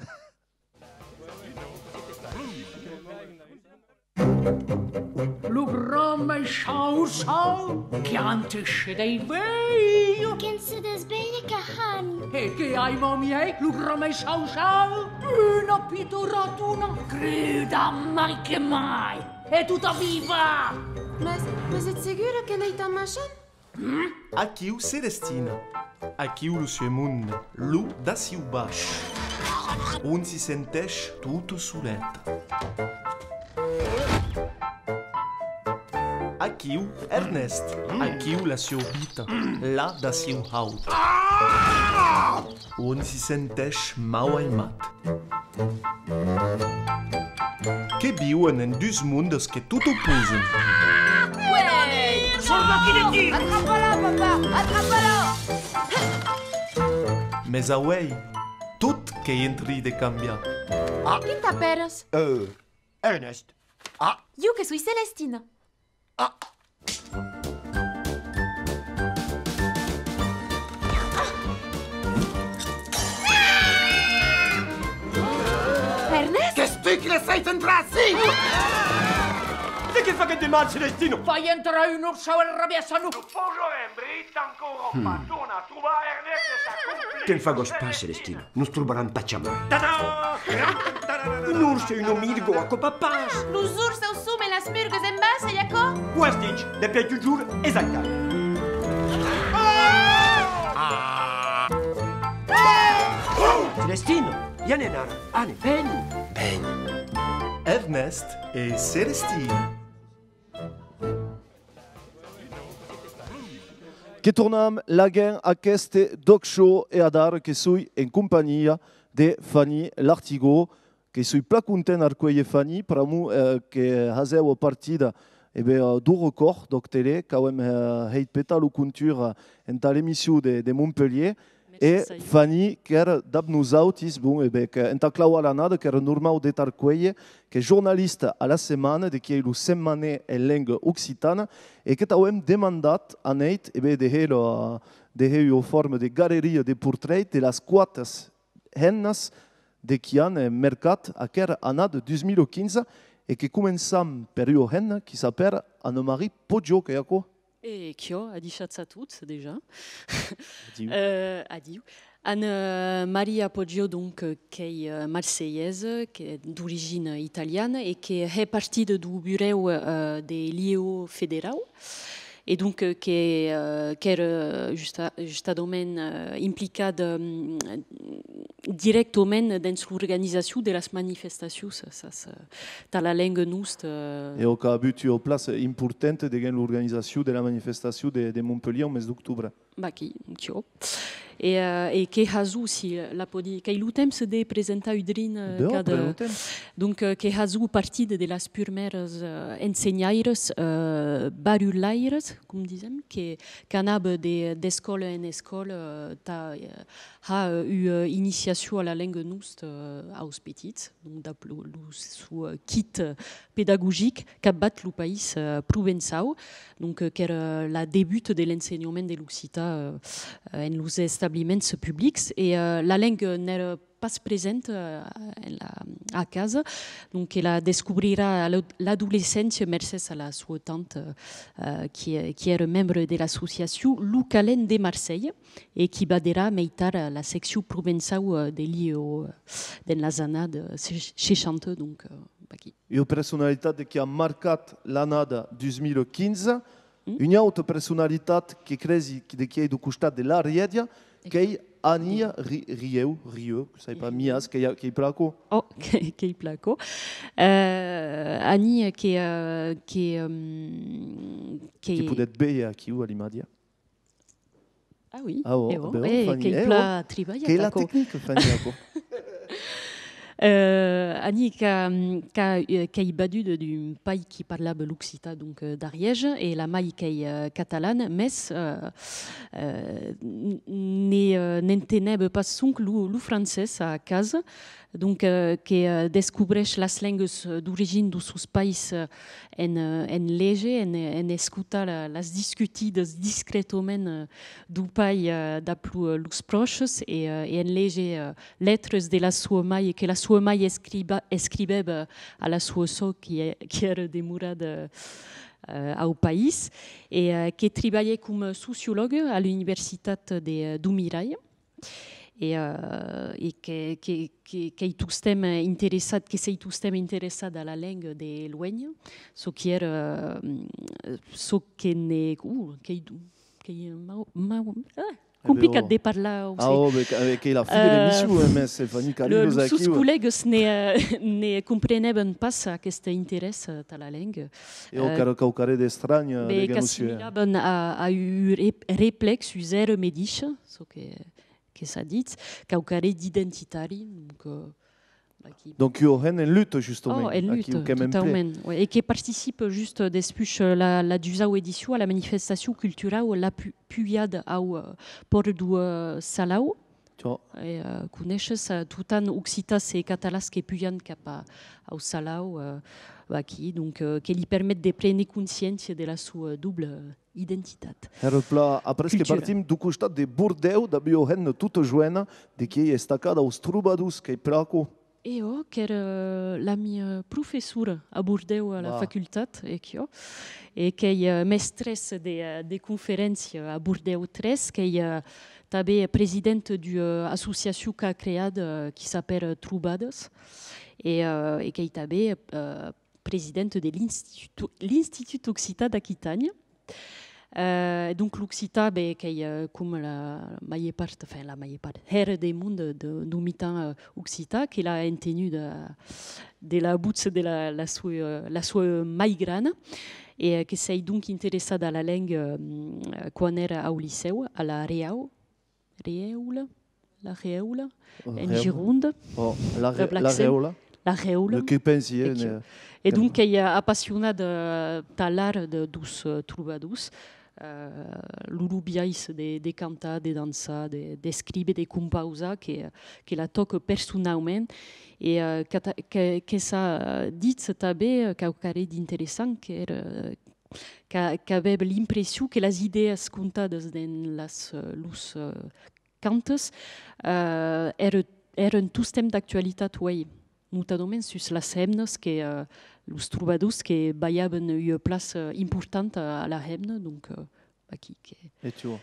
Lo gran meishant ossau qui anteish dei veir. Que'n se desvelhe que han. E que ai, mamiei, lo gran meishant ossau? Una pita ratona, cruda mai que mai. E tota viva! Mes, mes ets segura que n'ei tan meishant? Aquiu Celestina. Aquiu lo sieu monde, lo daciu baish, on si senteish tota soleta. Aquiu Ernest. Aquiu la sieu vita, la daciu haut, on si senteish mau aimat. Que viuen en dus mondes que tot oposen. Uèi! Sòrt d'aquí, d'aquí! Atrapa-la, papa! Atrapa-la! Mes auèi, tot qu'ei en trin de cambiar. Ah! Quin t'apèras? Euh, Ernest. Ah! Jo que soi Celestina. Ah! Ernest? Qu'ès tu qui les hèit entrar ací? De qué faguèt de mal, Celestino? Fai entrar un orsau enrabiat a nos. Lo paure britanc aurà pas tornat trobar Ernest e sa complice. Te'n fagas pas, Celestino. Nos trobaram tà jamai. Tadà! Un ors e una mirga, aquò va pas! Los ors au som e las murgas en bas, ei aquò? Quò as dich, de pièi totjorn, es aital. Celestino, i anem ara. Ane, ven! Ven! Ernest e Celestino. Que tornam laguens aqueste D'ÒC Show e adara que soi en companhia de Fanny Lartigot, que soi plan content arcuélher Fanny, pr'amor, eh, que hasèva partida, e ben, eh, deu recòrd d'Òc Tele, qu'avem, eh, hèit petar lo contunh, eh, entà l'emission de, de Montpelhièr. E Fanny, qu'èra dab nosautis, bon, e ben, que entà clavar l'annada, qu'èra normau de t'arcuélher, qu'ei jornalista a La Setmana, de qui ei lo setmanèr en lenga occitana, e que t'auem demandat anèit, e ben, de hèr la, de hèr ua forma de galeria de portrèit de las quate hemnas de qui an, eh, mercat aquera annada dus mila quinze, e que començam per ua hemna qui s'apèra Anne-Marie Poggio, qu'ei aquò? E quiò, adishatz a tots, dejà. Adiu. Euh, adiu. Anne, euh, Maria Poggio, donc, euh, qu'ei, euh, marselhesa, qu'ei d'origina italiana e que hè partida deu burèu, euh, de l'I E O federau. E donc, euh, que, euh, qu'èra justa-, justadament, euh, implicada, euh, dirèctament dens l'organizacion de las manifestacions, sas, euh, tà la lenga nosta, euh. E qu'a avut ua plaça importanta deguens l'organizacion de la manifestacion de, de Montpelhièr au mes d'octobre. Vaquí, quiò. E, euh, e que hasó, si la pòdi, qu'ei lo temps de presentar un drin, euh, donc, euh, que hasó partida de las purmèras, euh, ensenhaires, euh, barulhairas, com disem, que, qu'anava de, d'escòla en escòla, euh, tà, euh, har, euh, ua iniciacion a la lenga nosta, euh, aus petits, donc dab lo, lo, sou, euh, kit pedagogic capvath lo país, euh, provençau, donc, euh, qu'èra la debuta de l'ensenhament de l'occitan, euh, euh, en los establiments publics, e, euh, la lenga n'èra pas presenta, euh, en la, a casa, donc que la descobrirà a l'ad-, l'adolescéncia mercés a la sua tanta, euh, qui, qui èra membre de l'associacion Lo Calèn de Marselha e qui baderà mei tard a la seccion provençau, euh, de l'I E O, euh, dens las annadas, euh, se-, seishanta, donc, euh, vaquí. Ua personalitat qui a marcat l'annada dus mila quinze. Mm. Ua auta personalitat que cresi de qui ei deu costat de l'Arièja, qu'ei Annie Ri-, Rieu, Rieu, sai pas, Mias, qu'ei, qu'ei plan aquò. Oh, que, qu'ei plan aquò. Euh, Annie, que, euh, que, euh, que... Que podetz véder aquiu a l'imàger. Ah oui, ah, oh, e oh, ben, eh, Fanny, qu'ei eh, plan oh, tribalhat, qu'ei la aquò. Tecnica, Fanny, aquò. Euh, Annie qu'a, qu'a, euh, qu'ei vaduda d'un pair qui parlava l'occitan, donc, euh, d'Arièja, e la mair qu'ei, euh, catalana, mès, euh, euh, n-, ne, euh, n'enteneva pas sonque lo, lo francés a casa. Donc, euh, que, euh, descobreish las lengas, euh, d'origina deus sons pairs, euh, en, euh, en léger, en, en escotar la, las discutidas discretament, euh, deu pair, euh, dab lo, euh, los pròches e, euh, e en léger, euh, letras de la sua mair, que la sua mair escriva-, escriveva a la sua sòr qui è-, qui èra demorada, euh, au país, e, euh, que tribalhè coma sociològa a l'Universitat de, euh, deu Mirai. E, euh, e que, que, que, qu'ei tostemps interessat, que s'ei tostemps interessat a la lenga de luenh, çò qui èra, euh, çò que ne, uh, qu'ei, qu'ei mau, mau, ah, complicat de parlar, o... Ah, oh, mais, mais qu'ei la fin de l'emission, eh, mais Stéphanie, lo, los sons collègas ne, euh, ne comprenevan pas aqueste interès, euh, tà la lenga. E quauquarren d'estranh, euh, de que s'assimilavan a, a un re-, reflex sus era medisha, çò que que s'a dit, quauquarren d'identitari, donc, euh, vaquí. Donc, ua hemna en luta, justament. Oh, en luta, totaument. Ouais. E que participa just despuish, euh, la, la dusau edicion a la manifestacion culturau La Pu-, Pujada au, euh, pòrt deu, euh, Salau. E, euh, coneishes, euh, totjorn occitans e catalans que pujan cap a, au Salau, euh, vaquí, donc, euh, que li permet de préner consciéncia de la sua, euh, dobla identitat. Èra plan, après que partim deu costat de Bordèu, dab ua hemna tota joena, de qui ei estacada aus trobadors, qu'ei plan aquò. E ò, qu'èra la mia professora a Bordèu a la facultat, e quiò, e qu'ei, euh, mestressa de, euh, de conferéncia a Bordèu tres, qu'ei, euh, tanben presidenta d'ua, euh, associacion qu'a creada, euh, qui s'apèra Trobadas, e, euh, e qu'ei tanben, euh, presidenta de l'Institut, l'Institut Occitan d'Aquitània. Euh, donc l'occitan, ben, qu'ei, euh, coma la màger part, enfin, la màger part, hèra de monde de, deu mitan, euh, occitan, que l'a entenut de, de la botja de la, la sua, euh, la sua mair grana, e, euh, que s'ei donc interessada a la lenga, euh, quan èra au licèu, a la Reau, Reèula, la Reèula, en Gironda. Oh, la Re-, la Reèula. La Reèula. De qué pensi, eh, ne-, e donc qu'ei, euh, apassionada, euh, tà l'art de, deus, euh, trobadors, euh, lo, lo biais de, de cantar, de dançar, de, d'escríver, de compausar, que, que la tòca personaument, e, euh, que, que, que s'a dit tanben, euh, quauquarren d'interessant, qu'èra, euh, qu'a-, qu'avèva l'impression que las idèas contadas dens las, euh, los, euh, cantes, euh, èra-, èran tostemps d'actualitat uei. notadament sus las hemnas, que, eh, los trobadors que balhavan ua plaça importanta a la hemna, donc, eh, aquí que... E tu vois.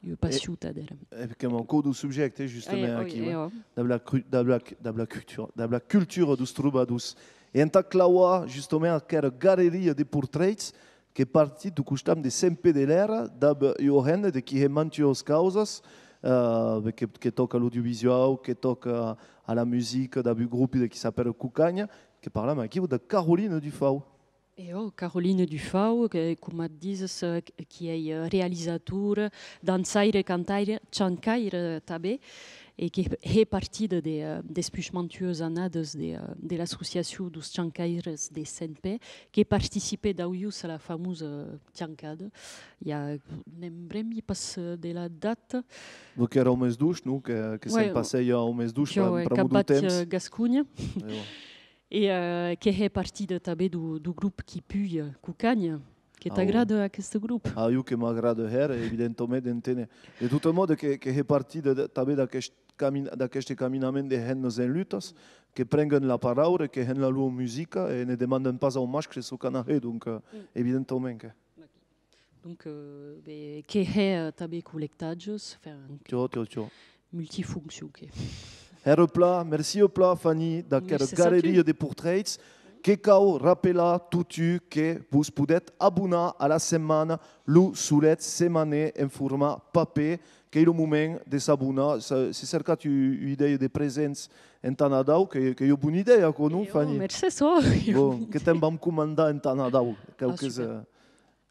Ua passion, tà dire. E, e que mancava deu subjècte, justament, eh, oi, aquí, eh, oi. Dab la cru-, dab la, dab la cultura, dab la cultura deus trobadors. E entà clavar, justament, aquera galeria de portrèits, que partit deu costat de Sent Pè de Lèra, dab ua hemna de qui hè mantuas causas, eh, que, que tòca l'audiovisuau, que tòca a la musica, dab un grop de qui s'apèra Cocanha, que parlam aquiu de Caroline Dufau. E ò, Caroline Dufau, que, coma dises, eh, qui ei, eh, realizatora, dançaira, cantaira, chancaira tanben, e que hè partida de, eh, despuish mantuas annadas de, eh, de l'associacion deus chancaires de Sent Pè, que participe d'aulhors a la famosa chancada. I a, ne'n brembi pas, eh, de la data. Donc èra au mes d'aost, non? Que, que se'n passèi au mes d'aost, pr'amor deu temps. Gasconha. E, eh, que hè partida tanben deu, deu grop Qui Puja Cocanha. Que t'agrada aqueste grop? A jo que m'agrada hèra, evidentament, d'enténer. De tot mòde que, que hè partida de, tanben d'aquest camin-, d'aqueste caminament de hemnas en lutas, que prenguen la paraula, que hèn la lor musica e ne demandan pas au mascle çò qu'a a hèr, donc, eh, evidentament que. Donc, eh, be, que hè, eh, tanben collectatges, enfin, multifoncion que. Hèra plan, mercé plan, Fanny, d'aquera galeria de portrèits. Que cau rapelar totun que vos podètz abonar a La Setmana, lo solet setmanèr en format papèr, qu'ei lo moment de s'abonar. Se, se cercatz u-, ua idèia de presents entà Nadau, que, qu'ei ua bona idèia, aquò, non, Fanny? Mercé, çò. Bon, que te'n vam comandar entà Nadau, quauques, eh,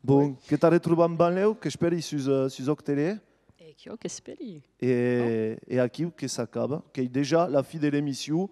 Bon, que t'arretrobam benlèu, qu'espèri sus, eh, sus Òc Tele. E quò qu'espèri. E, e aquiu que s'acaba, qu'ei dejà la fin de l'emission,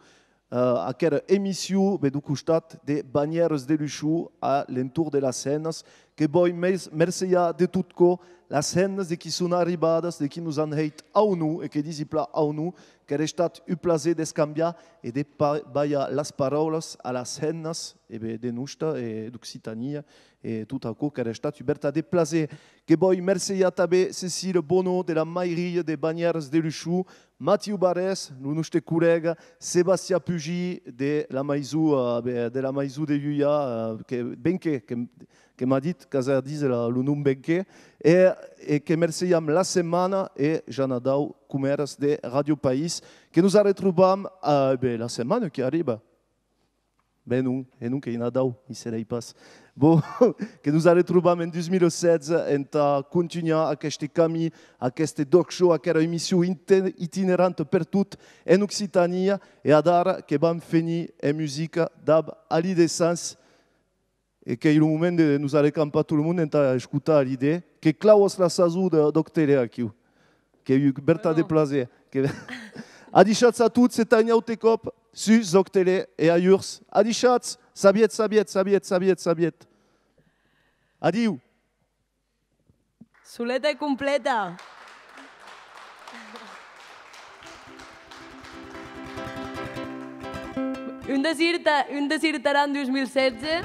eh, aquera emission, be, deu costat de Banhèras de Luchon a l'entorn de las hemnas, que voi mer-, mercejar de tot còr las hemnas de qui son arribadas, de qui nos an hèit aunor, e que disi plan aunor, qu'èra estat un plaser d'escambiar e de pa-, balhar las paraulas a las hemnas, e be, de nosta, e d'Occitània, e tot aquò qu'èra estat un vertadèr plaser. Que voi mercejar tanben Cécile Bonneau de la mairia de Banhèras de Luchon, Matiu Barrés, lo noste collèga, Sebastià Pugin de la maison, eh, be-, de la maison de Lhuilhàs, eh, que, Benqué, que, que m'a dit, qu'as a díser la, lo nom Benqué, e, e que mercejam La Setmana e Jean Nadau, com èras de Ràdio País, que nos arretrobam, eh, be, la setmana qui arriba. Ben non, e non qu'ei Nadau, i serèi pas. Bon, que nos arretrobam en dus mila setze entà contunhar aqueste camin, aqueste D'ÒC Show, aquera emission inte-, itineranta pertot en Occitània, e adara que vam fenir en musica dab Alidé Sans, e qu'ei lo moment de nos arrecampar tot lo monde entà escotar Alidé, que clauas la sason de, d'Òc Tele aquiu. Qu'ei un vertadèr plaser. Que... Adishatz a tots e tà un aute còp sus Òc Tele e alhurs. Adishatz! Sabietz, sabietz, sabietz, sabietz, sabietz. Adiu! Soleta e completa! Un desir tà, un desir tà Aran dus mil setze,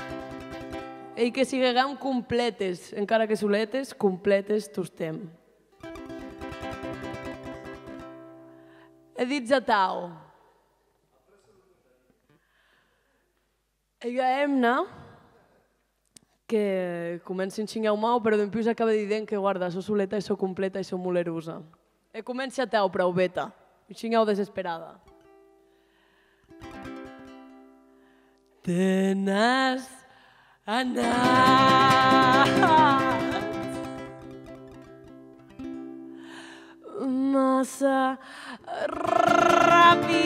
ei que sigueram completes, encara que soletes, completes tostemp. E ditz atau. Ei ua hemna que comenci un shinhau mau, però dempús acabe dident que, guarda, sò soleta e sò completa e sò molerosa. E comenci atau, praubeta, un shinhau desesperada. Te n'as anat massa rapid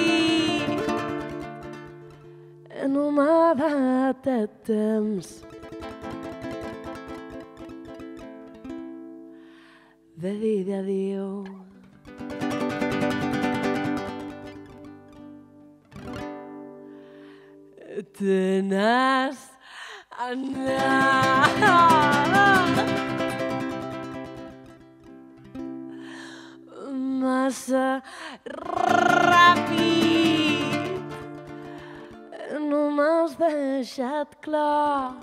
e non m'a dat eth temps de díder adiu. Te n'as anat massa rapid, non m'as deishat clar.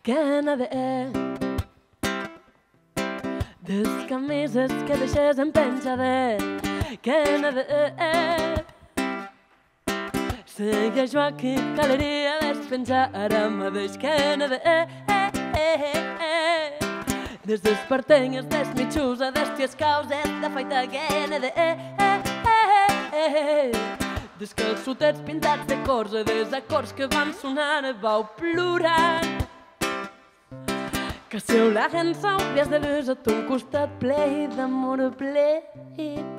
Que n'ai de, eh, des camisas que deishes en penjada. Que n'ai de, eh, eh. Se i a jo aquí, caleria despenjar ara madeish. Que n'ai de, eh, eh, eh, eh, eh. Des espartenhas, des michusas, des tiescauses, de faita que n'ai de, eh, eh, eh, eh, eh. Des calçotets pintats de còrs e des acòrds que van sonar, vau plorar. Que sieu la gent sauvias de luz a ton costat, plei d'amor, plei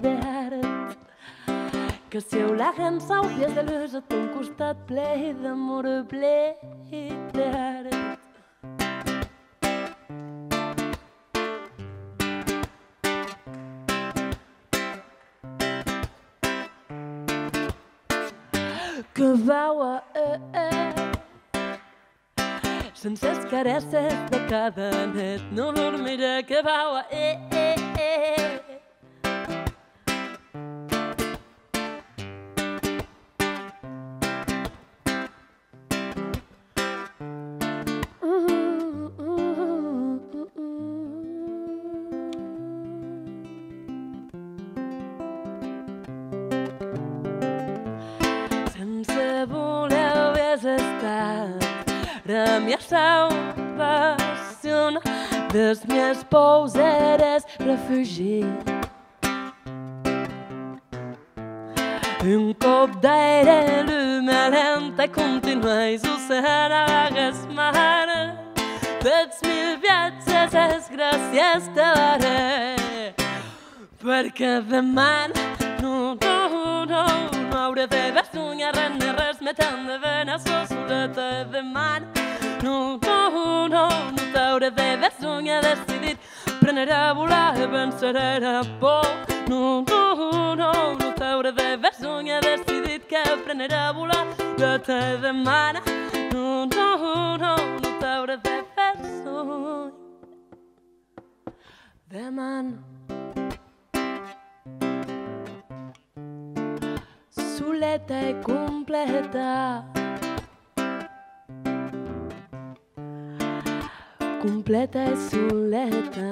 d'art. Que sieu la gent sauvias de luz a ton costat, plei d'amor, plei d'art. Que vau a, eh, eh. Sense escarèsses de cada net non dormirè, que vau a, eh, eh, eh. Sense voler auvies estat la mia salvacion, des mies pòurs eres refugi. Un còp d'aire, lum e lent, e continuais ocean, avagues mar. Dètz mil viatges es gràcies te darè. Perque deman, non, non, non, non aurè de besonha ren ne res, me te'n de venar sossoleta. E deman, non, non, non, non t'aurè de besonha, decidit, prenerè a volar e vencerè era paur. Non, non, non, non t'aurè de besonha, decidit, que prenerè a volar. E te demana, non, non, non, non t'aurè de besonha. Deman. Soleta e completa. Completa e soleta.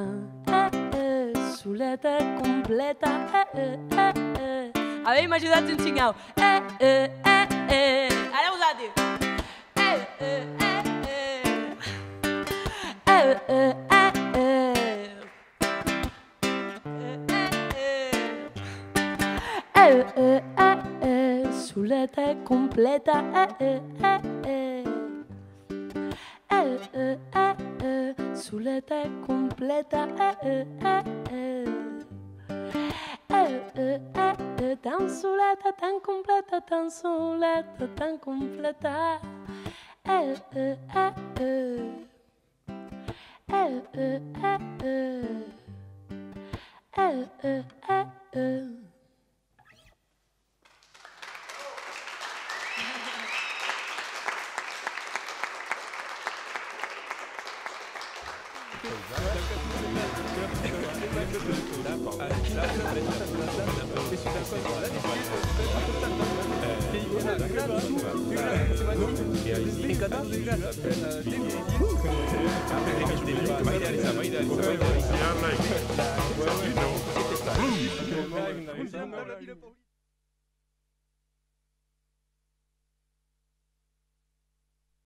Eh, eh, soleta e completa. Eh, eh, eh, eh. Avèm ajudat un shinhau. Eh, eh, eh, eh. Ara vosati. Eh, eh, eh, eh. Eh, eh, eh, eh. Eh, eh, eh, eh. Soleta e completa, eh, eh, eh, eh. Eh, eh, eh, eh. Soleta e completa, eh, eh, eh, eh. Eh, eh, eh, eh. Tan soleta, tan completa, tan soleta, tan completa. Eh, eh, eh, eh. Eh, eh, eh, eh. Eh, eh, eh, eh.